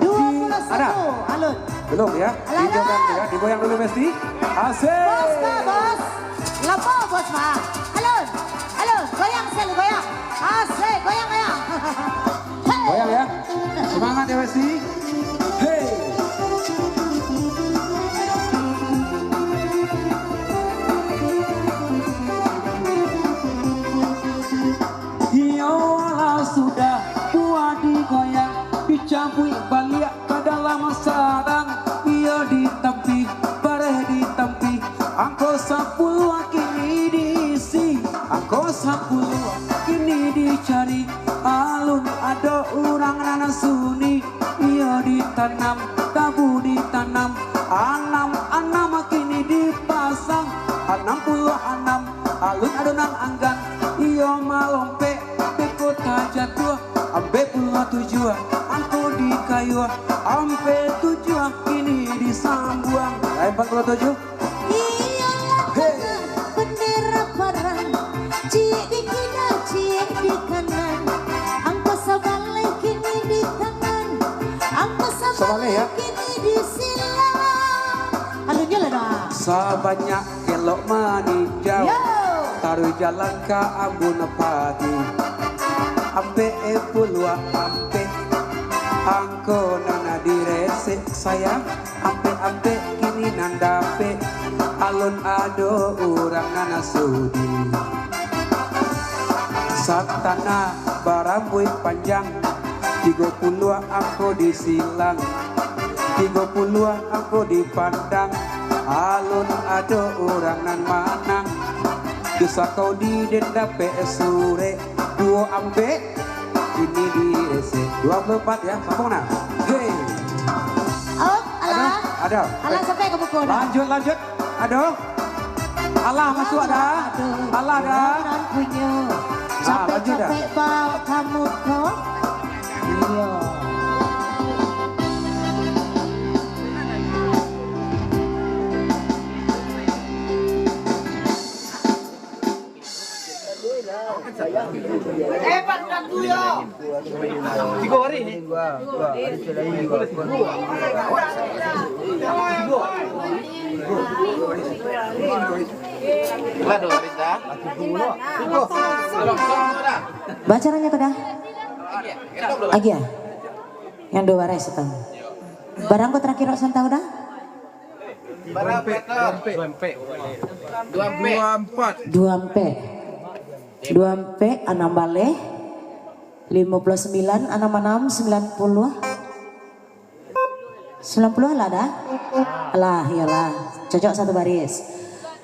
Dua puluh satu. Di-, ada? Alun. Belum ya? Alah, digoyang alah. Ya, digoyang dulu Besti. Asik. Bos, Pak, bos. Lamo, bos, Pak. Puluah kini diisi, angko sapuluah kini dicari. Alun ado urang nan suni, iyo ditanam, tabu ditanam. Anam, anam kini dipasang, anam puluah anam. Alun ado nan anggan, iyo malompek, beko tajatuah. Ampek puluah tujuah, angko dikayuah, ampek tujuah kini disambuang. Ampek puluah tujuah. Iyolah, hei, bendera parang, ciek di kida, ciek di kanan. Angko sabaleh kini di tangan, angko sabaleh, ya, sabaleh kini di silang. Alun jo lah dah. Sabanyak kelok maninjau, yo, taruih jalan ka Ambun Padi. Ampek, eh, puluah ampek, angko nan diresek sayang. Ampek-ampek kini nan dapek, alun ado urang nan sudi. Satanah barambuik panjang, tigo puluah angko disilang, tigo puluah angko dipandang, alun ado urang nan manang. Di sakau di den dapek surek, duo ampek, ini diresek. Dua puluah empat ya, sambung nah. Hei. Oh, alah. Aduh, aduh. Alah, sampai ka muko dah. Lanjut, lanjut. Aduh. Alah, masuk dah. Aduh. Alah dah. Nan punyo. Ah, lanjut dah. Capek-capek bawa ka muko. Iyo. Tigo hari ni. Lah, dua hari dah. Bacaranya ko dah? Agiah. Yang dua baris itu. Barang ko terakhir, awak santau dah? Dua ampek. Dua ampek. Dua ampek. Dua ampek, anam baleh. Limo puluah sambilan, anam anam, sambilan puluah. Sambilan puluah lah dah? Alah, iyolah. Cocok satu baris.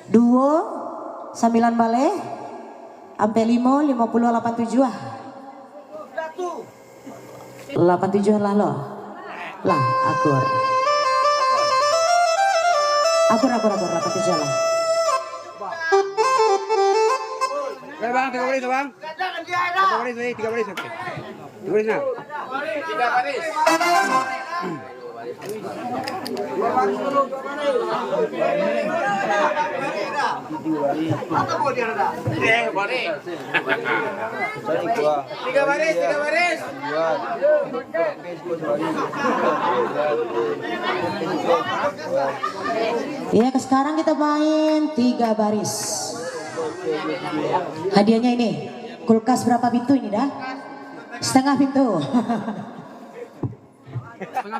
Duo, sambilan baleh. Ampek limo, limo puluah, lapan tujuah. Lapan tujuah lah lo. Lah, akur. Akur, akur, akur, lapan tujuah lah. Oke, Bang, tiga baris, Bang. Tiga baris, eh, tiga baris, oke. Tiga baris, nah. Tiga baris. Ya, sekarang kita main tiga baris. Hadiahnya ini, kulkas berapa pintu ini dah? Setengah pintu. Setengah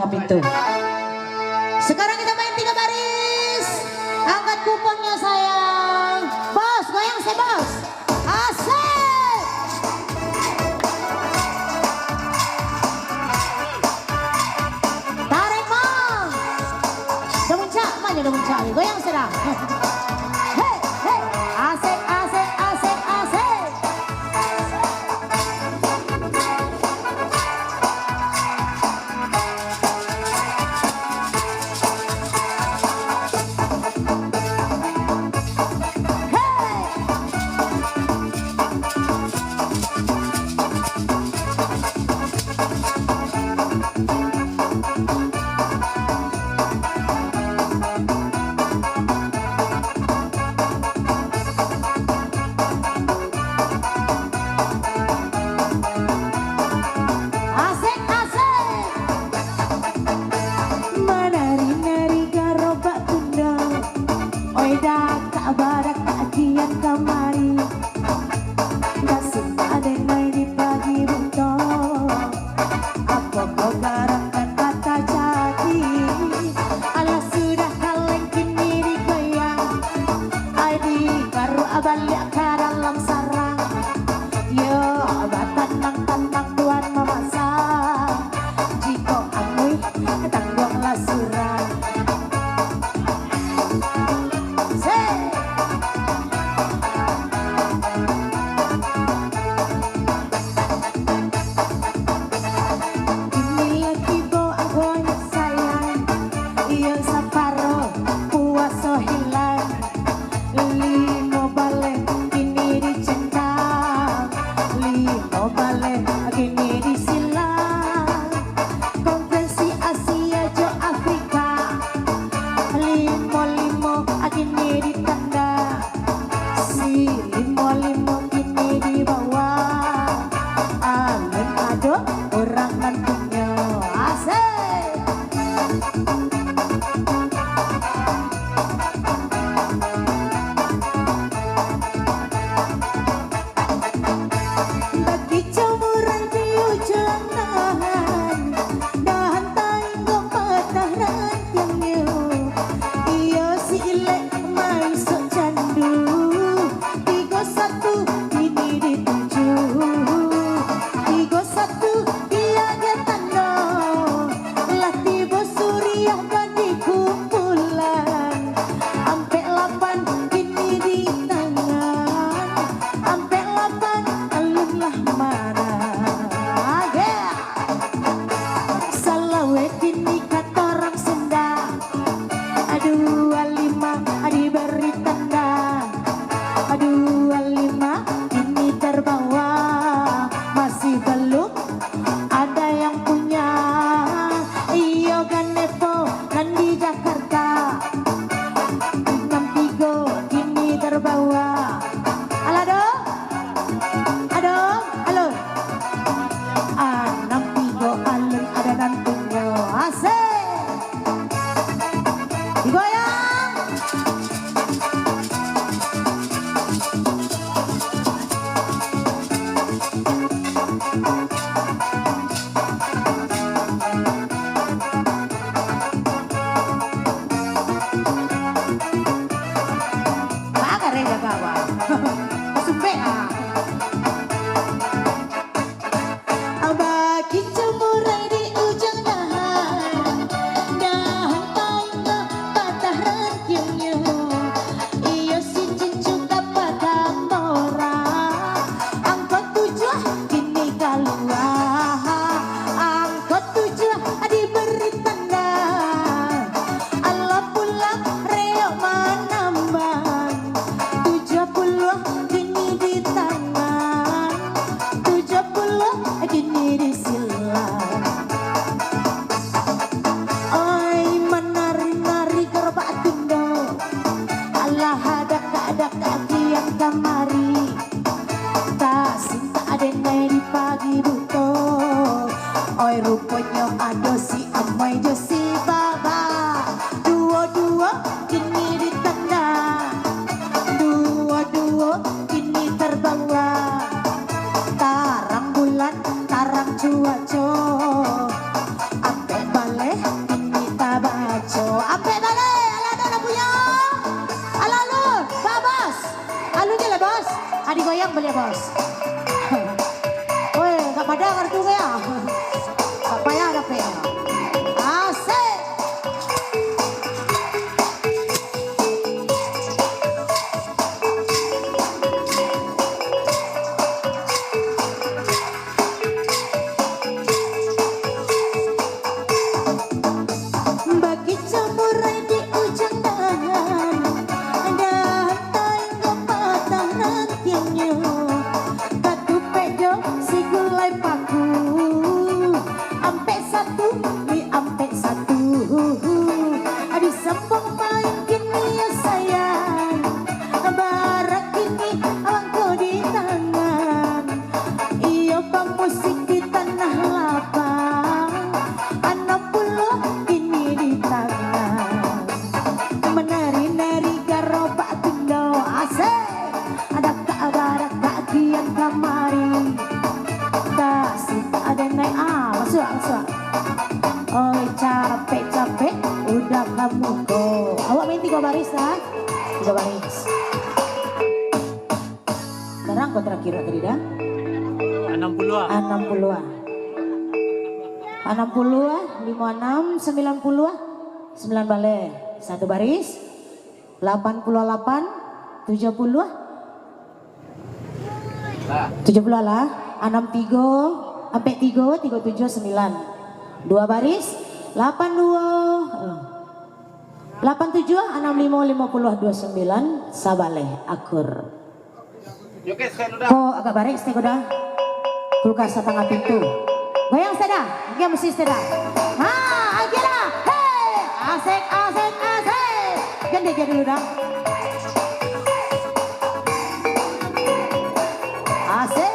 pintu. Sekarang kita main tiga baris. Angkat kuponnya, sayang. Bos, goyang se, Bos. Asik. Tarik, Bang. Udah muncak, mana udah muncak ni? Goyang se dah. Hei, hei. Asik, asik, asik, asik. Asik, asik. Manari-nari garobak tunda. Oi dakak barakak kian kamari. Kasih adenai di pagi buto. Apo kau garangkan kata caki? Alah sudah kaleng kini digoyang. Adi baru baliak ka dalam sarang. Yo, batanang-tanang tuan mamasak. Jikok amuih, tangguanglah surang. Se, Sumpek, ah. Bagi camurai di ujang dahan, dahan pain patah rantiangnyo. Iyo si cincuka patah mora, angkot tujuah kini kalua, angkot tujuah diberi tanda. Alah pulang reok manambang, tujuah puluah kini di tangan, tujuah puluah kini di silang. Oi, manari-nari garobak tindo, alah adakak-adakak kian kamari. Tasintak denai di pagi buto. Oi, ruponyo ado si amai jo si baba. Duo-duo kini di tanda, duo-duo kini tarbawa. Tarang bulan, tarang cuaco. Ampek baleh kini tabaco. Ampek baleh, alah ado lah punyo. Alah lu, babas. Alun je lah, Bos. Ah, digoyang baliak, Bos. Woi, gak pada kartu kaya. Gak payah dapek. Asik. Bagi camurai di ujang dahan, dahan tainggo patah rantiangnyo, tatupek jo si gulai paku. Ampek satu, di ampek satu. Adi sambung main kini yo sayang, bara kini angko di tangan. Iyo pamusik di tanah lapang, anam puluah kini di tangan. Manari-nari garobak tindo, asik. Adakak barakak kian kamari, tasintak denai, ah, masuak, masuak. Oi, capek-capek udah ka muko. Awak main tigo baris, ah. Tigo baris. Barang ko terakhir tadi dah? Anam puluah. Anam puluah. Anam puluah, limo anam, sambilan puluah. Sambilan baleh. Satu baris. Lapan puluah lapan, tujuah puluah. Tujuah puluah lah. Anam tigo, ampek tigo, tigo tujuah, sambilan. Dua baris. Lapan dua, eh. Lapan tujuah, anam limo, limo puluah, dua sambilan, sabaleh akur. Ko agak barek saketek ko dah. Kulkas satangah pintu. Goyang saketek dah. Goyang musik saketek dah. Ha, agiah dah. Hei, asik, asik, asik. Jan diagiah dulu dah. Asik.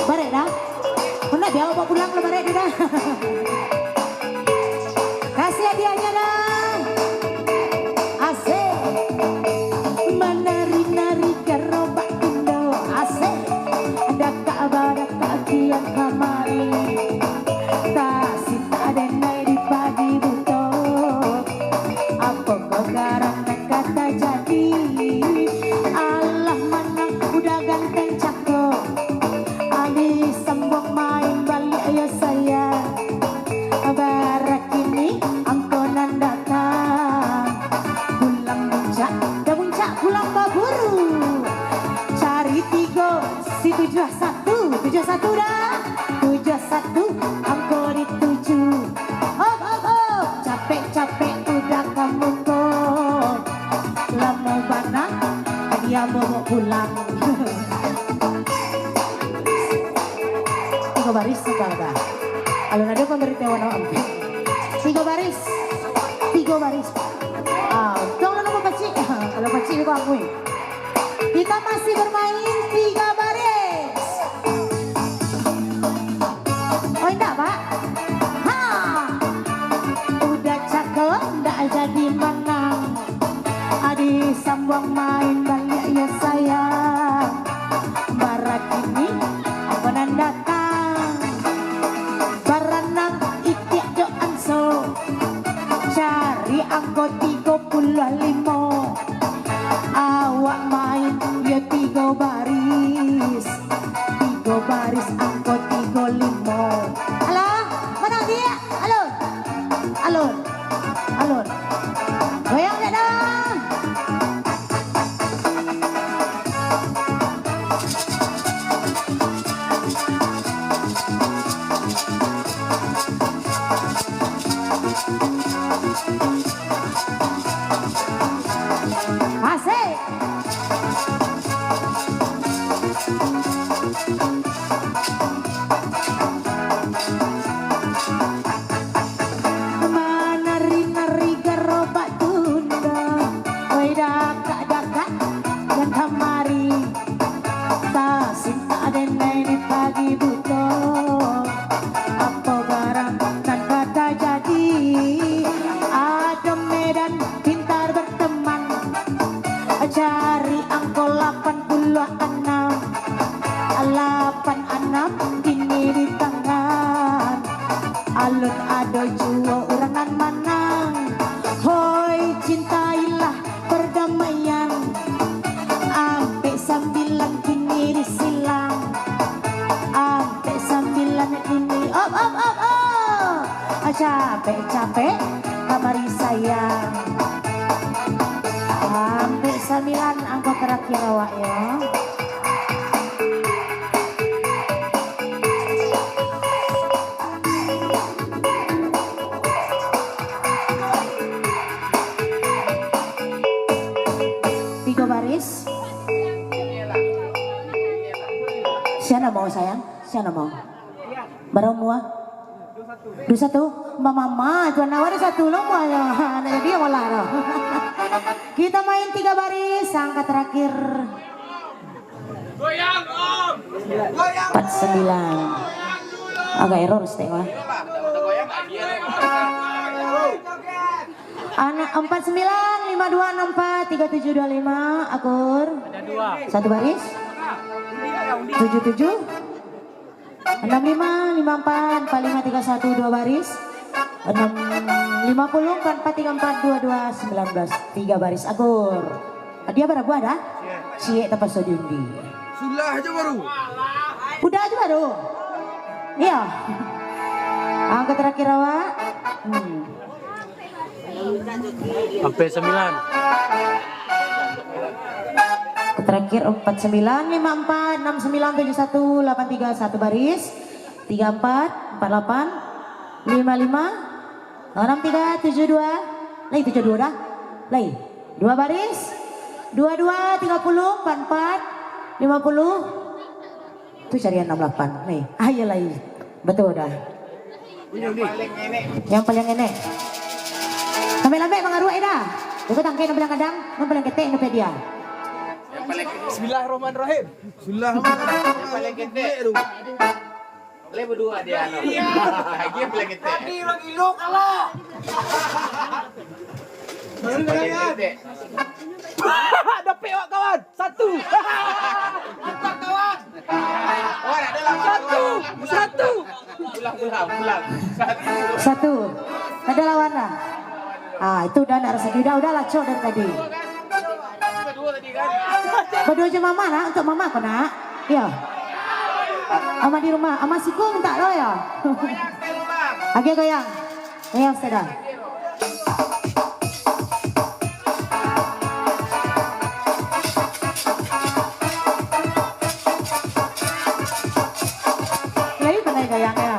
Barek dah. Pernah dia bawa pulang kalau barek dia dah. Kasih hadiahnya dah. Asik. Manari-nari garobak tindo. Asik. Dakak badakak kian kamari. Tasintak denai di pagi buto. Apo ko garang nan ka tajadi? Alah manang udah ganteng cako. Adi sambuang main baliak yo sayang. Bara kini angko nan datang. Pulang muncak, dah muncak pulang baburu. Cari tigo, si tujuah satu, tujuah satu dah. Tujuah satu, angko di tujuh. Hop, hop, hop, capek-capek udah ka muko. Lamo bana, hadiah bawa pulang. Tigo baris sudah dah. Alun ado pambaritahuan awak ampek. Tigo baris. Tigo baris. Ah, untuang lah namo pacik. Kalau pacik ko amui. Kita masih bermain tiga baris. Oh, indak, Pak? Ha! Udah cako, ndak jadi manang. Adi sambuang main baliak yo sayang. Bara kini, apo nan datang? Baranang itiak jo anso. Di angko tigo puluah limo, awak main yo tigo baris. Tigo baris angko tigo limo. Alah, manang diak. Alun. Alun. Alun. Goyang dak dah? Asik. Manari-nari garobak tunda, oi dakak-dakak nan kamari. Tasintak denai ni pagi buto, apo barang nan ka tajadi? Ado Medan pintar berteman, cari angko lapan puluah anam. Lapan anam kini di tangan. Alun ado juo urang nan manang. Hoi, cintailah perdamaian. Ampek sambilan kini disilang. Ampek sambilan kini, op, op, op, op. Capek-capek kamari sayang. Ampek sambilan angko terakhir awak yo. Tigo baris. Sia namo, sayang? Sia namo? Bara umua? Duo satu. Mama, mama, tuan awak duo satu lo muanyo. Nak jadi yang olah tu. Kita main tiga baris, angka terakhir. Goyang, Om. Empat sembilan. Agak error stek, wah. Anak empat sembilan, lima dua enam empat, tiga tujuh dua lima, akur. Ada dua. Satu baris. Tujuh tujuh. Enam lima, lima empat, empat lima tiga satu, dua baris. Enam lima puluh, empat empat tiga empat, dua dua sembilan belas, tiga baris, akur. Dia bara buah dah? Ciek tapaso dindi. Sudah aja baru. Udah aja baru. Iya. Angka terakhir awak. Hmm. Sampai sembilan. Terakhir empat sembilan, lima empat, enam sembilan, tujuh satu, delapan tiga, satu baris, tiga empat, empat delapan, lima lima, enam tiga, tujuh dua, lai tujuh dua dah, lai dua baris, dua dua, tiga puluh, empat empat, lima puluh, Tu cari yang enam lapan. Nih, ayo lai. Betul dah. Yang paling enek. Lambek-lambek mangaruak dah. Jago tangkai nan paling gadang, nan paling ketek, nan paling dia. Bismillahirrahmanirrahim. Bismillahirrahmanirrahim. Yang paling ketek. Boleh berdua dia, anu. Lagi yang paling ketek. Tadi urang gilo kalah. Yang paling ketek. Dapek awak, kawan. Satu. Satu. Satu. Satu. Ada lawan lah. Ah, itu udah nak rasaki. Udah, udah lah, cok dari tadi. Berdua je mama nak, untuk mama kau nak. Ya. Ama di rumah, ama siku minta lo ya. Oke, goyang. Goyang sepeda. Lagi pandai goyang ya.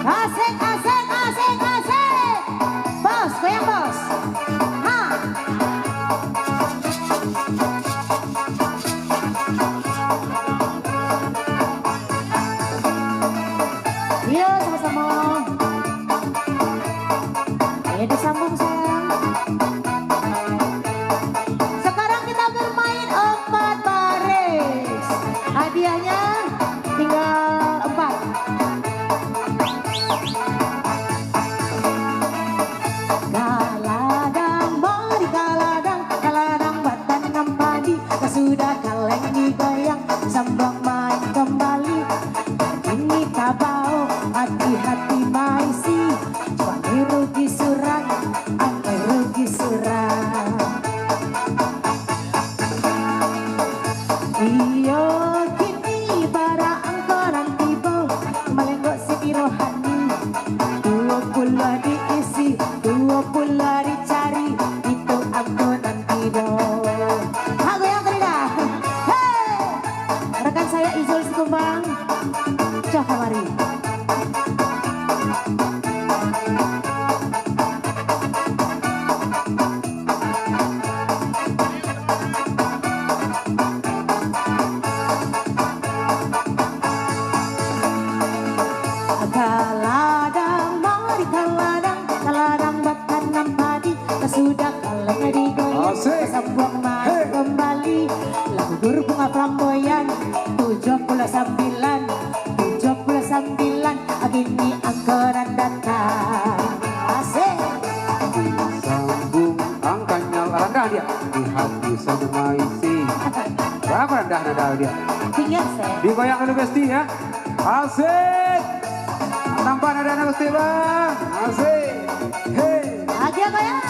Asik, asik, asik, asik. Bos, goyang, bos. Ha. Yo, sama-sama. Ayo disambung, sayang. Sekarang kita bermain empat baris. Hadiahnya tinggal empat. Galadang mari galadang, galadang batanam padi, kasudah kaleng digoyang, sambung main kembali. Ini tabau, Di hati maisi, kami rugi surang, kami rugi surang. Iyo, kini bara angko nan tibo, malenggok siti rohani. Duo puluah diisi, duo puluah dicari, itu angko nan tibo. Ha, goyang tadi dah. Hei! Rekan saya Izul Sikumbang, cah kamari. Kaladang, mari kaladang, kaladang batanam padi, sudah kaladang digoyang, Asik. Sambuang mari Hei. Kembali, lagu Guru Bunga Flamboyan, tujuh puluh sembilan, tujuh puluh sembilan, kini angko nan datang. Asik. Disambung angkanya rendah dia. Di hati sambung maisi. Berapa rendah nada dia? Tinggi, Sir. Digoyang dulu, Besti, ya. Asik. Tambah nada, nada, Besti, Bang. Asik. Hei. Aja goyang.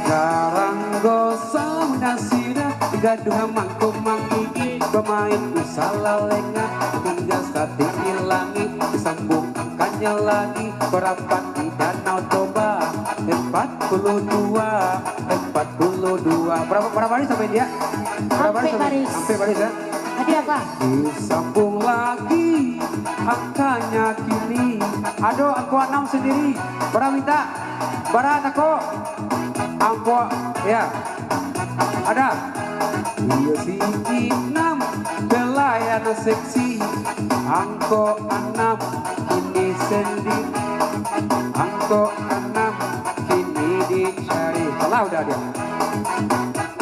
Karanggo sauna sida, gaduh mangko mangigi, bamain usah lalengah, tingga satinggi langik, disambung angkanya lagi, barapat di Danau Toba, empat puluh dua, empat puluh dua. Berapa, berapa baris sampai dia? Berapa Ampek sampai? Baris. Ampek baris, ya? Hadiah apa? Disambung lagi angkanya kini. Ado angko anam sandiri. Bara minta? Bara tako? Angko, ya. Ada? Iyo, si Inam, pelayan seksi. Angko anam ini sendi. Angko anam kini dicari. Salah udah dia.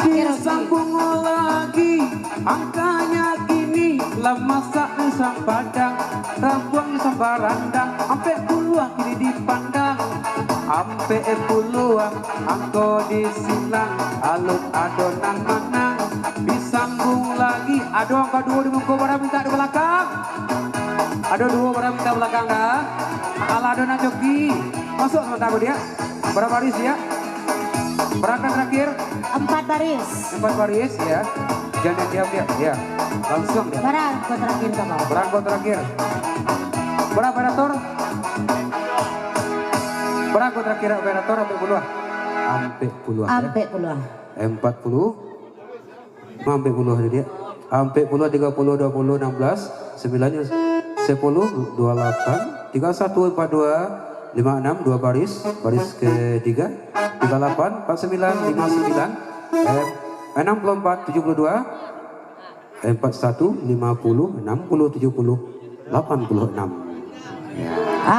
Disambung lagi angkanya kini, lah masak pisang padang, rambuang pisang barandang, ampek puluah kini dipandang, ampek puluah angko disilang, alun ado nan manang. Disambung lagi, ado angko duo di muko, bara minta di balakang. Ado duo bara minta balakang dah. Alah, ado nan joki. Masuk sementara dia. Bara baris, ya? Bara angko terakhir? Empat baris. Empat baris, ya. Jangan diam dia, ya. Langsung dia. Bara angko terakhir, Bang? Bara angko terakhir. Bara operator? Bara angko terakhir operator, ampek puluah. Ampek puluah, ya. Ampek puluah. Empat puluh. Ampek puluah tadi, ya. Ampek puluah, tiga puluh, dua puluh, enam belas, sembilan, sepuluh, dua lapan, tiga satu, empat dua, lima enam, dua baris, baris ketiga, tiga lapan, empat sembilan, lima sembilan, eh, enam puluh empat, tujuh puluh dua, empat satu, lima puluh, enam puluh, tujuh puluh, delapan puluh enam. Ya.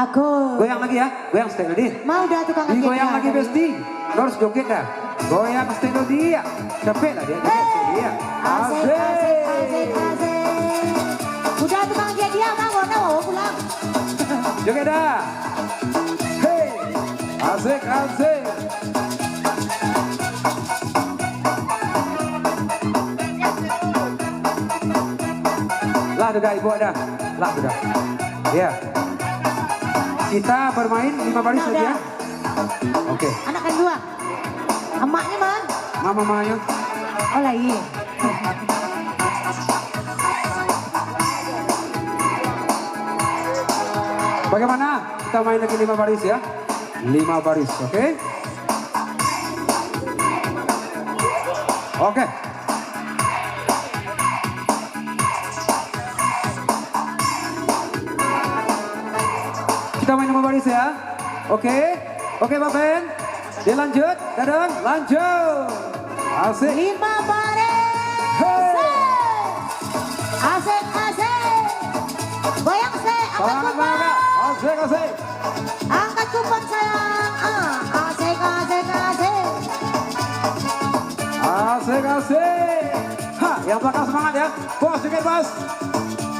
Aku. Goyang lagi ya, goyang step tadi. Mau dah tukang Ih, goyang lagi, tadi. Besti. Terus joget dah. Goyang step tadi ya. Capek lah dia, joget step tadi ya. Asik, asik, asik, asik. Udah tukang dia, dia mau, mau, mau pulang. Joget dah. Hei. Asik, asik. Lah sudah, ibu ada. Lah sudah. Ya. Kita bermain lima baris saja. Oke. Anak kan dua. Emaknya mana? Mama, mamanya. Oh, lah, iya. Bagaimana? Kita main lagi lima baris ya. Lima baris, oke? Oke. Kita main lima baris ya. Oke. Oke, Pak Ben. Dilanjut, Dadang, lanjut. Asik. Lima baris. Hei. Asik, asik. Goyang, sik. Angkat kupang. Semangat, semangat. Asik, asik. Angkat kupang, sayang. Ah, asik, asik, asik. Asik, asik. Ha, yang belakang semangat ya. Bos, joget, Bos.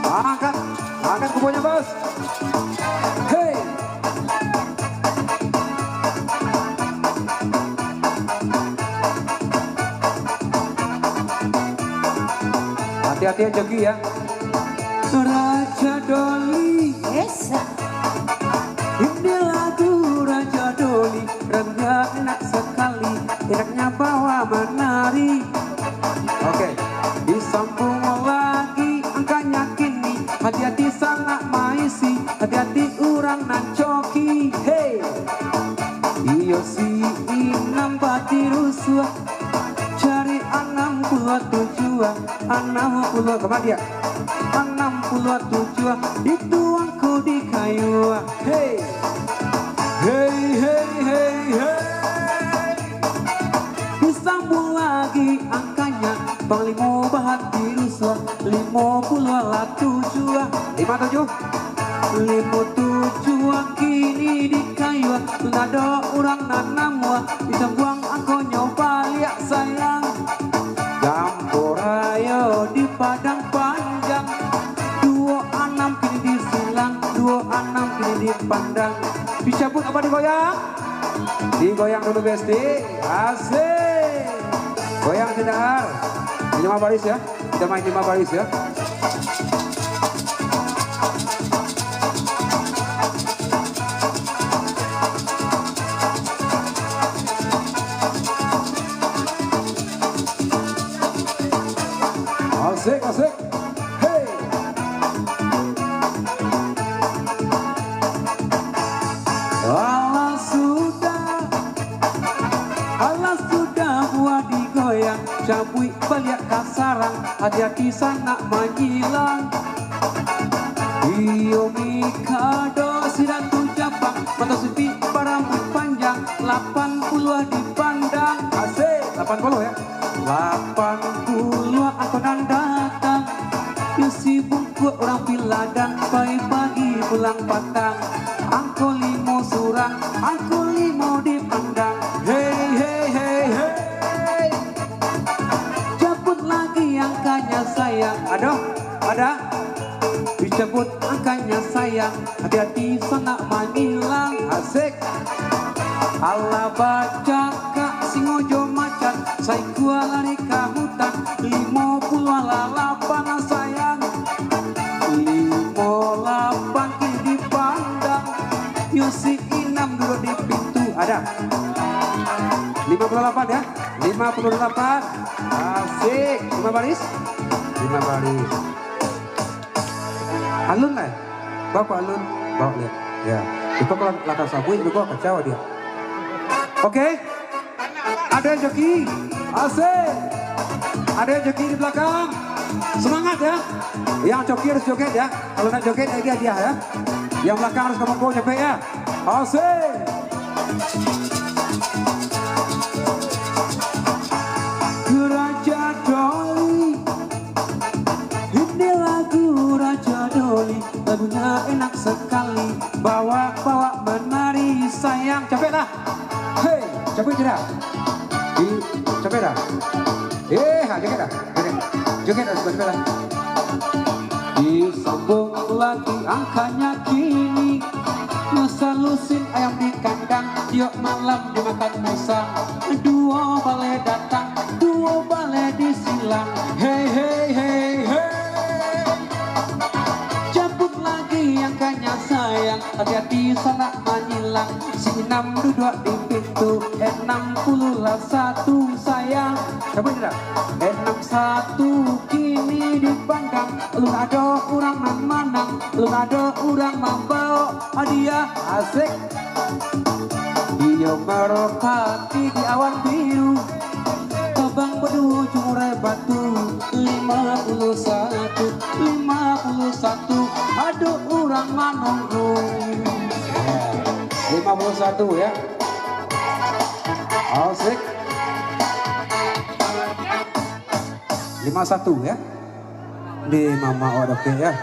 Angkat, angkat kuponyo, Bos. Hei. Hati-hati ya, joki ya. Raja Doli. Esa. Ini lagu Raja Doli, lagunya enak sekali, enaknya bawa menari. Oke, disambung lagi angkanya kini, hati-hati sanak maisi, hati-hati urang nan coki. Hei, iyo si inam bati rusuah, cari anam puluah tujuah, anam puluah, kama dia? Anam puluah tujuah, itu angku di kayu. Hei, hei, hei, hei, hei. Disambung lagi angkanya, Panglimo bahati rusuah, limo puluah lah tujuah. Lima tujuh. Limo tujuah kini di kayu, tu nado urang nan namuah, disambuang angkonyo baliak sayang. Gambo rayo di Padang Panjang, duo anam kini disilang, duo anam kini dipandang. Dicabuik apa digoyang? Digoyang dulu, Besti. Asik. Goyang sebentar. Lima baris ya. Kita main lima baris ya. Asik, asik. Hei. Alah sudah, alah sudah buah digoyang, cabuik baliak ka sarang, hati-hati sanak manyilang. Iyo mikado si Datu Japang, mato sipik barambut panjang, lapan puluah dipandang. Asik, lapan puluah ya. Lapan puluah angko nan datang, yo si bungkuak urang piladang, pai pagi pulang patang. Angko limo surang, angko limo dipandang. Hei, hei, hei, hei. Cabut lagi angkanya sayang. Aduh, ada. Dicabut angkanya sayang, hati-hati sanak manyilang. Asik. Alah bacakak singo jo macan, saikua lari ka hutan, limo puluah lah lapan sayang. Limo lapan kini dipandang, yo si inam duduak di pintu. Ada. Lima puluah lapan ya. Lima puluah lapan. Asik. Lima baris. Lima baris. Alun lah. Bapak Alun. Bawa lihat. Ya. Itu kalau langkah sabuik juga kacau dia. Oke. Ada yang joki. Asik. Ada yang joki di belakang. Semangat ya. Yang joki harus joget ya. Kalau nak joget lagi hadiah ya. Yang belakang harus kemampuan capek ya. Asik. Raja Doli. Ini lagu Raja Doli, lagunya enak sekali. Bawa-bawa menari sayang. Capek dah. Hei, capek tidak? Di, capek dah. Eh, ha, joget dah. Joget. Joget dah, joget dah. Disambung lagi angkanya kini. Masa lusin ayam di kandang, tiok malam dimakan musang. Duo baleh datang, duo baleh disilang. Hei, hei, hei, hei. Cabut lagi angkanya sayang, hati-hati sanak manyilang. Si inam duduak di pintu, enam puluah lah satu sayang. Cabut tidak? Enam satu kini dipandang. Alun ado urang nan manang, alun ado urang mambao hadiah. Asik. Iyo merpati di awan biru, tabang baduo jo murai batu. Lima puluah satu, lima puluah satu, ado urang manunggu. Ya, lima puluah satu ya. Asik. Lima satu ya. Di mama awak dapek ya.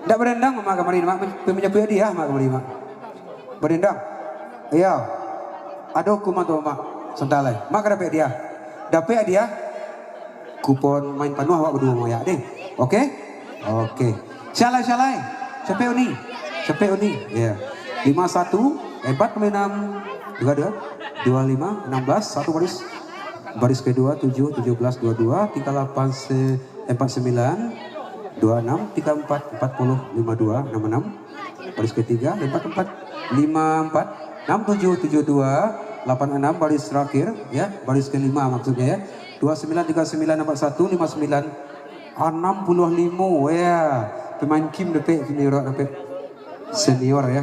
Ndak badendang mama kamari, mak, pi manjapuik hadiah mak kamari, mak. Badendang. Iyo. Ado hukuman tu mak. Santa lai. Mak ka dapek hadiah. Dapek hadiah. Kupon main panuah awak baduo moyak deh. Oke? Oke. Sialai, sialai. Capek uni. Capek uni. Ya. Lima satu, empat puluh enam, dua dua, dua lima, enam belas, satu baris. Baris kedua, tujuh, tujuh belas, dua dua, tingkat delapan, se-, empat sembilan, dua enam, tingkat empat, empat puluh, lima dua, enam enam. Baris ketiga, empat empat, lima empat, enam tujuh tujuh dua, delapan enam, baris terakhir, ya, baris kelima maksudnya, ya. Dua sembilan, tiga sembilan, empat satu, lima sembilan, enam puluh lima, ya. Pemain kim dapek, senior dapek. Senior, ya.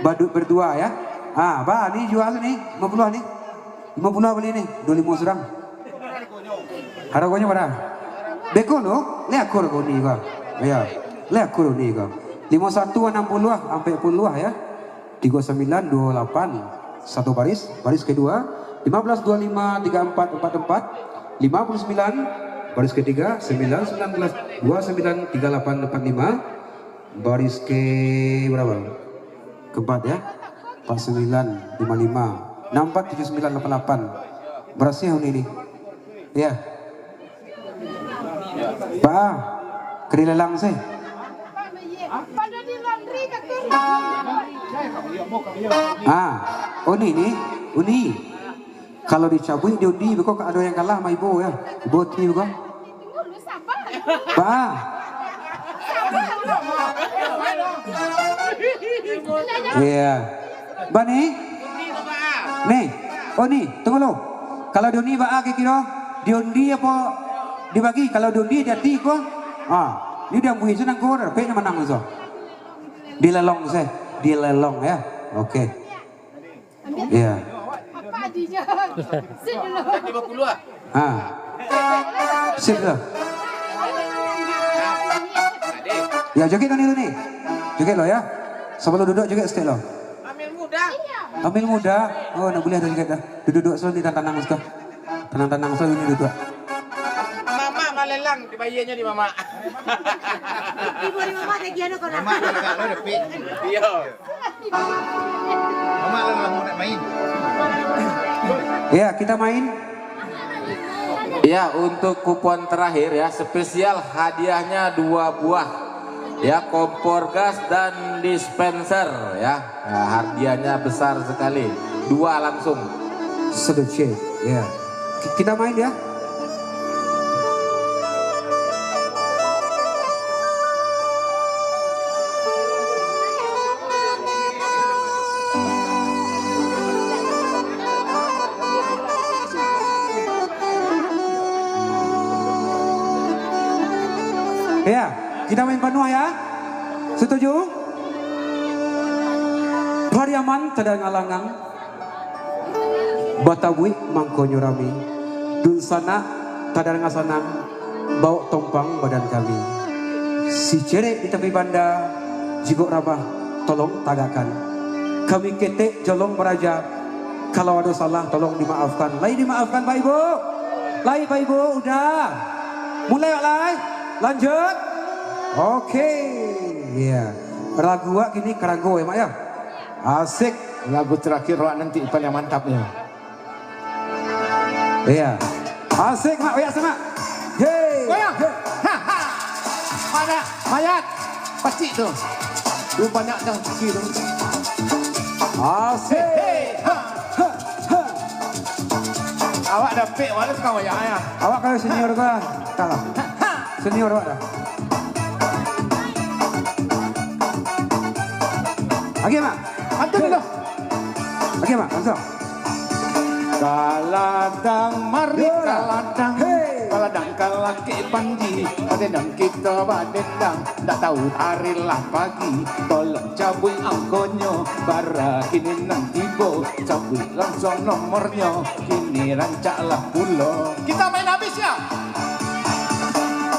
Badut berdua, ya. Ah, ba, ni jual ni, lima puluh ni. Lima puluh bali ni, dua lima surang. Haragonyo bara? Beko lo, le akur ko ni ko. Ya. Le akur ni ko. Lima satu, enam puluh, ampek puluh, ya. Tiga sembilan, dua lapan, satu baris, baris kedua, lima belas, dua lima, tiga empat, empat empat, lima puluh sembilan, baris ketiga, sembilan sembilan belas, dua sembilan, tiga lapan, empat lima, baris ke berapa? Keempat, ya. Empat sembilan, lima lima, enam empat, tujuh sembilan, delapan lapan. Berhasil uni ni. Ya. Ba, ka dilelang se. Ah, uni ni, uni. Kalau dicabuik di undi, beko ado yang kalah sama ibo, ya. Ibo ti beko. Ba. Iya. Ba ni? Ni. Oh ni, tunggu lo. Kalau di undi ba a kiro-kiro, di undi apo dibagi? Kalau di undi di ati ko. Ah, ni di ambui se nangko, dapek nyo manang se. Dilelong se, dilelong ya. Oke. Iya. Apa adinya? Sini dulu. Ha. Sip lah. Ya, joget dulu ni. Joget lo ya. Sebelum duduk joget sikit lo. Amil muda. Amil muda. Oh, nak boleh ada joget dah. Duduk-duduk selalu ni tanang-tanang suka. Tanang-tanang selalu ni duduk. Mamak malelang, dibayarnya di mamak. Ibu di mamak tak kira kau nak. Mamak malelang lo dapik. Iya. Mamak lah nak main. Ya, kita main. Ya, untuk kupon terakhir ya, spesial hadiahnya dua buah. Ya, kompor gas dan dispenser ya. Ya, hadiahnya besar sekali. Dua langsung. Sedikit, ya. Ki-, kita main ya. Ya, kita main panuah ya. Setuju? Pariaman tadanga langang. Batabuik mangkonyo rami, dunsanak tadanga sanang, bawok tompang badan kami. Sicerek di tapi banda, jikok rabah, tolong tagakkan. Kami ketek jolong baraja, kalau ado salah, tolong dimaafkan. Lai dimaafkan, Pak Ibu? Lai, Pak Ibu? Udah? Mulai, Pak Lai? Lanjut? Oke. Iya. Lagu awak kini karago ya, Mak, ya? Asik. Lagu terakhir awak nanti paling mantapnya. Iya. Asik, Mak. Goyang, Mak. Hei. Goyang. Hei. Ha, ha. Mana mayat? Pacik tu. Tu banyak dah cuci tu. Asik. Hei, hei. Ha, ha, ha. Awak dapik, awak tu tukang goyang, ya? Awak kalau senior gua kalah. Ha, ha. Senior awak dah. Oke, Mak. Pantun dulu. Oke, Mak. Langsung. Kaladang mari, ya, kaladang. Hei. Kaladang kalakik panji. Badendang kito badendang. Ndak tahu ari lah pagi. Tolong cabuik angkonyo. Bara kini nan tibo. Cabuik langsung nomornyo. Kini rancak lah pulo. Kita main habis ya.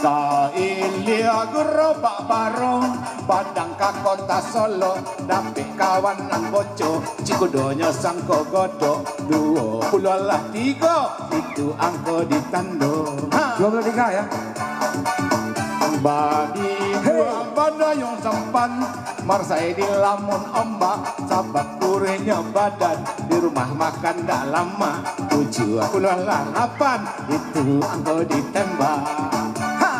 Kailia gerobak barong, padang ka kota Solo, dapek kawan nan boco, cikudonyo sangko godok, duo puluah lah tigo, itu angko ditando. Ha. Dua puluh tiga ya. Badi, hei, dua badayung sampan, marsai dilamun ombak, sabab kurehnyo badan, di rumah makan dak lamak, tujuah puluah lah lapan, itu angko ditembak. Ha!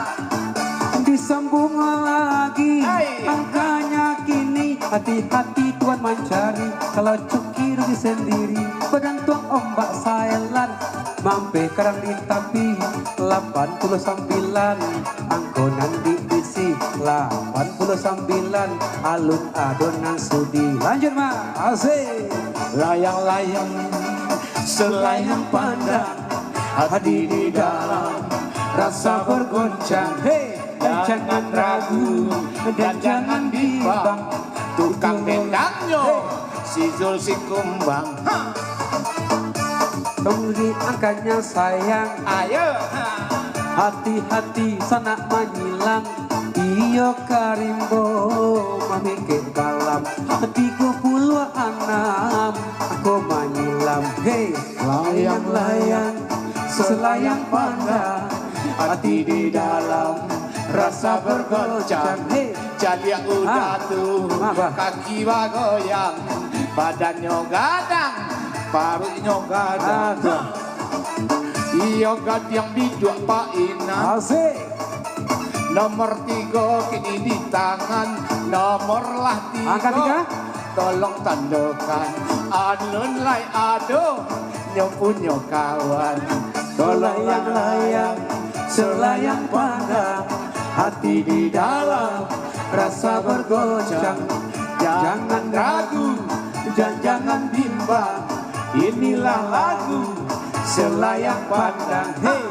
Di Sambung lagi, hai, angkanya kini. Hati-hati tuan mancari, kalau coki rugi sendiri. Badan tuang ombak Thailand, mampeh karang di tapi. Lapan puluh sambilan, angko nan diisi. Lapan puluh sambilan, alun ado nan sudi. Lanjut, Mak. Asik. Layang-layang, selayang pandang, hati di dalam rasa bergoncang. Hei. Dan jangan ragu, dan jangan bimbang. Tukang dendangnyo, si Zul Sikumbang. Ha. Tunggu angkanya sayang. Ayo. Ha. Hati-hati sanak manyilang. Iyo ka rimbo mamikek balam. Tigo puluah anam, angko manyilam. Hei. Layang-layang, selayang pandang, hati di dalam rasa bergoncang. Hei. Caliak uda tu, kaki bagoyang, badannyo gadang, paruiknyo gadang. Aduh. Iyo gadiang biduak Pak Inan. Asik. Nomor tigo kini di tangan, nomor lah tigo. Angka tiga. Tolong tandokan, alun lai ado nyo punyo kawan. Tolong layang-layang, selayang pandang, hati di dalam rasa bergoncang. Jangan ragu, jan-, jangan bimbang, inilah lagu selayang pandang. Hei.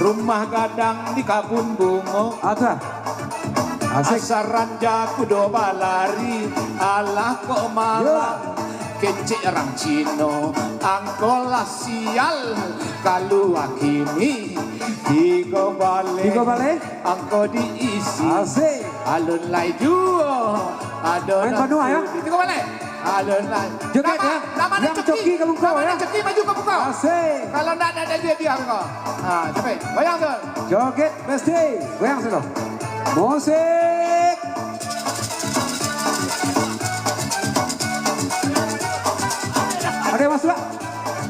Rumah gadang di kabun bungo. Ada. Asik. Asa ranja kudo balari, alah kok malah. Yo. Kecek urang Cino, angko lah sial, kalua kini. Tigo baleh. Tigo baleh. Angko diisi. Asik. Alun lai juo. Ado. Main nan banua, yo. Tigo baleh. Alun lai. Joget, yo. Yang coki ka muko, yo. Coki maju ka muko. Asik. Kalau ndak, ndak, ndak, dia, dia, muko. Ha, capek. Goyang tu. Joget. Besti, goyang situ. Musik. Ada yang masuk, Pak?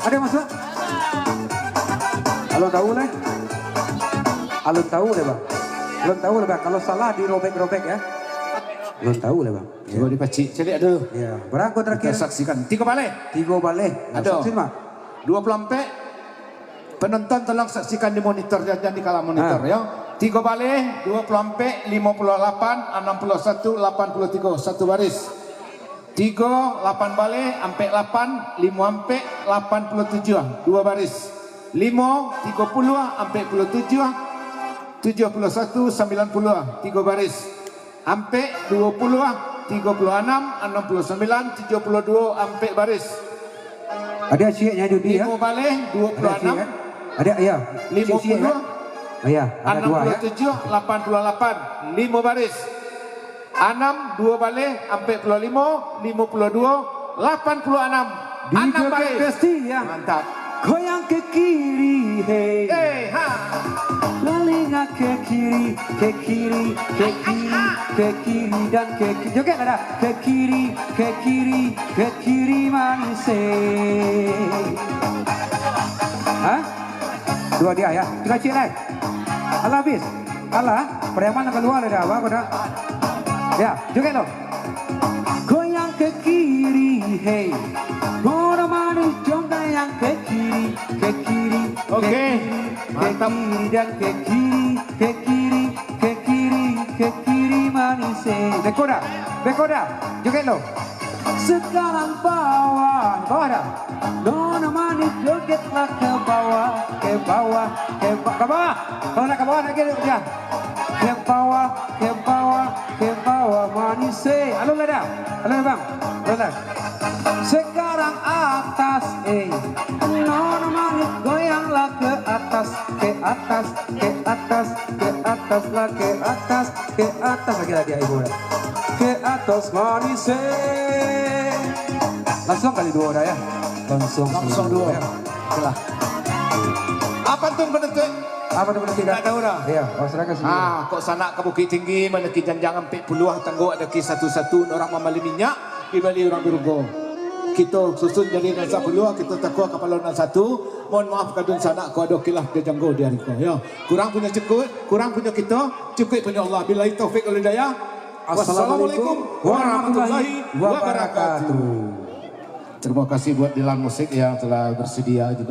Ada yang masuk, Pak? Alun tahu, leh. Alun tahu deh, Bang. Alun tahu deh, Bang. Kalau salah dirobek-robek, ya. Alun tahu deh, Bang. Cuba dipacik caliak dulu. Ya, barangko terakhir. Kita saksikan. Tigo baleh. Tigo baleh. Nah, ado. Saksi, Bang. Dua puluh ampek. Penonton tolong saksikan di monitor, jangan di kalam monitor, ah, yo. Tigo baleh, dua puluh ampek, limo puluh lapan, anam puluh satu, lapan puluh tigo, satu baris. Tigo, lapan baleh, ampek lapan, limo ampek, lapan puluh tujuah, dua baris. Limo, tigo puluah, ampek puluh tujuah, tujuah puluh satu, sambilan puluah, tigo baris. Ampek, duo puluah, tigo puluah anam, anam puluah sambilan, tujuah puluah duo, ampek baris. Ada cieknya judi, ya? Limo baleh, duo puluah anam. Ada ciek, ya? Ada, ya. Limo puluah, ciek-ciek, ya? Oh, ya, ada dua, ya. Anam puluah tujuah, lapan puluah lapan, limo baris. Anam, duo baleh, ampek puluah limo, limo puluah duo, lapan puluah anam. Di anam joget baris. Besti, ya. Mantap. Goyang ke kiri, hei. Eh, ha. Lalingak ke kiri, ke kiri, ke kiri, ke kiri, dan ke ki-, joget lah dah. Ke kiri, ke kiri, ke kiri manis, eh. Hah? Dua dia, ya. Tiga ciek lai. Alah, habis. Alah, preman nan kalua lah dah, apa, apa dah? Ya, joget lo. Goyang ke kiri, hei. Goda manis, jom goyang ke kiri, ke kiri, ke kiri, ke kiri, dan ke kiri, ke kiri, ke kiri, ke kiri manis, eh. Beko dah, beko dah. Joget lo. Sekarang bawah, bawah dah. Nona manis, jogetlah ke bawah, ke bawah, ke ba-, ke bawah. Kalau nak ke bawah, nak ke dia. Ke bawah, ke bawah, ke bawah manis, eh. Alun lah dah. Alun lah, Bang. Alun lah. Sekarang atas, eh. Nona manis, goyanglah ke atas, ke atas, ke atas, ke atas lah, ke atas. Ke atas lagi, lagi, ibu dah. Ke atas manis, eh. Langsung kali duo dah, ya. Langsung, langsung duo, ya. Oke lah. Apa tu penutup? Apa tu penutup, Kak? Tak tahu dah. Iya, oh, silakan sendiri. Ah, kok sanak ka Bukittinggi, manaki janjang ampek puluah, tanggo ado ki satu-satu, urang mambali minyak, dibali urang di rugo. Kito susun jadi nan sapuluah, kito takua kapalo nan satu. Mohon maaf, ka dunsanak ko ado kilaf jo janggo di ari ko, yo. Kurang punyo cukuik, kurang punyo kito, cukuik punyo Allah. Billahi taufik wal hidayah. Assalamualaikum warahmatullahi wabarakatuh. Terima kasih buat Dilan Musik yang telah bersedia juga.